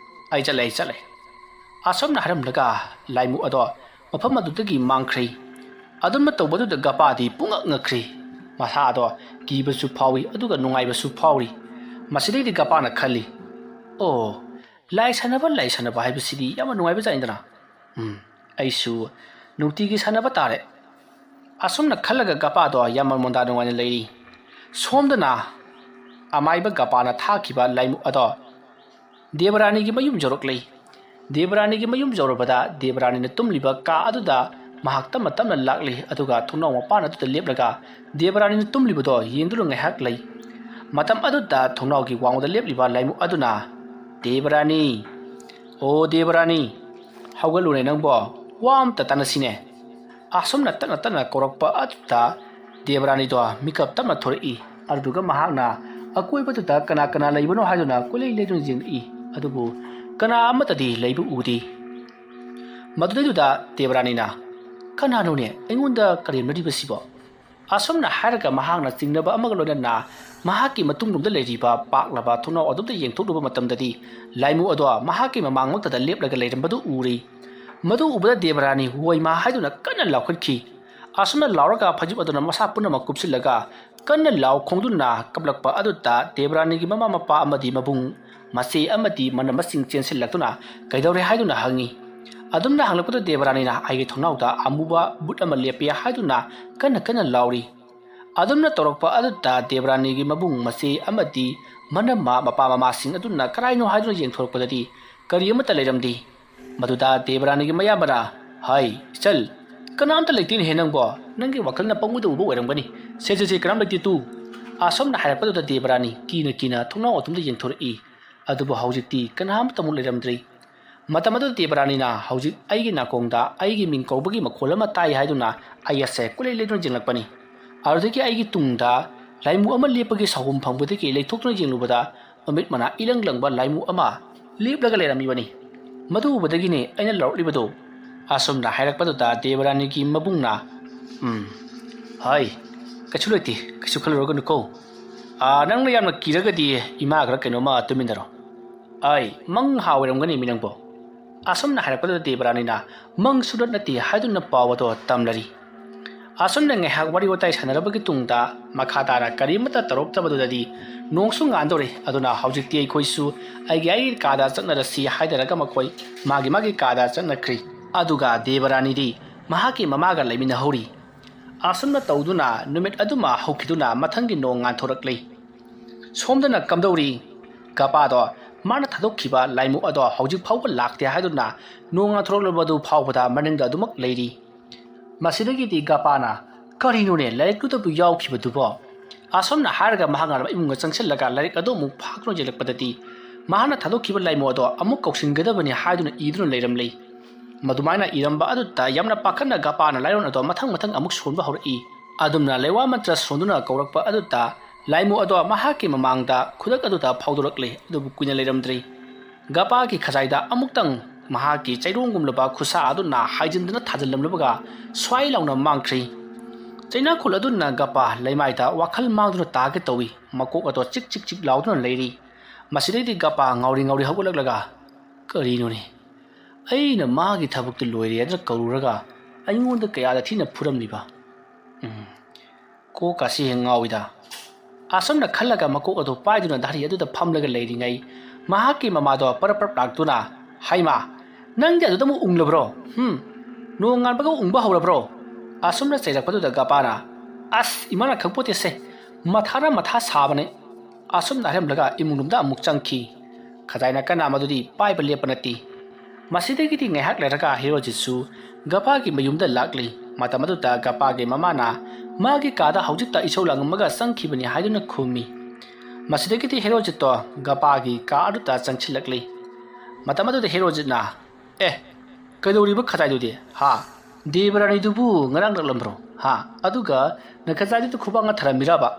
ꯑꯩ ꯆꯠꯂꯦ, ꯑꯩ ꯆꯠꯂꯦ꯫" ꯑꯁꯨꯝꯅ ꯍꯥꯏꯔꯝꯂꯒ ꯂꯥꯏꯃꯨ ꯑꯗꯣ ꯃꯐꯝ ꯑꯗꯨꯗꯒꯤ ꯃꯥꯡꯈ꯭ꯔꯦ꯫ ꯑꯗꯨꯝꯅ ꯇꯧꯕꯗꯨꯗ ꯒꯄꯥꯗꯤ ꯄꯨꯡꯉꯛ ꯉꯛꯈ꯭ꯔꯦ꯫ ꯃꯁꯥꯗꯣ ꯀꯤꯕꯁꯨ ꯐꯥꯎꯏ, ꯑꯗꯨꯒ ꯅꯨꯡꯉꯥꯏꯕꯁꯨ ꯐꯥꯎꯔꯤ꯫ ꯃꯁꯤꯗꯩꯗꯤ ꯒꯄꯥꯅ ꯈꯜꯂꯤ, "ꯑꯣ, ꯂꯥꯏ ꯁꯥꯟꯅꯕ, ꯂꯥꯏ ꯁꯥꯟꯅꯕ ꯍꯥꯏꯕꯁꯤꯗꯤ ꯌꯥꯝꯅ ꯅꯨꯡꯉꯥꯏꯕ ꯖꯥꯠꯅꯤꯗꯅ꯫ ꯎꯝ, ꯑꯩꯁꯨ ꯅꯨꯡꯇꯤꯒꯤ ꯁꯥꯟꯅꯕ ꯇꯥꯔꯦ꯫" ꯑꯁꯨꯝꯅ ꯈꯜꯂꯒ ꯒꯄꯥꯗꯣ ꯌꯥꯝꯅ ꯃꯣꯟꯗꯥ ꯅꯨꯡꯉꯥꯏꯅ ꯂꯩꯔꯤ꯫ ꯁꯣꯝꯗꯅ ꯑꯃꯥꯏꯕ ꯒꯄꯥꯅ ꯊꯥꯈꯤꯕ ꯂꯥꯏꯃꯨ ꯑꯗꯣ ꯗꯦꯕꯔꯥꯅꯤꯒꯤ ꯃꯌꯨꯝ ꯌꯧꯔꯛꯂꯦ꯫ ꯗꯦꯕꯔꯥꯅꯤꯒꯤ ꯃꯌꯨꯝ ꯌꯧꯔꯕꯗ ꯗꯦꯕꯔꯥꯅꯤꯅ ꯇꯨꯝꯂꯤꯕ ꯀꯥ ꯑꯗꯨꯗ ꯃꯍꯥꯛ ꯇꯞꯅ ꯇꯞꯅ ꯂꯥꯛꯂꯤ, ꯑꯗꯨꯒ ꯊꯣꯡꯅꯥꯎ ꯃꯄꯥꯟ ꯑꯗꯨꯗ ꯂꯦꯞꯂꯒ ꯗꯦꯕꯔꯥꯅꯤꯅ ꯇꯨꯝꯂꯤꯕꯗꯣ ꯌꯦꯡꯗꯨꯅ ꯉꯥꯏꯍꯥꯛ ꯂꯩ꯫ ꯃꯇꯝ ꯑꯗꯨꯗ ꯊꯣꯡꯅꯥꯎꯒꯤ ꯋꯥꯡꯃꯗ ꯂꯦꯞꯂꯤꯕ ꯂꯥꯏꯃꯨ ꯑꯗꯨꯅ, "ꯗꯦꯕꯔꯥꯅꯤ, ꯑꯣ ꯗꯦꯕꯔꯥꯅꯤ, ꯍꯧꯒꯠꯂꯨꯅꯦ ꯅꯪꯕꯣ, ꯋꯥ ꯑꯝꯇ ꯇꯥꯟꯅꯁꯤꯅꯦ꯫" ꯑꯁꯨꯝꯅ ꯇꯞꯅ ꯇꯞꯅ ꯀꯧꯔꯛꯄ ꯑꯗꯨꯗ ꯗꯦꯕꯔꯥꯅꯤꯗꯣ ꯃꯤꯀꯞ ꯇꯞꯅ ꯊꯣꯔꯛꯏ꯫ ꯑꯗꯨꯗꯨꯒ ꯃꯍꯥꯛꯅ ꯑꯀꯣꯏꯕꯗꯨꯗ ꯀꯅꯥ ꯀꯅꯥ ꯂꯩꯕꯅꯣ ꯍꯥꯏꯗꯨꯅ ꯀꯣꯏꯂꯩ ꯂꯩꯗꯨꯅ ꯌꯦꯡꯂꯛꯏ꯫ ꯑꯗꯨꯕꯨ ꯀꯅꯥ ꯑꯃꯠꯇꯗꯤ ꯂꯩꯕ ꯎꯗꯦ꯫ ꯃꯗꯨꯗꯩꯗꯨꯗ ꯗꯦꯕꯔꯥꯅꯤꯅ, "ꯀꯅꯥꯅꯣꯅꯦ ꯑꯩꯉꯣꯟꯗ ꯀꯔꯦꯝꯅꯔꯤꯕꯁꯤꯕꯣ?" ꯑꯁꯨꯝꯅ ꯍꯥꯏꯔꯒ ꯃꯍꯥꯛꯅ ꯆꯤꯡꯅꯕ ꯑꯃꯒ ꯂꯣꯏꯅꯅ ꯃꯍꯥꯛꯀꯤ ꯃꯇꯨꯡꯂꯣꯝꯗ ꯂꯩꯔꯤꯕ ꯄꯥꯛꯂꯕ ꯊꯣꯡꯅꯥꯎ ꯑꯗꯨꯗ ꯌꯦꯡꯊꯣꯛꯂꯨꯕ ꯃꯇꯝꯗꯗꯤ ꯂꯥꯏꯃꯨ ꯑꯗꯣ ꯃꯍꯥꯛꯀꯤ ꯃꯃꯥꯡꯃꯛꯇꯗ ꯂꯦꯞꯂꯒ ꯂꯩꯔꯝꯕꯗꯨ ꯎꯔꯤ꯫ ꯃꯗꯨ ꯎꯕꯗ ꯗꯦꯕꯔꯥꯅꯤ ꯍꯣꯏꯃꯥ ꯍꯥꯏꯗꯨꯅ ꯀꯟꯅ ꯂꯥꯎꯈꯠꯈꯤ꯫ ꯑꯁꯨꯝꯅ ꯂꯥꯎꯔꯒ ꯐꯩꯖꯨꯞ ꯑꯗꯨꯅ ꯃꯁꯥ ꯄꯨꯝꯅꯃꯛ ꯀꯨꯞꯁꯤꯜꯂꯒ ꯀꯟꯅ ꯂꯥꯎ ꯈꯣꯡꯗꯨꯅ ꯀꯞꯂꯛꯄ ꯑꯗꯨꯗ ꯗꯦꯕꯔꯥꯅꯤꯒꯤ ꯃꯃꯥ ꯃꯄꯥ ꯑꯃꯗꯤ ꯃꯕꯨꯡ ꯃꯆꯦ ꯑꯃꯗꯤ ꯃꯅꯝꯃꯁꯤꯡ ꯆꯦꯟꯁꯤꯜꯂꯛꯇꯨꯅ ꯀꯩꯗꯧꯔꯦ ꯍꯥꯏꯗꯨꯅ ꯍꯪꯉꯤ꯫ ꯑꯗꯨꯝꯅ ꯍꯪꯂꯛꯄꯗ ꯗꯦꯕꯔꯥꯅꯤꯅ ꯑꯩꯒꯤ ꯊꯣꯡꯅꯥꯎꯗ ꯑꯃꯨꯕ ꯕꯨꯠ ꯑꯃ ꯂꯦꯞꯄꯦ ꯍꯥꯏꯗꯨꯅ ꯀꯟꯅ ꯀꯟꯅ ꯂꯥꯎꯔꯤ꯫ ꯑꯗꯨꯝꯅ ꯇꯧꯔꯛꯄ ꯑꯗꯨꯗ ꯗꯦꯕꯔꯥꯅꯤꯒꯤ ꯃꯕꯨꯡ ꯃꯆꯦ ꯑꯃꯗꯤ ꯃꯅꯝꯃ ꯃꯄꯥ ꯃꯃꯥꯁꯤꯡ ꯑꯗꯨꯅ ꯀꯔꯥꯏꯅꯣ ꯍꯥꯏꯗꯨꯅ ꯌꯦꯡꯊꯣꯔꯛꯄꯗꯗꯤ ꯀꯔꯤ ꯑꯃꯠꯇ ꯂꯩꯔꯝꯗꯦ꯫ ꯃꯗꯨꯗ ꯗꯦꯕꯔꯥꯅꯤꯒꯤ ꯃꯌꯥꯝꯕꯅ, "ꯍꯥꯏ ꯏꯆꯜ, ꯀꯅꯥꯝꯇ ꯂꯩꯇꯦꯅꯦꯍꯦ ꯅꯪꯕꯣ, ꯅꯪꯒꯤ ꯋꯥꯈꯜꯅ ꯄꯪꯎꯗ ꯎꯕ ꯑꯣꯏꯔꯝꯒꯅꯤ꯫ ꯁꯦ ꯁꯦ ꯁꯦ, ꯀꯅꯥꯝ ꯂꯩꯇꯦ ꯇꯨ꯫" ꯑꯁꯨꯝꯅ ꯍꯥꯏꯔꯛꯄꯗꯨꯗ ꯗꯦꯕꯔꯥꯅꯤ ꯀꯤꯅ ꯀꯤꯅ ꯊꯣꯡꯅꯥꯎ ꯑꯗꯨꯝꯗ ꯌꯦꯡꯊꯣꯔꯛꯏ꯫ ꯑꯗꯨꯕꯨ ꯍꯧꯖꯤꯛꯇꯤ ꯀꯅꯥꯝꯇꯃꯨꯛ ꯂꯩꯔꯝꯗ꯭ꯔꯤ꯫ ꯃꯇꯝ ꯑꯗꯨꯗ ꯗꯦꯕꯔꯥꯅꯤꯅ ꯍꯧꯖꯤꯛ ꯑꯩꯒꯤ ꯅꯥꯀꯣꯡꯗ ꯑꯩꯒꯤ ꯃꯤꯡ ꯀꯧꯕꯒꯤ ꯃꯈꯣꯜ ꯑꯃ ꯇꯥꯏ ꯍꯥꯏꯗꯨꯅ ꯑꯩ ꯑꯁꯦ ꯀꯣꯏꯂꯩ ꯂꯩꯗꯨꯅ ꯌꯦꯡꯂꯛꯄꯅꯤ꯫ ꯑꯗꯨꯗꯒꯤ ꯑꯩꯒꯤ ꯇꯨꯡꯗ ꯂꯥꯏꯃꯨ ꯑꯃ ꯂꯦꯞꯄꯒꯤ ꯁꯥꯎꯍꯨꯝ ꯐꯪꯕꯗꯒꯤ ꯂꯩꯊꯣꯛꯇꯨꯅ ꯌꯦꯡꯂꯨꯕꯗ ꯃꯃꯤꯠ ꯃꯅꯥ ꯏꯂꯪ ꯂꯪꯕ ꯂꯥꯏꯃꯨ ꯑꯃ ꯂꯦꯞꯂꯒ ꯂꯩꯔꯝꯃꯤꯕꯅꯤ꯫ ꯃꯗꯨ ꯎꯕꯗꯒꯤꯅꯦ ꯑꯩꯅ ꯂꯥꯎꯔꯛꯂꯤꯕꯗꯨ꯫ ꯑꯁꯨꯝꯅ ꯍꯥꯏꯔꯛꯄꯗꯨꯗ ꯗꯦꯕꯔꯥꯅꯤꯒꯤ ꯃꯕꯨꯡꯅ, "ꯎꯝ, ꯍꯥꯏ, ꯀꯩꯁꯨ ꯂꯩꯇꯦ, ꯀꯩꯁꯨ ꯈꯜꯂꯨꯔꯒꯅꯨꯀꯣ꯫ ꯑꯥ, ꯅꯪꯅ ꯌꯥꯝꯅ ꯀꯤꯔꯒꯗꯤ ꯏꯃꯥꯒꯔ ꯀꯩꯅꯣꯝꯃ ꯇꯨꯃꯤꯟꯅꯔꯣ꯫ ꯑꯩ ꯃꯪ ꯍꯥ ꯑꯣꯏꯔꯝꯒꯅꯤ ꯃꯤ ꯅꯪꯕꯣ꯫" ꯑꯁꯨꯝꯅ ꯍꯥꯏꯔꯛꯄꯗꯨꯗ ꯗꯦꯕꯔꯥꯅꯤꯅ ꯃꯪꯁꯨ ꯅꯠ ꯅꯠꯇꯦ ꯍꯥꯏꯗꯨꯅ ꯄꯥꯎ ꯑꯗꯣ ꯇꯝꯂꯔꯤ꯫ ꯑꯁꯨꯝꯅ ꯉꯥꯏꯍꯥꯛ ꯋꯥꯔꯤ ꯋꯥꯇꯥꯏ ꯁꯥꯟꯅꯔꯕꯒꯤ ꯇꯨꯡꯗ ꯃꯈꯥ ꯇꯥꯅ ꯀꯔꯤꯃꯠꯇ ꯇꯧꯔꯛꯇꯕꯗꯨꯗꯗꯤ ꯅꯣꯡꯁꯨ ꯉꯥꯟꯗꯧꯔꯦ꯫ ꯑꯗꯨꯅ ꯍꯧꯖꯤꯛꯇꯤ ꯑꯩꯈꯣꯏꯁꯨ ꯑꯩꯒꯤ ꯑꯩꯒꯤ ꯀꯥꯗ ꯆꯠꯅꯔꯁꯤ ꯍꯥꯏꯅꯔꯒ ꯃꯈꯣꯏ ꯃꯥꯒꯤ ꯃꯥꯒꯤ ꯀꯥꯗ ꯆꯠꯅꯈ꯭ꯔꯤ꯫ ꯑꯗꯨꯒ ꯗꯦꯕꯔꯥꯅꯤꯗꯤ ꯃꯍꯥꯛꯀꯤ ꯃꯃꯥꯒ ꯂꯩꯃꯤꯟꯅꯍꯧꯔꯤ꯫ ꯑꯁꯨꯝꯅ ꯇꯧꯗꯨꯅ ꯅꯨꯃꯤꯠ ꯑꯗꯨꯃ ꯍꯧꯈꯤꯗꯨꯅ ꯃꯊꯪꯒꯤ ꯅꯣꯡ ꯉꯥꯟꯊꯣꯔꯛꯂꯤ꯫ ꯁꯣꯝꯗꯅ ꯀꯝꯗꯧꯔꯤ? ꯀꯄꯥꯗꯣ ꯃꯥꯅ ꯊꯥꯗꯣꯛꯈꯤꯕ ꯂꯥꯏꯃꯨ ꯑꯗꯣ ꯍꯧꯖꯤꯛ ꯐꯥꯎꯕ ꯂꯥꯛꯇꯦ ꯍꯥꯏꯗꯨꯅ ꯅꯣꯡ ꯉꯥꯟꯊꯣꯔꯛꯂꯕꯗꯨ ꯐꯥꯎꯕꯗ ꯃꯅꯤꯡꯗ ꯑꯗꯨꯃꯛ ꯂꯩꯔꯤ꯫ ꯃꯁꯤꯗꯒꯤꯗꯤ ꯒꯄꯥꯅ, "ꯀꯔꯤꯅꯣꯅꯦ, ꯂꯥꯏꯔꯤꯛꯇꯨꯗꯕꯨ ꯌꯥꯎꯈꯤꯕꯗꯨꯕꯣ?" ꯑꯁꯨꯝꯅ ꯍꯥꯏꯔꯒ ꯃꯍꯥꯛꯅ ꯏꯃꯨꯡꯗ ꯆꯪꯁꯤꯜꯂꯒ ꯂꯥꯏꯔꯤꯛ ꯑꯗꯨ ꯑꯃꯨꯛ ꯐꯥꯛꯇꯨꯅ ꯌꯦꯡꯂꯛꯄꯗꯗꯤ ꯃꯍꯥꯛꯅ ꯊꯥꯗꯣꯛꯈꯤꯕ ꯂꯥꯏꯃꯨ ꯑꯗꯣ ꯑꯃꯨꯛ ꯀꯧꯁꯤꯟꯒꯗꯕꯅꯤ ꯍꯥꯏꯗꯨꯅ ꯏꯗꯨꯅ ꯂꯩꯔꯝꯂꯦ꯫ ꯃꯗꯨꯃꯥꯏꯅ ꯏꯔꯝꯕ ꯑꯗꯨꯗ ꯌꯥꯝꯅ ꯄꯥꯈꯠꯅ ꯒꯄꯥꯅ ꯂꯥꯏꯔꯣꯟ ꯑꯗꯣ ꯃꯊꯪ ꯃꯊꯪ ꯑꯃꯨꯛ ꯁꯣꯟꯕ ꯍꯧꯔꯛꯏ꯫ ꯑꯗꯨꯝꯅ ꯂꯩꯋꯥ ꯃꯟꯇ꯭ꯔ ꯁꯣꯟꯗꯨꯅ ꯀꯧꯔꯛꯄ ꯑꯗꯨꯗ ꯂꯥꯏꯃꯨ ꯑꯗꯣ ꯃꯍꯥꯛꯀꯤ ꯃꯃꯥꯡꯗ ꯈꯨꯗꯛ ꯑꯗꯨꯗ ꯐꯥꯎꯗꯣꯔꯛꯂꯦ, ꯑꯗꯨꯕꯨ ꯀꯨꯏꯅ ꯂꯩꯔꯝꯗ꯭ꯔꯤ꯫ ꯒꯄꯥꯒꯤ ꯈꯖꯥꯏꯗ ꯑꯃꯨꯛꯇꯪ ꯃꯍꯥꯛꯀꯤ ꯆꯩꯔꯣꯡꯒꯨꯝꯂꯕ ꯈꯨꯠꯁꯥ ꯑꯗꯨꯅ ꯍꯥꯏꯖꯤꯟꯗꯨꯅ ꯊꯥꯖꯤꯜꯂꯝꯂꯕꯒ ꯁ꯭ꯋꯥꯏ ꯂꯥꯎꯅ ꯃꯥꯡꯈ꯭ꯔꯤ꯫ ꯆꯩꯅꯥꯈꯨꯜ ꯑꯗꯨꯅ ꯒꯄꯥ ꯂꯩꯃꯥꯏꯗ ꯋꯥꯈꯜ ꯃꯥꯡꯗꯨꯅ ꯇꯥꯒꯦ ꯇꯧꯏ꯫ ꯃꯀꯣꯛ ꯑꯗꯣ ꯆꯤꯛ ꯆꯤꯛ ꯆꯤꯛ ꯂꯥꯎꯗꯨꯅ ꯂꯩꯔꯤ꯫ ꯃꯁꯤꯗꯩꯗꯤ ꯒꯄꯥ ꯉꯥꯎꯔꯤ ꯉꯥꯎꯔꯤ ꯍꯧꯒꯠꯂꯛꯂꯒ, "ꯀꯔꯤꯅꯣꯅꯦ? ꯑꯩꯅ ꯃꯥꯒꯤ ꯊꯕꯛꯇꯨ ꯂꯣꯏꯔꯦ ꯍꯥꯏꯗꯨꯅ ꯀꯧꯔꯨꯔꯒ ꯑꯩꯉꯣꯟꯗ ꯀꯌꯥꯗ ꯊꯤꯅ ꯐꯨꯔꯝꯂꯤꯕ? ꯎꯝ, ꯀꯣꯛꯀꯥꯁꯤ ꯍꯦꯛ ꯉꯥꯎꯏꯗ"꯫ ꯑꯁꯨꯝꯅ ꯈꯜꯂꯒ ꯃꯀꯣꯛ ꯑꯗꯨ ꯄꯥꯏꯗꯨꯅ ꯙꯥꯔꯤ ꯑꯗꯨꯗ ꯐꯝꯂꯒ ꯂꯩꯔꯤꯉꯩ ꯃꯍꯥꯛꯀꯤ ꯃꯃꯥꯗꯣ ꯄꯔꯞ ꯄꯔꯞ ꯂꯥꯛꯇꯨꯅ, "ꯍꯩꯃꯥ, ꯅꯪꯗꯤ ꯑꯗꯨꯗ ꯑꯃꯨꯛ ꯎꯪꯂꯕ꯭ꯔꯣ? ꯍꯨꯝ, ꯅꯣꯡ ꯉꯥꯟꯕꯒ ꯎꯪꯕ ꯍꯧꯔꯕ꯭ꯔꯣ?" ꯑꯁꯨꯝꯅ ꯆꯩꯔꯛꯄꯗꯨꯗ ꯒꯄꯥꯅ, "ꯑꯁ, ꯏꯃꯥꯅ ꯈꯪꯄꯣꯠꯇꯦꯁꯦ, ꯃꯊꯥꯅ ꯃꯊꯥ ꯁꯥꯕꯅꯦ"꯫ ꯑꯁꯨꯝꯅ ꯍꯥꯏꯔꯝꯂꯒ ꯏꯃꯨꯡ ꯔꯨꯝꯗ ꯑꯃꯨꯛ ꯆꯪꯈꯤ꯫ ꯈꯖꯥꯏꯅ ꯀꯅꯥ ꯃꯗꯨꯗꯤ ꯄꯥꯏꯕ ꯂꯦꯞꯄ ꯅꯠꯇꯦ꯫ ꯃꯁꯤꯗꯒꯤꯗꯤ ꯉꯥꯏꯍꯥꯛ ꯂꯩꯔꯒ ꯍꯦꯔꯣꯖꯤꯠꯁꯨ ꯒꯄꯥꯒꯤ ꯃꯌꯨꯝꯗ ꯂꯥꯛꯂꯤ꯫ ꯃꯇꯝ ꯑꯗꯨꯗ ꯒꯄꯥꯒꯤ ꯃꯃꯥꯅ ꯃꯥꯒꯤ ꯀꯥꯗ ꯍꯧꯖꯤꯛꯇ ꯏꯁꯧ ꯂꯥꯡꯉꯝꯃꯒ ꯆꯪꯈꯤꯕꯅꯤ ꯍꯥꯏꯗꯨꯅ ꯈꯨꯝꯃꯤ꯫ ꯃꯁꯤꯗꯒꯤꯗꯤ ꯍꯦꯔꯣꯖꯤꯠꯇꯣ ꯒꯄꯥꯒꯤ ꯀꯥ ꯑꯗꯨꯗ ꯆꯪꯁꯤꯜꯂꯛꯂꯤ꯫ ꯃꯇꯝ ꯑꯗꯨꯗ ꯍꯦꯔꯣꯖꯤꯠꯅ, "ꯑꯦ, ꯀꯩꯗꯧꯔꯤꯕ ꯈꯖꯥꯏꯗꯨꯗꯤ? ꯍꯥ? ꯗꯦꯕꯔꯥꯅꯤꯗꯨꯕꯨ ꯉꯔꯥꯡ ꯂꯥꯛꯂꯝꯕ꯭ꯔꯣ? ꯍꯥ? ꯑꯗꯨꯒ ꯅꯈꯖꯥꯏꯗꯨꯗ ꯈꯨꯕꯥꯛꯅ ꯊꯥꯔꯝꯃꯤꯔꯕ?"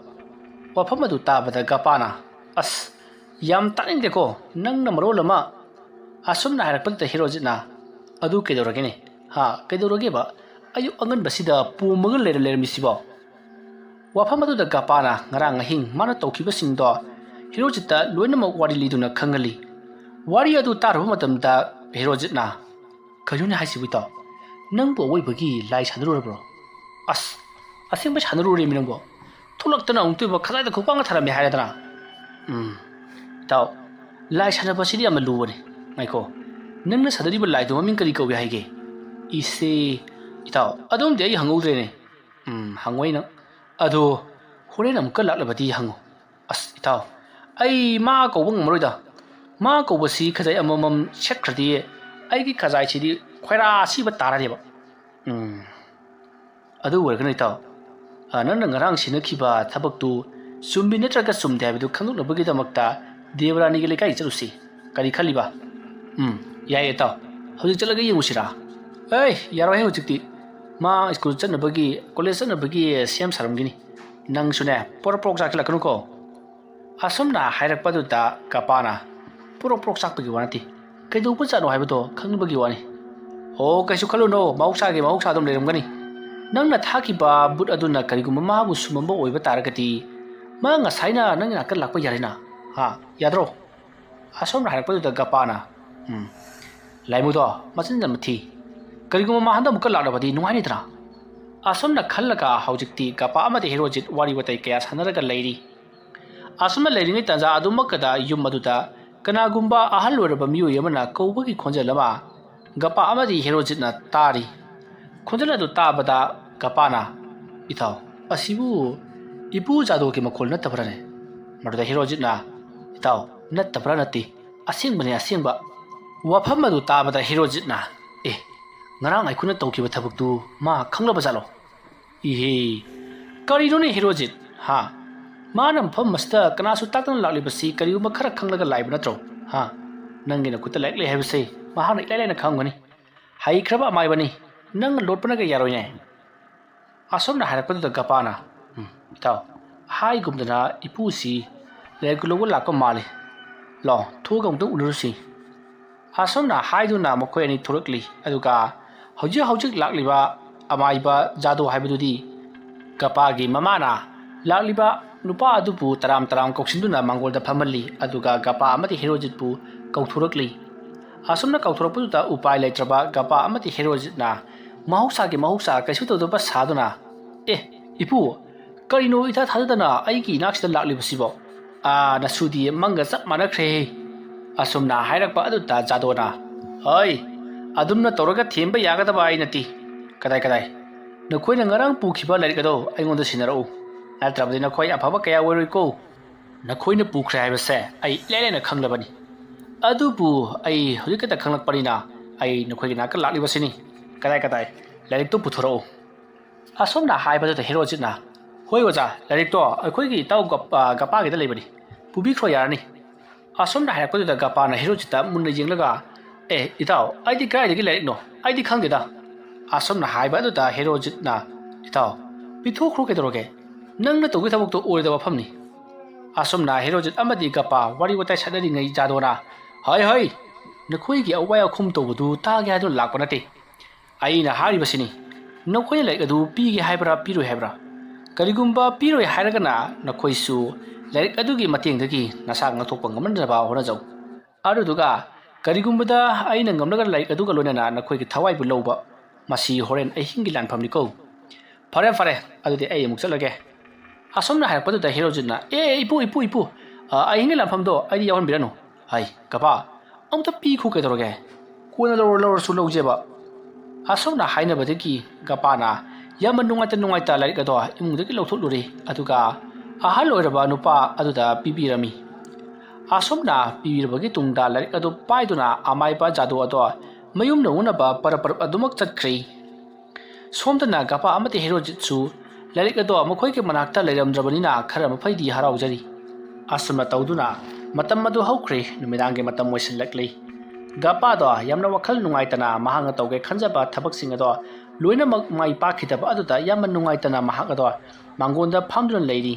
ꯋꯥꯐꯝ ꯑꯗꯨ ꯇꯥꯕꯗ ꯒꯄꯥꯅ, "ꯑꯁ, ꯌꯥꯝ ꯇꯥꯅꯤꯡꯗꯦꯀꯣ, ꯅꯪꯅ ꯃꯔꯣꯜ ꯑꯃ"꯫ ꯑꯁꯨꯝꯅ ꯍꯥꯏꯔꯛꯄꯗꯨꯗ ꯍꯦꯔꯣꯖꯤꯠꯅ, "ꯑꯗꯨ ꯀꯩꯗꯧꯔꯒꯦꯅꯦ? ꯍꯥ, ꯀꯩꯗꯧꯔꯒꯦꯕ? ꯑꯌꯨꯛ ꯑꯉꯟꯕꯁꯤꯗ ꯄꯣꯝꯃꯒ ꯂꯩꯔ-, ꯂꯩꯔꯝꯃꯤꯁꯤꯕꯣ?" ꯋꯥꯐꯝ ꯑꯗꯨꯗ ꯒꯄꯥꯅ ꯉꯔꯥꯡ ꯑꯍꯤꯡ ꯃꯥꯅ ꯇꯧꯈꯤꯕꯁꯤꯡꯗꯣ ꯍꯦꯔꯣꯖꯤꯠꯇ ꯂꯣꯏꯅꯃꯛ ꯋꯥꯔꯤ ꯂꯤꯗꯨꯅ ꯈꯪꯍꯜꯂꯤ꯫ ꯋꯥꯔꯤ ꯑꯗꯨ ꯇꯥꯔꯨꯕ ꯃꯇꯝꯗ ꯍꯦꯔꯣꯖꯤꯠꯅ, "ꯀꯩꯅꯣꯅꯦ ꯍꯥꯏꯁꯤꯕꯨ ꯏꯇꯥꯎ? ꯅꯪꯕꯨ ꯑꯋꯣꯏꯕꯒꯤ ꯂꯥꯏ ꯁꯥꯟꯅꯔꯨꯔꯕ꯭ꯔꯣ?" "ꯑꯁ, ꯑꯁꯦꯡꯕ ꯁꯥꯟꯅꯔꯨꯔꯦꯃꯤ ꯅꯪꯕꯣ꯫ ꯊꯣꯛꯂꯛꯇꯅ ꯑꯃꯨꯛꯇꯣꯏꯕ ꯈꯖꯥꯏꯗ ꯈꯨꯄꯥꯡꯒ ꯊꯥꯔꯝꯃꯦ ꯍꯥꯏꯔꯗꯅ?" "ꯎꯝ, ꯏꯇꯥꯎ, ꯂꯥꯏ ꯁꯥꯟꯅꯕꯁꯤꯗꯤ ꯌꯥꯝꯅ ꯂꯨꯕꯅꯤ꯫ ꯉꯥꯏꯈꯣ, ꯅꯪꯅ ꯁꯥꯟꯅꯔꯤꯕ ꯂꯥꯏꯗꯣ ꯃꯃꯤꯡ ꯀꯔꯤ ꯀꯧꯏ ꯍꯥꯏꯒꯦ?" "ꯏꯁꯦ, ꯏꯇꯥꯎ, ꯑꯗꯨꯝꯗꯤ ꯑꯩ ꯍꯪꯍꯧꯗ꯭ꯔꯦꯅꯦ꯫" "ꯎꯝ, ꯍꯪꯉꯣꯏ ꯅꯪ꯫ ꯑꯗꯣ ꯍꯣꯔꯦꯟ ꯑꯃꯨꯛꯀ ꯂꯥꯛꯂꯕꯗꯤ ꯍꯪꯉꯨ꯫" "ꯑꯁ, ꯏꯇꯥꯎ, ꯑꯩ ꯃꯥ ꯀꯧꯕ ꯉꯝꯃꯔꯣꯏꯗ꯫ ꯃꯥ ꯀꯧꯕꯁꯤ ꯈꯖꯥꯏ ꯑꯃꯃꯝ ꯁꯦꯠꯈ꯭ꯔꯗꯤ ꯑꯩꯒꯤ ꯈꯖꯥꯏꯁꯤꯗꯤ ꯈ꯭ꯋꯥꯏꯔꯥ ꯁꯤꯕ ꯇꯥꯔꯅꯦꯕ꯫ ꯎꯝ, ꯑꯗꯨ ꯑꯣꯏꯔꯒꯅ ꯏꯇꯥꯎ, ꯑ, ꯅꯪꯅ ꯉꯔꯥꯡ ꯁꯤꯟꯅꯈꯤꯕ ꯊꯕꯛꯇꯨ ꯆꯨꯝꯃꯤ ꯅꯠꯇ꯭ꯔꯒ ꯆꯨꯝꯗꯦ ꯍꯥꯏꯕꯗꯨ ꯈꯪꯗꯣꯛꯅꯕꯒꯤꯗꯃꯛꯇ ꯗꯦꯕꯔꯥꯅꯤꯒꯤ ꯂꯩꯀꯥꯏ ꯆꯠꯂꯨꯁꯤ꯫ ꯀꯔꯤ ꯈꯜꯂꯤꯕ? ꯎꯝ, ꯌꯥꯏꯌꯦ ꯏꯇꯥꯎ꯫ ꯍꯧꯖꯤꯛ ꯆꯠꯂꯒ ꯌꯦꯡꯉꯨꯁꯤꯔꯥ? ꯑꯦ, ꯌꯥꯔꯣꯏꯍꯦ ꯍꯧꯖꯤꯛꯇꯤ꯫ ꯃꯥ ꯁ꯭ꯀꯨꯜ ꯆꯠꯅꯕꯒꯤ, ꯀꯣꯂꯦꯖ ꯆꯠꯅꯕꯒꯤ ꯁꯦꯝ ꯁꯥꯔꯝꯒꯤꯅꯤ꯫ ꯅꯪꯁꯨꯅꯦ, ꯄꯣꯔꯣꯛ ꯄꯣꯔꯣꯛ ꯆꯥꯛꯁꯤꯜꯂꯛꯀꯅꯨꯀꯣ꯫ ꯑꯁꯨꯝꯅ ꯍꯥꯏꯔꯛꯄꯗꯨꯗ ꯒꯄꯥꯅ ꯄꯣꯔꯣꯛ ꯄꯣꯔꯣꯛ ꯆꯥꯛꯄꯒꯤ ꯋꯥ ꯅꯠꯇꯦ꯫ ꯀꯩꯗꯧꯕꯖꯥꯠꯅꯣ ꯍꯥꯏꯕꯗꯣ ꯈꯪꯅꯕꯒꯤ ꯋꯥꯅꯤ꯫ ꯑꯣ, ꯀꯩꯁꯨ ꯈꯜꯂꯨꯅꯣ, ꯃꯍꯧꯁꯥꯒꯤ ꯃꯍꯧꯁꯥ ꯑꯗꯨꯝ ꯂꯩꯔꯝꯒꯅꯤ꯫ ꯅꯪꯅ ꯊꯥꯈꯤꯕ ꯕꯨꯠ ꯑꯗꯨꯅ ꯀꯔꯤꯒꯨꯝꯕ ꯃꯍꯥꯛꯄꯨ ꯁꯨꯝꯃꯝꯕ ꯑꯣꯏꯕ ꯇꯥꯔꯒꯗꯤ, ꯃꯥ ꯉꯁꯥꯏꯅ ꯅꯪꯒꯤ ꯅꯥꯛꯇ ꯂꯥꯛꯄ ꯌꯥꯔꯦꯅ꯫ ꯍꯥ, ꯌꯥꯗ꯭ꯔꯣ? ꯑꯁꯣꯝꯅ ꯍꯥꯏꯔꯛꯄꯗꯨꯗ ꯒꯄꯥꯅ, "ꯎꯝ, ꯂꯥꯏꯃꯨꯗꯣ ꯃꯆꯤꯟ ꯌꯥꯝꯅ ꯊꯤ꯫ ꯀꯔꯤꯒꯨꯝꯕ ꯃꯥ ꯍꯟꯗꯛ ꯑꯃꯨꯛꯀ ꯂꯥꯛꯂꯕꯗꯤ ꯅꯨꯡꯉꯥꯏꯅꯤꯗꯅ?" ꯑꯁꯣꯝꯅ ꯈꯜꯂꯒ ꯍꯧꯖꯤꯛꯇꯤ ꯒꯄꯥ ꯑꯃꯗꯤ ꯍꯦꯔꯣꯖꯤꯠ ꯋꯥꯔꯤ ꯋꯥꯇꯥꯏ ꯀꯌꯥ ꯁꯥꯟꯅꯔꯒ ꯂꯩꯔꯤ꯫ ꯑꯁꯨꯝꯅ ꯂꯩꯔꯤꯉꯩ ꯇꯥꯟꯖꯥ ꯑꯗꯨꯃꯛꯀꯗ ꯌꯨꯝ ꯑꯗꯨꯗ ꯀꯅꯥꯒꯨꯝꯕ ꯑꯍꯜ ꯑꯣꯏꯔꯕ ꯃꯤꯑꯣꯏ ꯑꯃꯅ ꯀꯧꯕꯒꯤ ꯈꯣꯟꯖꯦꯜ ꯑꯃ ꯒꯄꯥ ꯑꯃꯗꯤ ꯍꯦꯔꯣꯖꯤꯠꯅ ꯇꯥꯔꯤ꯫ ꯈꯣꯟꯖꯦꯜ ꯑꯗꯨ ꯇꯥꯕꯗ ꯒꯄꯥꯅ, "ꯏꯇꯥꯎ, ꯑꯁꯤꯕꯨ ꯏꯄꯨ ꯖꯥꯗꯣꯒꯤ ꯃꯈꯣꯜ ꯅꯠꯇꯕ꯭ꯔꯥꯅꯦ?" ꯃꯗꯨꯗ ꯍꯦꯔꯣꯖꯤꯠꯅ, "ꯏꯇꯥꯎ, ꯅꯠꯇꯕ꯭ꯔꯥ ꯅꯠꯇꯦ, ꯑꯁꯦꯡꯕꯅꯦ, ꯑꯁꯦꯡꯕ꯫" ꯋꯥꯐꯝ ꯑꯗꯨ ꯇꯥꯕꯗ ꯍꯦꯔꯣꯖꯤꯠꯅ, "ꯑꯦ, ꯉꯔꯥꯡ ꯑꯩꯈꯣꯏꯅ ꯇꯧꯈꯤꯕ ꯊꯕꯛꯇꯨ ꯃꯥ ꯈꯪꯂꯕ ꯖꯥꯠꯂꯣ?" "ꯏꯍꯦ, ꯀꯔꯤꯅꯣꯅꯦ ꯍꯦꯔꯣꯖꯤꯠ? ꯍꯥ? ꯃꯥꯅ ꯃꯐꯝ ꯑꯁꯤꯗ ꯀꯅꯥꯁꯨ ꯇꯥꯛꯇꯅ ꯂꯥꯛꯂꯤꯕꯁꯤ ꯀꯔꯤꯒꯨꯝꯕ ꯈꯔ ꯈꯪꯂꯒ ꯂꯥꯛꯏꯕ ꯅꯠꯇ꯭ꯔꯣ? ꯍꯥ? ꯅꯪꯒꯤ ꯅꯈꯨꯠꯇ ꯂꯥꯏꯔꯤꯛ ꯂꯩ ꯍꯥꯏꯕꯁꯦ ꯃꯍꯥꯛꯅ ꯏꯂꯥꯏ ꯂꯥꯏꯅ ꯈꯪꯒꯅꯤ꯫ ꯍꯩꯈ꯭ꯔꯕ ꯑꯃꯥꯏꯕꯅꯤ꯫ ꯅꯪꯅ ꯂꯣꯠꯄꯅꯒ ꯌꯥꯔꯣꯏꯅꯦ꯫" ꯑꯁꯨꯝꯅ ꯍꯥꯏꯔꯛꯄꯗꯨꯗ ꯒꯄꯥꯅ, "ꯎꯝ, ꯏꯇꯥꯎ, ꯍꯥꯏꯒꯨꯝꯗꯅ ꯏꯄꯨꯁꯤ ꯂꯥꯏꯔꯤꯛ ꯂꯧꯕ ꯂꯥꯛꯄ ꯃꯥꯜꯂꯤ꯫ ꯂꯥꯛꯑꯣ, ꯊꯣꯛꯑꯒ ꯑꯃꯨꯛꯇꯪ ꯎꯅꯔꯨꯁꯤ꯫" ꯑꯁꯨꯝꯅ ꯍꯥꯏꯗꯨꯅ ꯃꯈꯣꯏ ꯑꯅꯤ ꯊꯣꯛꯂꯛꯂꯤ꯫ ꯑꯗꯨꯒ ꯍꯧꯖꯤꯛ ꯍꯧꯖꯤꯛ ꯂꯥꯛꯂꯤꯕ ꯑꯃꯥꯏꯕ ꯖꯥꯗꯣ ꯍꯥꯏꯕꯗꯨꯗꯤ ꯒꯄꯥꯒꯤ ꯃꯃꯥꯅ ꯂꯥꯛꯂꯤꯕ ꯅꯨꯄꯥ ꯑꯗꯨꯕꯨ ꯇꯔꯥꯝ ꯇꯔꯥꯝ ꯀꯧꯁꯤꯟꯗꯨꯅ ꯃꯥꯡꯒꯣꯜꯗ ꯐꯝꯍꯜꯂꯤ꯫ ꯑꯗꯨꯒ ꯒꯄꯥ ꯑꯃꯗꯤ ꯍꯦꯔꯣꯖꯤꯠꯄꯨ ꯀꯧꯊꯣꯔꯛꯂꯤ꯫ ꯑꯁꯨꯝꯅ ꯀꯧꯊꯣꯔꯛꯄꯗꯨꯗ ꯎꯄꯥꯏ ꯂꯩꯇ꯭ꯔꯕ ꯒꯄꯥ ꯑꯃꯗꯤ ꯍꯦꯔꯣꯖꯤꯠꯅ ꯃꯍꯧꯁꯥꯒꯤ ꯃꯍꯧꯁꯥ ꯀꯩꯁꯨ ꯇꯧꯗꯕ ꯁꯥꯗꯨꯅ, "ꯑꯦ, ꯏꯄꯨ, ꯀꯔꯤꯅꯣ ꯏꯊꯥ ꯊꯥꯖꯗꯅ ꯑꯩꯒꯤ ꯏꯅꯥꯛꯁꯤꯗ ꯂꯥꯛꯂꯤꯕꯁꯤꯕꯣ? ꯑꯥ, ꯅꯁꯨꯗꯤ ꯃꯪꯒ ꯆꯞ ꯃꯥꯟꯅꯈ꯭ꯔꯦꯍꯦ꯫" ꯑꯁꯨꯝꯅ ꯍꯥꯏꯔꯛꯄ ꯑꯗꯨꯗ ꯖꯥꯗꯣꯅ, "ꯍꯣꯏ, ꯑꯗꯨꯝꯅ ꯇꯧꯔꯒ ꯊꯦꯝꯕ ꯌꯥꯒꯗꯕ ꯑꯩ ꯅꯠꯇꯦ꯫ ꯀꯗꯥꯏ, ꯀꯗꯥꯏ? ꯅꯈꯣꯏꯅ ꯉꯔꯥꯡ ꯄꯨꯈꯤꯕ ꯂꯥꯏꯔꯤꯛ ꯑꯗꯣ ꯑꯩꯉꯣꯟꯗ ꯁꯤꯟꯅꯔꯛꯎ꯫ ꯅꯠꯇ꯭ꯔꯕꯗꯤ ꯅꯈꯣꯏ ꯑꯐꯕ ꯀꯌꯥ ꯑꯣꯏꯔꯣꯏꯀꯣ꯫ ꯅꯈꯣꯏꯅ ꯄꯨꯈ꯭ꯔꯦ ꯍꯥꯏꯕꯁꯦ ꯑꯩ ꯏꯂꯥꯏ ꯂꯥꯏꯅ ꯈꯪꯂꯕꯅꯤ꯫" ꯑꯗꯨꯕꯨ ꯑꯩ ꯍꯧꯖꯤꯛ ꯈꯛꯇ ꯈꯪꯂꯛꯄꯅꯤꯅ ꯑꯩ ꯅꯈꯣꯏꯒꯤ ꯅꯥꯛꯇ ꯂꯥꯛꯂꯤꯕꯁꯤꯅꯤ꯫ ꯀꯗꯥꯏ ꯀꯗꯥꯏ? ꯂꯥꯏꯔꯤꯛꯇꯨ ꯄꯨꯊꯣꯔꯛꯎ꯫ ꯑꯁꯣꯝꯅ ꯍꯥꯏꯕꯗꯨꯗ ꯍꯦꯔꯣꯖꯤꯠꯅ, "ꯍꯣꯏ ꯑꯣꯖꯥ, ꯂꯥꯏꯔꯤꯛꯇꯣ ꯑꯩꯈꯣꯏꯒꯤ ꯏꯇꯥꯎ ꯒꯞ-, ꯑ, ꯒꯄꯥꯒꯤꯗ ꯂꯩꯕꯅꯤ꯫ ꯄꯨꯕꯤꯈ꯭ꯔꯣ ꯌꯥꯔꯅꯤ꯫" ꯑꯁꯣꯝꯅ ꯍꯥꯏꯔꯛꯄꯗꯨꯗ ꯒꯄꯥꯅ ꯍꯦꯔꯣꯖꯤꯠꯇ ꯃꯨꯟꯅ ꯌꯦꯡꯂꯒ, "ꯑꯦ ꯏꯇꯥꯎ, ꯑꯩꯗꯤ ꯀꯗꯥꯏꯗꯒꯤ ꯂꯥꯏꯔꯤꯛꯅꯣ? ꯑꯩꯗꯤ ꯈꯪꯗꯦꯗ꯫" ꯑꯁꯣꯝꯅ ꯍꯥꯏꯕ ꯑꯗꯨꯗ ꯍꯦꯔꯣꯖꯤꯠꯅ, "ꯏꯇꯥꯎ, ꯄꯤꯊꯣꯛꯈ꯭ꯔꯣ ꯀꯩꯗꯧꯔꯒꯦ? ꯅꯪꯅ ꯇꯧꯒꯦ ꯊꯕꯛꯇꯣ ꯑꯣꯏꯔꯣꯏꯗꯕ ꯃꯐꯝꯅꯤ꯫" ꯑꯁꯣꯝꯅ ꯍꯦꯔꯣꯖꯤꯠ ꯑꯃꯗꯤ ꯒꯄꯥ ꯋꯥꯔꯤ ꯋꯥꯇꯥꯏ ꯁꯥꯟꯅꯔꯤꯉꯩ ꯖꯥꯗꯣꯅ, "ꯍꯣꯏ ꯍꯣꯏ, ꯅꯈꯣꯏꯒꯤ ꯑꯋꯥꯏ ꯑꯈꯨꯝ ꯇꯧꯕꯗꯨ ꯇꯥꯒꯦ ꯍꯥꯏꯗꯨꯅ ꯂꯥꯛꯄ ꯅꯠꯇꯦ꯫ ꯑꯩꯅ ꯍꯥꯏꯔꯤꯕꯁꯤꯅꯤ, ꯅꯈꯣꯏꯅ ꯂꯥꯏꯔꯤꯛ ꯑꯗꯨ ꯄꯤꯒꯦ ꯍꯥꯏꯕ꯭ꯔꯥ ꯄꯤꯔꯣꯏ ꯍꯥꯏꯕ꯭ꯔꯥ? ꯀꯔꯤꯒꯨꯝꯕ ꯄꯤꯔꯣꯏ ꯍꯥꯏꯔꯒꯅ ꯅꯈꯣꯏꯁꯨ ꯂꯥꯏꯔꯤꯛ ꯑꯗꯨꯒꯤ ꯃꯇꯦꯡꯗꯒꯤ ꯅꯁꯥ ꯉꯥꯛꯊꯣꯛꯄ ꯉꯝꯅꯅꯕ ꯍꯣꯠꯅꯖꯧ꯫ ꯑꯗꯨꯗꯨꯒ ꯀꯔꯤꯒꯨꯝꯕꯗ ꯑꯩꯅ ꯉꯝꯂꯒ ꯂꯥꯏꯔꯤꯛ ꯑꯗꯨꯒ ꯂꯣꯏꯅꯅ ꯅꯈꯣꯏꯒꯤ ꯊꯋꯥꯏꯕꯨ ꯂꯧꯕ, ꯃꯁꯤ ꯍꯣꯔꯦꯟ ꯑꯍꯤꯡꯒꯤ ꯂꯥꯟꯐꯝꯅꯤꯀꯣ꯫ ꯐꯔꯦ, ꯐꯔꯦ, ꯑꯗꯨꯗꯤ ꯑꯩ ꯑꯃꯨꯛ ꯆꯠꯂꯒꯦ꯫" ꯑꯁꯣꯝꯅ ꯍꯥꯏꯔꯛꯄꯗꯨꯗ ꯍꯦꯔꯣꯖꯤꯠꯅ, "ꯑꯦ, ꯑꯦ, ꯏꯄꯨ, ꯏꯄꯨ, ꯏꯄꯨ, ꯑ, ꯑꯍꯤꯡꯒꯤ ꯂꯥꯟꯐꯝꯗꯣ ꯑꯩꯗꯤ ꯌꯥꯎꯍꯟꯕꯤꯔꯅꯨ꯫" "ꯍꯥꯏ, ꯒꯄꯥ, ꯑꯃꯨꯛꯇ ꯄꯤꯈꯣ ꯀꯩꯗꯧꯔꯒꯦ? ꯀꯣꯟꯅ ꯂꯧꯔ-, ꯂꯧꯔꯁꯨ ꯂꯧꯖꯦꯕ꯫" ꯑꯁꯣꯝꯅ ꯍꯥꯏꯅꯕꯗꯒꯤ ꯒꯄꯥꯅ ꯌꯥꯝꯅ ꯅꯨꯡꯉꯥꯏꯇ ꯅꯨꯡꯉꯥꯏꯇ ꯂꯥꯏꯔꯤꯛ ꯑꯗꯣ ꯏꯃꯨꯡꯗꯒꯤ ꯂꯧꯊꯣꯛꯂꯨꯔꯦ, ꯑꯗꯨꯒ ꯑꯍꯜ ꯑꯣꯏꯔꯕ ꯅꯨꯄꯥ ꯑꯗꯨꯗ ꯄꯤꯕꯤꯔꯝꯃꯤ꯫ ꯑꯁꯣꯝꯅ ꯄꯤꯕꯤꯔꯕꯒꯤ ꯇꯨꯡꯗ ꯂꯥꯏꯔꯤꯛ ꯑꯗꯨ ꯄꯥꯏꯗꯨꯅ ꯑꯃꯥꯏꯕ ꯖꯥꯗꯨ ꯑꯗꯣ ꯃꯌꯨꯝ ꯌꯧꯅꯅꯕ ꯄꯔꯞ ꯄꯔꯞ ꯑꯗꯨꯃꯛ ꯆꯠꯈ꯭ꯔꯦ꯫ ꯁꯣꯝꯗꯅ ꯒꯄꯥ ꯑꯃꯗꯤ ꯍꯦꯔꯣꯖꯤꯠꯁꯨ ꯂꯥꯏꯔꯤꯛ ꯑꯗꯣ ꯃꯈꯣꯏꯒꯤ ꯃꯅꯥꯛꯇ ꯂꯩꯔꯝꯗ꯭ꯔꯕꯅꯤꯅ ꯈꯔ ꯃꯈꯩꯗꯤ ꯍꯔꯥꯎꯖꯔꯤ꯫ ꯑꯁꯨꯝꯅ ꯇꯧꯗꯨꯅ ꯃꯇꯝ ꯑꯗꯨ ꯍꯧꯈ꯭ꯔꯦ, ꯅꯨꯃꯤꯗꯥꯡꯒꯤ ꯃꯇꯝ ꯑꯣꯏꯁꯤꯜꯂꯛꯂꯤ꯫ ꯒꯄꯥꯗꯣ ꯌꯥꯝꯅ ꯋꯥꯈꯜ ꯅꯨꯡꯉꯥꯏꯇꯅ ꯃꯍꯥꯛꯅ ꯇꯧꯒꯦ ꯈꯟꯖꯕ ꯊꯕꯛꯁꯤꯡ ꯑꯗꯣ ꯂꯣꯏꯅꯃꯛ ꯃꯥꯏ ꯄꯥꯛꯈꯤꯗꯕ ꯑꯗꯨꯗ ꯌꯥꯝꯅ ꯅꯨꯡꯉꯥꯏꯇꯅ ꯃꯍꯥꯛ ꯑꯗꯣ ꯃꯥꯡꯒꯣꯟꯗ ꯐꯝꯗꯨꯅ ꯂꯩꯔꯤ꯫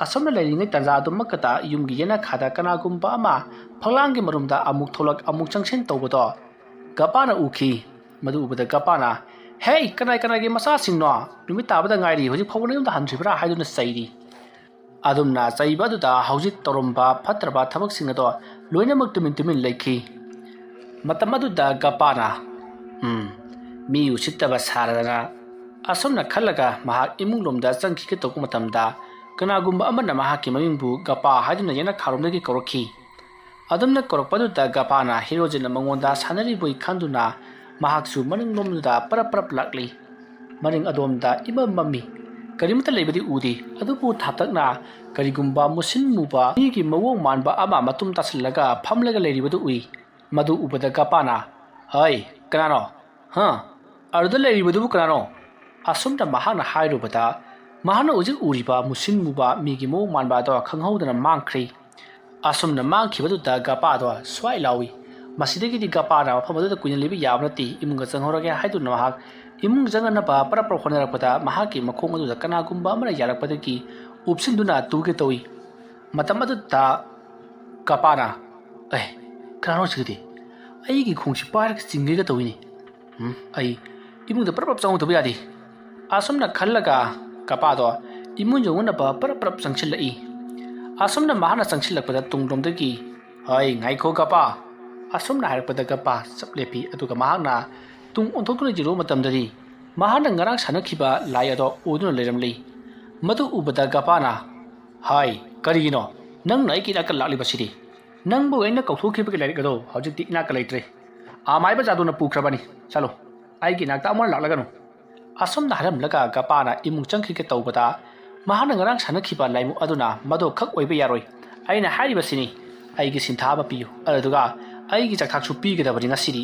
ꯑꯁꯨꯝꯅ ꯂꯩꯔꯤꯉꯩ ꯇꯥꯟꯖꯥ ꯑꯗꯨꯃꯛꯇꯗ ꯌꯨꯝꯒꯤ ꯌꯦꯅꯈꯥꯗ ꯀꯅꯥꯒꯨꯝꯕ ꯑꯃ ꯐꯛꯂꯥꯡꯒꯤ ꯃꯔꯨꯝꯗ ꯑꯃꯨꯛ ꯊꯣꯛꯂꯛ ꯑꯃꯨꯛ ꯆꯪꯁꯤꯟ ꯇꯧꯕꯗꯣ ꯒꯄꯥꯅ ꯎꯈꯤ꯫ ꯃꯗꯨ ꯎꯕꯗ ꯒꯄꯥꯅ, "ꯍꯦ, ꯀꯅꯥꯏ ꯀꯅꯥꯒꯤ ꯃꯆꯥꯁꯤꯡꯅꯣ? ꯅꯨꯃꯤꯠ ꯇꯥꯕꯗ ꯉꯥꯏꯔꯤ, ꯍꯧꯖꯤꯛ ꯐꯥꯎꯕ ꯅꯌꯨꯝꯗ ꯍꯟꯗ꯭ꯔꯤꯕ꯭ꯔꯥ?" ꯍꯥꯏꯗꯨꯅ ꯆꯩꯔꯤ꯫ ꯑꯗꯨꯝꯅ ꯆꯩꯕ ꯑꯗꯨꯗ ꯍꯧꯖꯤꯛ ꯇꯧꯔꯝꯕ ꯐꯠꯇ꯭ꯔꯕ ꯊꯕꯛꯁꯤꯡ ꯑꯗꯣ ꯂꯣꯏꯅꯃꯛ ꯇꯨꯃꯤꯟ ꯇꯨꯃꯤꯟ ꯂꯩꯈꯤ꯫ ꯃꯇꯝ ꯑꯗꯨꯗ ꯒꯄꯥꯅ, "ꯎꯝ, ꯃꯤ ꯎꯁꯤꯠꯇꯕ ꯁꯥꯔꯗꯅ꯫" ꯑꯁꯨꯝꯅ ꯈꯜꯂꯒ ꯃꯍꯥꯛ ꯏꯃꯨꯡ ꯂꯣꯝꯗ ꯆꯪꯈꯤꯒꯦ ꯇꯧꯕ ꯃꯇꯝꯗ ꯀꯅꯥꯒꯨꯝꯕ ꯑꯃꯅ ꯃꯍꯥꯛꯀꯤ ꯃꯃꯤꯡꯕꯨ ꯒꯄꯥ ꯍꯥꯏꯗꯨꯅ ꯌꯦꯅꯈꯥꯔꯣꯝꯗꯒꯤ ꯀꯧꯔꯛꯈꯤ꯫ ꯑꯗꯨꯝꯅ ꯀꯧꯔꯛꯄꯗꯨꯗ ꯒꯄꯥꯅ ꯍꯦꯔꯣꯖꯤꯠꯅ ꯃꯉꯣꯟꯗ ꯁꯥꯟꯅꯔꯤꯕꯣꯏ ꯈꯟꯗꯨꯅ ꯃꯍꯥꯛꯁꯨ ꯃꯅꯤꯡꯂꯣꯝꯗꯨꯗ ꯄꯔꯞ ꯄꯔꯞ ꯂꯥꯛꯂꯤ꯫ ꯃꯅꯤꯡ ꯑꯗꯣꯝꯗ ꯏꯃꯝ ꯃꯝꯃꯤ꯫ ꯀꯔꯤꯃꯠꯇ ꯂꯩꯕꯗꯤ ꯎꯗꯦ꯫ ꯑꯗꯨꯕꯨ ꯊꯥꯞꯇꯛꯅ ꯀꯔꯤꯒꯨꯝꯕ ꯃꯨꯁꯤꯟ ꯃꯨꯕ ꯃꯤꯒꯤ ꯃꯑꯣꯡ ꯃꯥꯟꯕ ꯑꯃ ꯃꯇꯨꯝ ꯇꯥꯁꯤꯜꯂꯒ ꯐꯝꯂꯒ ꯂꯩꯔꯤꯕꯗꯨ ꯎꯏ꯫ ꯃꯗꯨ ꯎꯕꯗ ꯒꯄꯥꯅ, "ꯍꯩ, ꯀꯅꯥꯅꯣ? ꯍꯥ? ꯑꯗꯨꯗ ꯂꯩꯔꯤꯕꯗꯨꯕꯨ ꯀꯅꯥꯅꯣ?" ꯑꯁꯨꯝꯅ ꯃꯍꯥꯛꯅ ꯍꯥꯏꯔꯨꯕꯗ, ꯃꯍꯥꯛꯅ ꯍꯧꯖꯤꯛ ꯎꯔꯤꯕ ꯃꯨꯁꯤꯟ ꯃꯨꯕ ꯃꯤꯒꯤ ꯃꯑꯣꯡ ꯃꯥꯟꯕ ꯑꯗꯣ ꯈꯪꯍꯧꯗꯅ ꯃꯥꯡꯈ꯭ꯔꯦ꯫ ꯑꯁꯨꯝꯅ ꯃꯥꯡꯈꯤꯕꯗꯨꯗ ꯒꯄꯥꯗꯣ ꯁ꯭ꯋꯥꯏ ꯂꯥꯎꯏ꯫ ꯃꯁꯤꯗꯒꯤꯗꯤ ꯒꯄꯥꯅ ꯃꯐꯝ ꯑꯗꯨꯗ ꯀꯨꯏꯅ ꯂꯩꯕ ꯌꯥꯕ ꯅꯠꯇꯦ, ꯏꯃꯨꯡꯗ ꯆꯪꯍꯧꯔꯒꯦ ꯍꯥꯏꯗꯨꯅ ꯃꯍꯥꯛ ꯏꯃꯨꯡ ꯆꯪꯅꯅꯕ ꯄꯔꯞ ꯄꯔꯞ ꯍꯣꯠꯅꯔꯛꯄꯗ, ꯃꯍꯥꯛꯀꯤ ꯃꯈꯣꯡ ꯑꯗꯨꯗ ꯀꯅꯥꯒꯨꯝꯕ ꯑꯃꯅ ꯌꯥꯔꯛꯄꯗꯒꯤ ꯎꯞꯁꯤꯟꯗꯨꯅ ꯇꯨꯒꯦ ꯇꯧꯏ꯫ ꯃꯇꯝ ꯑꯗꯨꯗ ꯒꯄꯥꯅ, "ꯑꯦ, ꯀꯅꯥꯅꯣ ꯁꯤꯗꯤ? ꯑꯩꯒꯤ ꯈꯣꯡꯁꯤ ꯄꯥꯏꯔꯒ ꯆꯤꯡꯒꯦꯒ ꯇꯧꯏꯅꯦ꯫ ꯎꯝ, ꯑꯩ ꯏꯃꯨꯡꯗ ꯄꯔꯞ ꯄꯔꯞ ꯆꯪꯍꯧꯗꯕ ꯌꯥꯗꯦ꯫" ꯑꯁꯨꯝꯅ ꯈꯜꯂꯒ ꯒꯄꯥꯗꯣ ꯏꯃꯨꯡ ꯌꯧꯅꯅꯕ ꯄꯔꯞ ꯄꯔꯞ ꯆꯪꯁꯤꯜꯂꯛꯏ꯫ ꯑꯁꯨꯝꯅ ꯃꯍꯥꯛꯅ ꯆꯪꯁꯤꯜꯂꯛꯄꯗ ꯇꯨꯡꯂꯣꯝꯗꯒꯤ, "ꯍꯩ, ꯉꯥꯏꯈꯣ ꯒꯄꯥ!" ꯑꯁꯨꯝꯅ ꯍꯥꯏꯔꯛꯄꯗ ꯒꯄꯥ ꯆꯞ ꯂꯦꯞꯄꯤ꯫ ꯑꯗꯨꯒ ꯃꯍꯥꯛꯅ ꯇꯨꯡ ꯑꯣꯟꯊꯣꯛꯇꯨꯅ ꯌꯦꯡꯂꯨꯕ ꯃꯇꯝꯗꯗꯤ ꯃꯍꯥꯛꯅ ꯉꯔꯥꯡ ꯁꯥꯟꯅꯈꯤꯕ ꯂꯥꯏ ꯑꯗꯣ ꯎꯗꯨꯅ ꯂꯩꯔꯝꯂꯤ꯫ ꯃꯗꯨ ꯎꯕꯗ ꯒꯄꯥꯅ, "ꯍꯥꯏ, ꯀꯔꯤꯒꯤꯅꯣ ꯅꯪꯅ ꯑꯩꯒꯤ ꯏꯅꯥꯛꯇ ꯂꯥꯛꯂꯤꯕꯁꯤꯗꯤ? ꯅꯪꯕꯨ ꯑꯩꯅ ꯀꯧꯊꯣꯛꯈꯤꯕꯒꯤ ꯂꯥꯏꯔꯤꯛ ꯑꯗꯣ ꯍꯧꯖꯤꯛꯇꯤ ꯏꯅꯥꯛꯇ ꯂꯩꯇ꯭ꯔꯦ꯫ ꯑꯃꯥꯏꯕ ꯖꯥꯗꯨꯅ ꯄꯨꯈ꯭ꯔꯕꯅꯤ꯫ ꯆꯠꯂꯣ, ꯑꯩꯒꯤ ꯏꯅꯥꯛꯇ ꯑꯃꯨꯛ ꯂꯥꯛꯂꯒꯅꯨ꯫" ꯑꯁꯨꯝꯅ ꯍꯥꯏꯔꯝꯂꯒ ꯒꯄꯥꯅ ꯏꯃꯨꯡ ꯆꯪꯈꯤꯒꯦ ꯇꯧꯕꯗ, ꯃꯍꯥꯛꯅ ꯉꯔꯥꯡ ꯁꯥꯟꯅꯈꯤꯕ ꯂꯥꯏꯃꯨ ꯑꯗꯨꯅ, "ꯃꯗꯨ ꯈꯛ ꯑꯣꯏꯕ ꯌꯥꯔꯣꯏ꯫ ꯑꯩꯅ ꯍꯥꯏꯔꯤꯕꯁꯤꯅꯤ, ꯑꯩꯒꯤ ꯁꯤꯟꯊꯥ ꯑꯃ ꯄꯤꯌꯨ, ꯑꯗꯨꯗꯨꯒ ꯑꯩꯒꯤ ꯆꯥꯛꯊꯥꯛꯁꯨ ꯄꯤꯒꯗꯕꯅꯤ ꯉꯁꯤꯗꯤ꯫"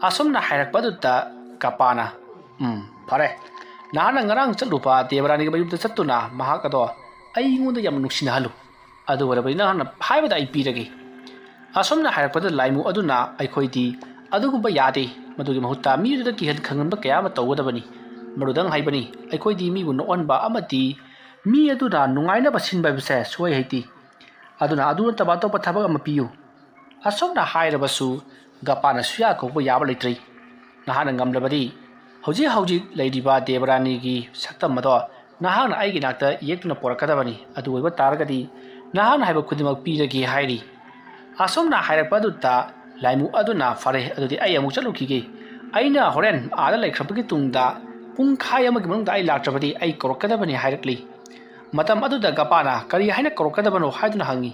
ꯑꯁꯨꯝꯅ ꯍꯥꯏꯔꯛꯄ ꯑꯗꯨꯗ ꯒꯄꯥꯅ, "ꯎꯝ, ꯐꯔꯦ꯫ ꯅꯍꯥꯛꯅ ꯉꯔꯥꯡ ꯆꯠꯂꯨꯕ ꯗꯦꯕꯔꯥꯅꯤꯒꯤ ꯃꯌꯨꯝꯗ ꯆꯠꯇꯨꯅ ꯃꯍꯥꯛ ꯑꯗꯣ ꯑꯩꯉꯣꯟꯗ ꯌꯥꯝꯅ ꯅꯨꯡꯁꯤꯅꯍꯜꯂꯨ꯫ ꯑꯗꯨ ꯑꯣꯏꯔꯕꯗꯤ ꯅꯍꯥꯛꯅ ꯍꯥꯏꯕꯗ ꯑꯩ ꯄꯤꯔꯒꯦ꯫" ꯑꯁꯨꯝꯅ ꯍꯥꯏꯔꯛꯄꯗ ꯂꯥꯏꯃꯨ ꯑꯗꯨꯅ, "ꯑꯩꯈꯣꯏꯗꯤ ꯑꯗꯨꯒꯨꯝꯕ ꯌꯥꯗꯦ꯫ ꯃꯗꯨꯒꯤ ꯃꯍꯨꯠꯇ ꯃꯤ ꯑꯗꯨꯗ ꯀꯤꯍꯟ ꯈꯪꯍꯟꯕ ꯀꯌꯥ ꯑꯃ ꯇꯧꯒꯗꯕꯅꯤ꯫ ꯃꯗꯨꯗꯪ ꯍꯥꯏꯕꯅꯤ, ꯑꯩꯈꯣꯏꯗꯤ ꯃꯤꯕꯨ ꯅꯣꯛꯍꯟꯕ ꯑꯃꯗꯤ ꯃꯤ ꯑꯗꯨꯅ ꯅꯨꯡꯉꯥꯏꯅꯕ ꯁꯤꯟꯕ ꯍꯥꯏꯕꯁꯦ ꯁꯨꯡꯍꯩ ꯍꯩꯇꯦ꯫ ꯑꯗꯨꯅ ꯑꯗꯨ ꯅꯠꯇꯕ ꯑꯇꯣꯞꯄ ꯊꯕꯛ ꯑꯃ ꯄꯤꯌꯨ꯫" ꯑꯁꯨꯝꯅ ꯍꯥꯏꯔꯕꯁꯨ ꯒꯄꯥꯅ ꯁꯨꯌꯥ ꯀꯧꯕ ꯌꯥꯕ ꯂꯩꯇ꯭ꯔꯦ꯫ "ꯅꯍꯥꯛꯅ ꯉꯝꯂꯕꯗꯤ ꯍꯧꯖꯤꯛ ꯍꯧꯖꯤꯛ ꯂꯩꯔꯤꯕ ꯗꯦꯕꯔꯥꯅꯤꯒꯤ ꯁꯛꯇꯝ ꯑꯗꯣ ꯅꯍꯥꯛꯅ ꯑꯩꯒꯤ ꯅꯥꯛꯇ ꯌꯦꯛꯇꯨꯅ ꯄꯣꯔꯛꯀꯗꯕꯅꯤ꯫ ꯑꯗꯨ ꯑꯣꯏꯕ ꯇꯥꯔꯒꯗꯤ ꯅꯍꯥꯛꯅ ꯍꯥꯏꯕ ꯈꯨꯗꯤꯡꯃꯛ ꯄꯤꯔꯒꯦ" ꯍꯥꯏꯔꯤ꯫ ꯑꯁꯨꯝꯅ ꯍꯥꯏꯔꯛꯄ ꯑꯗꯨꯗ ꯂꯥꯏꯃꯨ ꯑꯗꯨꯅ, "ꯐꯔꯦ, ꯑꯗꯨꯗꯤ ꯑꯩ ꯑꯃꯨꯛ ꯆꯠꯂꯨꯈꯤꯒꯦ꯫ ꯑꯩꯅ ꯍꯣꯔꯦꯟ ꯑꯥꯗ ꯂꯩꯈ꯭ꯔꯕꯒꯤ ꯇꯨꯡꯗ ꯄꯨꯡꯈꯥꯏ ꯑꯃꯒꯤ ꯃꯅꯨꯡꯗ ꯑꯩ ꯂꯥꯛꯇ꯭ꯔꯕꯗꯤ ꯑꯩ ꯀꯧꯔꯛꯀꯗꯕꯅꯤ" ꯍꯥꯏꯔꯛꯂꯤ꯫ ꯃꯇꯝ ꯑꯗꯨꯗ ꯒꯄꯥꯅ, "ꯀꯔꯤ ꯍꯥꯏꯅ ꯀꯧꯔꯛꯀꯗꯕꯅꯣ?" ꯍꯥꯏꯗꯨꯅ ꯍꯪꯉꯤ꯫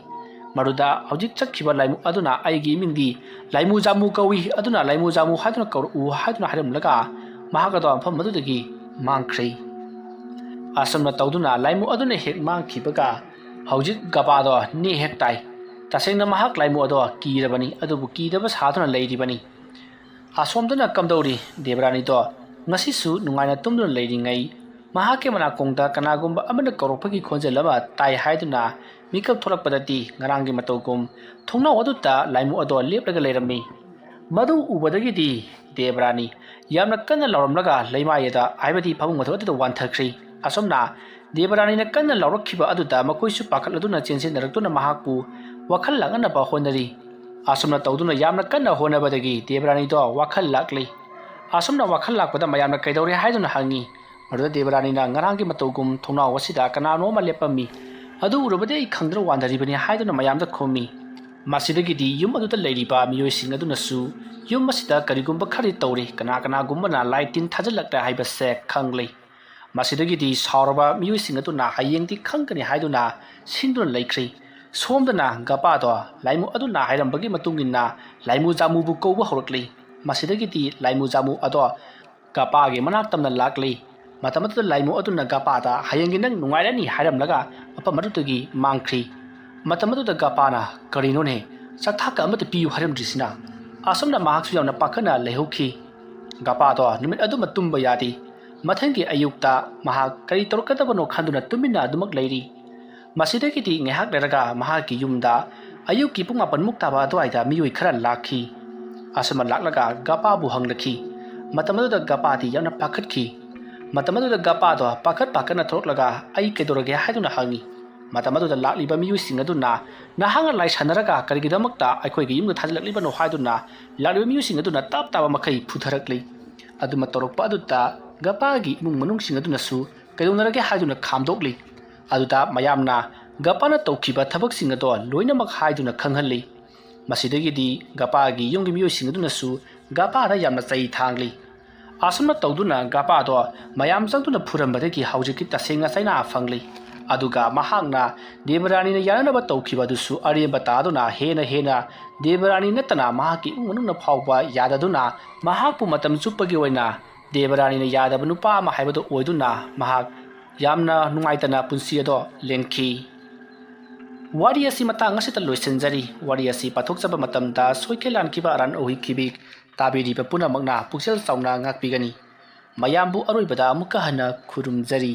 ꯃꯗꯨꯗ ꯍꯧꯖꯤꯛ ꯆꯠꯈꯤꯕ ꯂꯥꯏꯃꯨ ꯑꯗꯨꯅ, "ꯑꯩꯒꯤ ꯏꯃꯤꯡꯗꯤ ꯂꯥꯏꯃꯨ ꯖꯥꯃꯨ ꯀꯧꯏ, ꯑꯗꯨꯅ ꯂꯥꯏꯃꯨ ꯖꯥꯃꯨ ꯍꯥꯏꯗꯨꯅ ꯀꯧꯔꯛꯎ" ꯍꯥꯏꯗꯨꯅ ꯍꯥꯏꯔꯝꯂꯒ ꯃꯍꯥꯛ ꯑꯗꯣ ꯃꯐꯝ ꯑꯗꯨꯗꯒꯤ ꯃꯥꯡꯈ꯭ꯔꯦ꯫ ꯑꯁꯨꯝꯅ ꯇꯧꯗꯨꯅ ꯂꯥꯏꯃꯨ ꯑꯗꯨꯅ ꯍꯦꯛ ꯃꯥꯡꯈꯤꯕꯒ ꯍꯧꯖꯤꯛ ꯒꯄꯥꯗꯣ ꯅꯦ ꯍꯦꯛ ꯇꯥꯏ꯫ ꯇꯁꯦꯡꯅ ꯃꯍꯥꯛ ꯂꯥꯏꯃꯨ ꯑꯗꯣ ꯀꯤꯔꯕꯅꯤ, ꯑꯗꯨꯕꯨ ꯀꯤꯗꯕ ꯁꯥꯗꯨꯅ ꯂꯩꯔꯤꯕꯅꯤ꯫ ꯑꯁꯣꯝꯗꯅ ꯀꯝꯗꯧꯔꯤ? ꯗꯦꯕꯔꯥꯅꯤꯗꯣ ꯉꯁꯤꯁꯨ ꯅꯨꯡꯉꯥꯏꯅ ꯇꯨꯝꯗꯨꯅ ꯂꯩꯔꯤꯉꯩ ꯃꯍꯥꯛꯀꯤ ꯃꯅꯥꯀꯣꯡꯗ ꯀꯅꯥꯒꯨꯝꯕ ꯑꯃꯅ ꯀꯧꯔꯛꯄꯒꯤ ꯈꯣꯟꯖꯦꯜ ꯑꯃ ꯇꯥꯏ ꯍꯥꯏꯗꯨꯅ ꯃꯤꯀꯞ ꯊꯣꯛꯂꯛꯄꯗꯗꯤ ꯉꯔꯥꯡꯒꯤ ꯃꯇꯧꯒꯨꯝ ꯊꯣꯡꯅꯥꯎ ꯑꯗꯨꯗ ꯂꯥꯏꯃꯨ ꯑꯗꯣ ꯂꯦꯞꯂꯒ ꯂꯩꯔꯝꯃꯤ꯫ ꯃꯗꯨ ꯎꯕꯗꯒꯤꯗꯤ ꯗꯦꯕꯔꯥꯅꯤ ꯌꯥꯝꯅ ꯀꯟꯅ ꯂꯥꯎꯔꯝꯂꯒ ꯂꯩꯃꯥꯏꯗ ꯍꯥꯏꯕꯗꯤ ꯐꯃꯨꯡ ꯃꯊꯛ ꯑꯗꯨꯗ ꯋꯥꯟꯊꯈ꯭ꯔꯤ꯫ ꯑꯁꯨꯝꯅ ꯗꯦꯕꯔꯥꯅꯤꯅ ꯀꯟꯅ ꯂꯥꯎꯔꯛꯈꯤꯕ ꯑꯗꯨꯗ ꯃꯈꯣꯏꯁꯨ ꯄꯥꯈꯠꯂꯗꯨꯅ ꯆꯦꯟꯁꯤꯟꯅꯔꯛꯇꯨꯅ ꯃꯍꯥꯛꯄꯨ ꯋꯥꯈꯜ ꯂꯥꯛꯅꯅꯕ ꯍꯣꯠꯅꯔꯤ꯫ ꯑꯁꯨꯝꯅ ꯇꯧꯗꯨꯅ ꯌꯥꯝꯅ ꯀꯟꯅ ꯍꯣꯠꯅꯕꯗꯒꯤ ꯗꯦꯕꯔꯥꯅꯤꯗꯣ ꯋꯥꯈꯜ ꯂꯥꯛꯂꯤ꯫ ꯑꯁꯨꯝꯅ ꯋꯥꯈꯜ ꯂꯥꯛꯄꯗ ꯃꯌꯥꯝꯅ ꯀꯩꯗꯧꯔꯦ ꯍꯥꯏꯗꯨꯅ ꯍꯪꯉꯤ꯫ ꯃꯗꯨꯗ ꯗꯦꯕꯔꯥꯅꯤꯅ ꯉꯔꯥꯡꯒꯤ ꯃꯇꯧꯒꯨꯝ ꯊꯣꯡꯅꯥꯎ ꯑꯁꯤꯗ ꯀꯅꯥꯅꯣ ꯑꯃ ꯂꯦꯞꯄꯝꯃꯤ꯫ ꯑꯗꯨ ꯎꯔꯨꯕꯗꯤ ꯑꯩ ꯈꯪꯗꯅ ꯋꯥꯟꯊꯔꯤꯕꯅꯤ ꯍꯥꯏꯗꯨꯅ ꯃꯌꯥꯝꯗ ꯈꯨꯝꯃꯤ꯫ ꯃꯁꯤꯗꯒꯤꯗꯤ ꯌꯨꯝ ꯑꯗꯨꯗ ꯂꯩꯔꯤꯕ ꯃꯤꯑꯣꯏꯁꯤꯡ ꯑꯗꯨꯅꯁꯨ ꯌꯨꯝ ꯑꯁꯤꯗ ꯀꯔꯤꯒꯨꯝꯕ ꯈꯔꯗꯤ ꯇꯧꯔꯤ, ꯀꯅꯥ ꯀꯅꯥꯒꯨꯝꯕꯅ ꯂꯥꯏ ꯇꯤꯟ ꯊꯥꯖꯤꯜꯂꯛꯂꯦ ꯍꯥꯏꯕꯁꯦ ꯈꯪꯂꯦ꯫ ꯃꯁꯤꯗꯒꯤꯗꯤ ꯁꯥꯎꯔꯕ ꯃꯤꯑꯣꯏꯁꯤꯡ ꯑꯗꯨꯅ ꯍꯌꯦꯡꯗꯤ ꯈꯪꯒꯅꯤ ꯍꯥꯏꯗꯨꯅ ꯁꯤꯟꯗꯨꯅ ꯂꯩꯈ꯭ꯔꯤ꯫ ꯁꯣꯝꯗꯅ ꯒꯄꯥꯗꯣ ꯂꯥꯏꯃꯨ ꯑꯗꯨꯅ ꯍꯥꯏꯔꯝꯕꯒꯤ ꯃꯇꯨꯡ ꯏꯟꯅ ꯂꯥꯏꯃꯨ ꯖꯥꯃꯨꯕꯨ ꯀꯧꯕ ꯍꯧꯔꯛꯂꯤ꯫ ꯃꯁꯤꯗꯒꯤꯗꯤ ꯂꯥꯏꯃꯨ ꯖꯥꯃꯨ ꯑꯗꯣ ꯒꯄꯥꯒꯤ ꯃꯅꯥꯛ ꯇꯝꯅ ꯂꯥꯛꯂꯤ꯫ ꯃꯇꯝ ꯑꯗꯨꯗ ꯂꯥꯏꯃꯨ ꯑꯗꯨꯅ ꯒꯄꯥꯗ ꯍꯌꯦꯡꯒꯤ ꯅꯪ ꯅꯨꯡꯉꯥꯏꯔꯅꯤ ꯍꯥꯏꯔꯝꯂꯒ ꯃꯐꯝ ꯑꯗꯨꯗꯒꯤ ꯃꯥꯡꯈ꯭ꯔꯤ꯫ ꯃꯇꯝ ꯑꯗꯨꯗ ꯒꯄꯥꯅ, "ꯀꯔꯤꯅꯣꯅꯦ, ꯆꯥꯛꯊꯥꯛꯀ ꯑꯃꯠꯇ ꯄꯤꯌꯨ ꯍꯥꯏꯔꯝꯗ꯭ꯔꯤꯁꯤꯅ?" ꯑꯁꯨꯝꯅ ꯃꯍꯥꯛꯁꯨ ꯌꯥꯝꯅ ꯄꯥꯈꯠꯅ ꯂꯩꯍꯧꯈꯤ꯫ ꯒꯄꯥꯗꯣ ꯅꯨꯃꯤꯠ ꯑꯗꯨꯃ ꯇꯨꯝꯕ ꯌꯥꯗꯦ꯫ ꯃꯊꯪꯒꯤ ꯑꯌꯨꯛꯇ ꯃꯍꯥꯛ ꯀꯔꯤ ꯇꯧꯔꯛꯀꯗꯕꯅꯣ ꯈꯟꯗꯨꯅ ꯇꯨꯃꯤꯟꯅ ꯑꯗꯨꯃꯛ ꯂꯩꯔꯤ꯫ ꯃꯁꯤꯗꯒꯤꯗꯤ ꯉꯥꯏꯍꯥꯛ ꯂꯩꯔꯒ ꯃꯍꯥꯛꯀꯤ ꯌꯨꯝꯗ ꯑꯌꯨꯛꯀꯤ ꯄꯨꯡ ꯃꯥꯄꯟꯃꯨꯛ ꯇꯥꯕ ꯑꯗꯨꯋꯥꯏꯗ ꯃꯤꯑꯣꯏ ꯈꯔ ꯂꯥꯛꯈꯤ꯫ ꯑꯁꯨꯝꯅ ꯂꯥꯛꯂꯒ ꯒꯄꯥꯕꯨ ꯍꯪꯂꯛꯈꯤ꯫ ꯃꯇꯝ ꯑꯗꯨꯗ ꯒꯄꯥꯗꯤ ꯌꯥꯝꯅ ꯄꯥꯈꯠꯈꯤ꯫ ꯃꯇꯝ ꯑꯗꯨꯗ ꯒꯄꯥꯗꯣ ꯄꯥꯈꯠ ꯄꯥꯈꯠꯅ ꯊꯣꯛꯂꯛꯂꯒ, "ꯑꯩ ꯀꯩꯗꯧꯔꯒꯦ?" ꯍꯥꯏꯗꯨꯅ ꯍꯪꯉꯤ꯫ ꯃꯇꯝ ꯑꯗꯨꯗ ꯂꯥꯛꯂꯤꯕ ꯃꯤꯑꯣꯏꯁꯤꯡ ꯑꯗꯨꯅ, "ꯅꯍꯥꯛꯅ ꯂꯥꯏ ꯁꯥꯟꯅꯔꯒ ꯀꯔꯤꯒꯤꯗꯃꯛꯇ ꯑꯩꯈꯣꯏꯒꯤ ꯌꯨꯝꯗ ꯊꯥꯖꯤꯜꯂꯛꯂꯤꯕꯅꯣ?" ꯍꯥꯏꯗꯨꯅ ꯂꯥꯛꯂꯤꯕ ꯃꯤꯑꯣꯏꯁꯤꯡ ꯑꯗꯨꯅ ꯇꯞ ꯇꯥꯕ ꯃꯈꯩ ꯐꯨꯊꯔꯛꯂꯤ꯫ ꯑꯗꯨꯃ ꯇꯧꯔꯛꯄ ꯑꯗꯨꯗ ꯒꯄꯥꯒꯤ ꯏꯃꯨꯡ ꯃꯅꯨꯡꯁꯤꯡ ꯑꯗꯨꯅꯁꯨ ꯀꯩꯗꯧꯅꯔꯒꯦ ꯍꯥꯏꯗꯨꯅ ꯈꯥꯝꯗꯣꯛꯂꯤ꯫ ꯑꯗꯨꯗ ꯃꯌꯥꯝꯅ ꯒꯄꯥꯅ ꯇꯧꯈꯤꯕ ꯊꯕꯛꯁꯤꯡ ꯑꯗꯣ ꯂꯣꯏꯅꯃꯛ ꯍꯥꯏꯗꯨꯅ ꯈꯪꯍꯜꯂꯤ꯫ ꯃꯁꯤꯗꯒꯤꯗꯤ ꯒꯄꯥꯒꯤ ꯌꯨꯝꯒꯤ ꯃꯤꯑꯣꯏꯁꯤꯡ ꯑꯗꯨꯅꯁꯨ ꯒꯄꯥꯗ ꯌꯥꯝꯅ ꯆꯩ ꯊꯥꯡꯂꯤ꯫ ꯑꯁꯨꯝꯅ ꯇꯧꯗꯨꯅ ꯒꯄꯥꯗꯣ ꯃꯌꯥꯝ ꯆꯪꯗꯨꯅ ꯐꯨꯔꯝꯕꯗꯒꯤ ꯍꯧꯖꯤꯛꯇꯤ ꯇꯁꯦꯡꯅ ꯆꯩꯅꯥ ꯐꯪꯂꯤ꯫ ꯑꯗꯨꯒ ꯃꯍꯥꯛꯅ ꯗꯦꯕꯔꯥꯅꯤꯅ ꯌꯥꯅꯅꯕ ꯇꯧꯈꯤꯕ ꯑꯗꯨꯁꯨ ꯑꯔꯦꯝꯕ ꯇꯥꯗꯨꯅ ꯍꯦꯟꯅ ꯍꯦꯟꯅ ꯗꯦꯕꯔꯥꯅꯤ ꯅꯠꯇꯅ ꯃꯍꯥꯛꯀꯤ ꯏꯃꯨꯡ ꯃꯅꯨꯡꯅ ꯐꯥꯎꯕ ꯌꯥꯗꯗꯨꯅ ꯃꯍꯥꯛꯄꯨ ꯃꯇꯝ ꯆꯨꯞꯄꯒꯤ ꯑꯣꯏꯅ ꯗꯦꯕꯔꯥꯅꯤꯅ ꯌꯥꯗꯕ ꯅꯨꯄꯥ ꯑꯃ ꯍꯥꯏꯕꯗꯨ ꯑꯣꯏꯗꯨꯅ ꯃꯍꯥꯛ ꯌꯥꯝꯅ ꯅꯨꯡꯉꯥꯏꯇꯅ ꯄꯨꯟꯁꯤ ꯑꯗꯣ ꯂꯦꯟꯈꯤ꯫ ꯋꯥꯔꯤ ꯑꯁꯤ ꯃꯇꯥꯡ ꯑꯁꯤꯗ ꯂꯣꯏꯁꯤꯟꯖꯔꯤ꯫ ꯋꯥꯔꯤ ꯑꯁꯤ ꯄꯥꯊꯣꯛꯆꯕ ꯃꯇꯝꯗ ꯁꯣꯏꯈꯩ ꯂꯥꯟꯈꯤꯕ ꯑꯔꯥꯟ ꯑꯍꯣꯏꯈꯤꯕꯤ ꯇꯥꯕꯤꯔꯤꯕ ꯄꯨꯝꯅꯃꯛꯅ ꯄꯨꯛꯆꯦꯜ ꯆꯥꯎꯅ ꯉꯥꯛꯄꯤꯒꯅꯤ꯫ ꯃꯌꯥꯝꯕꯨ ꯑꯔꯣꯏꯕꯗ ꯑꯃꯨꯛꯀ ꯍꯟꯅ ꯈꯨꯔꯨꯝꯖꯔꯤ꯫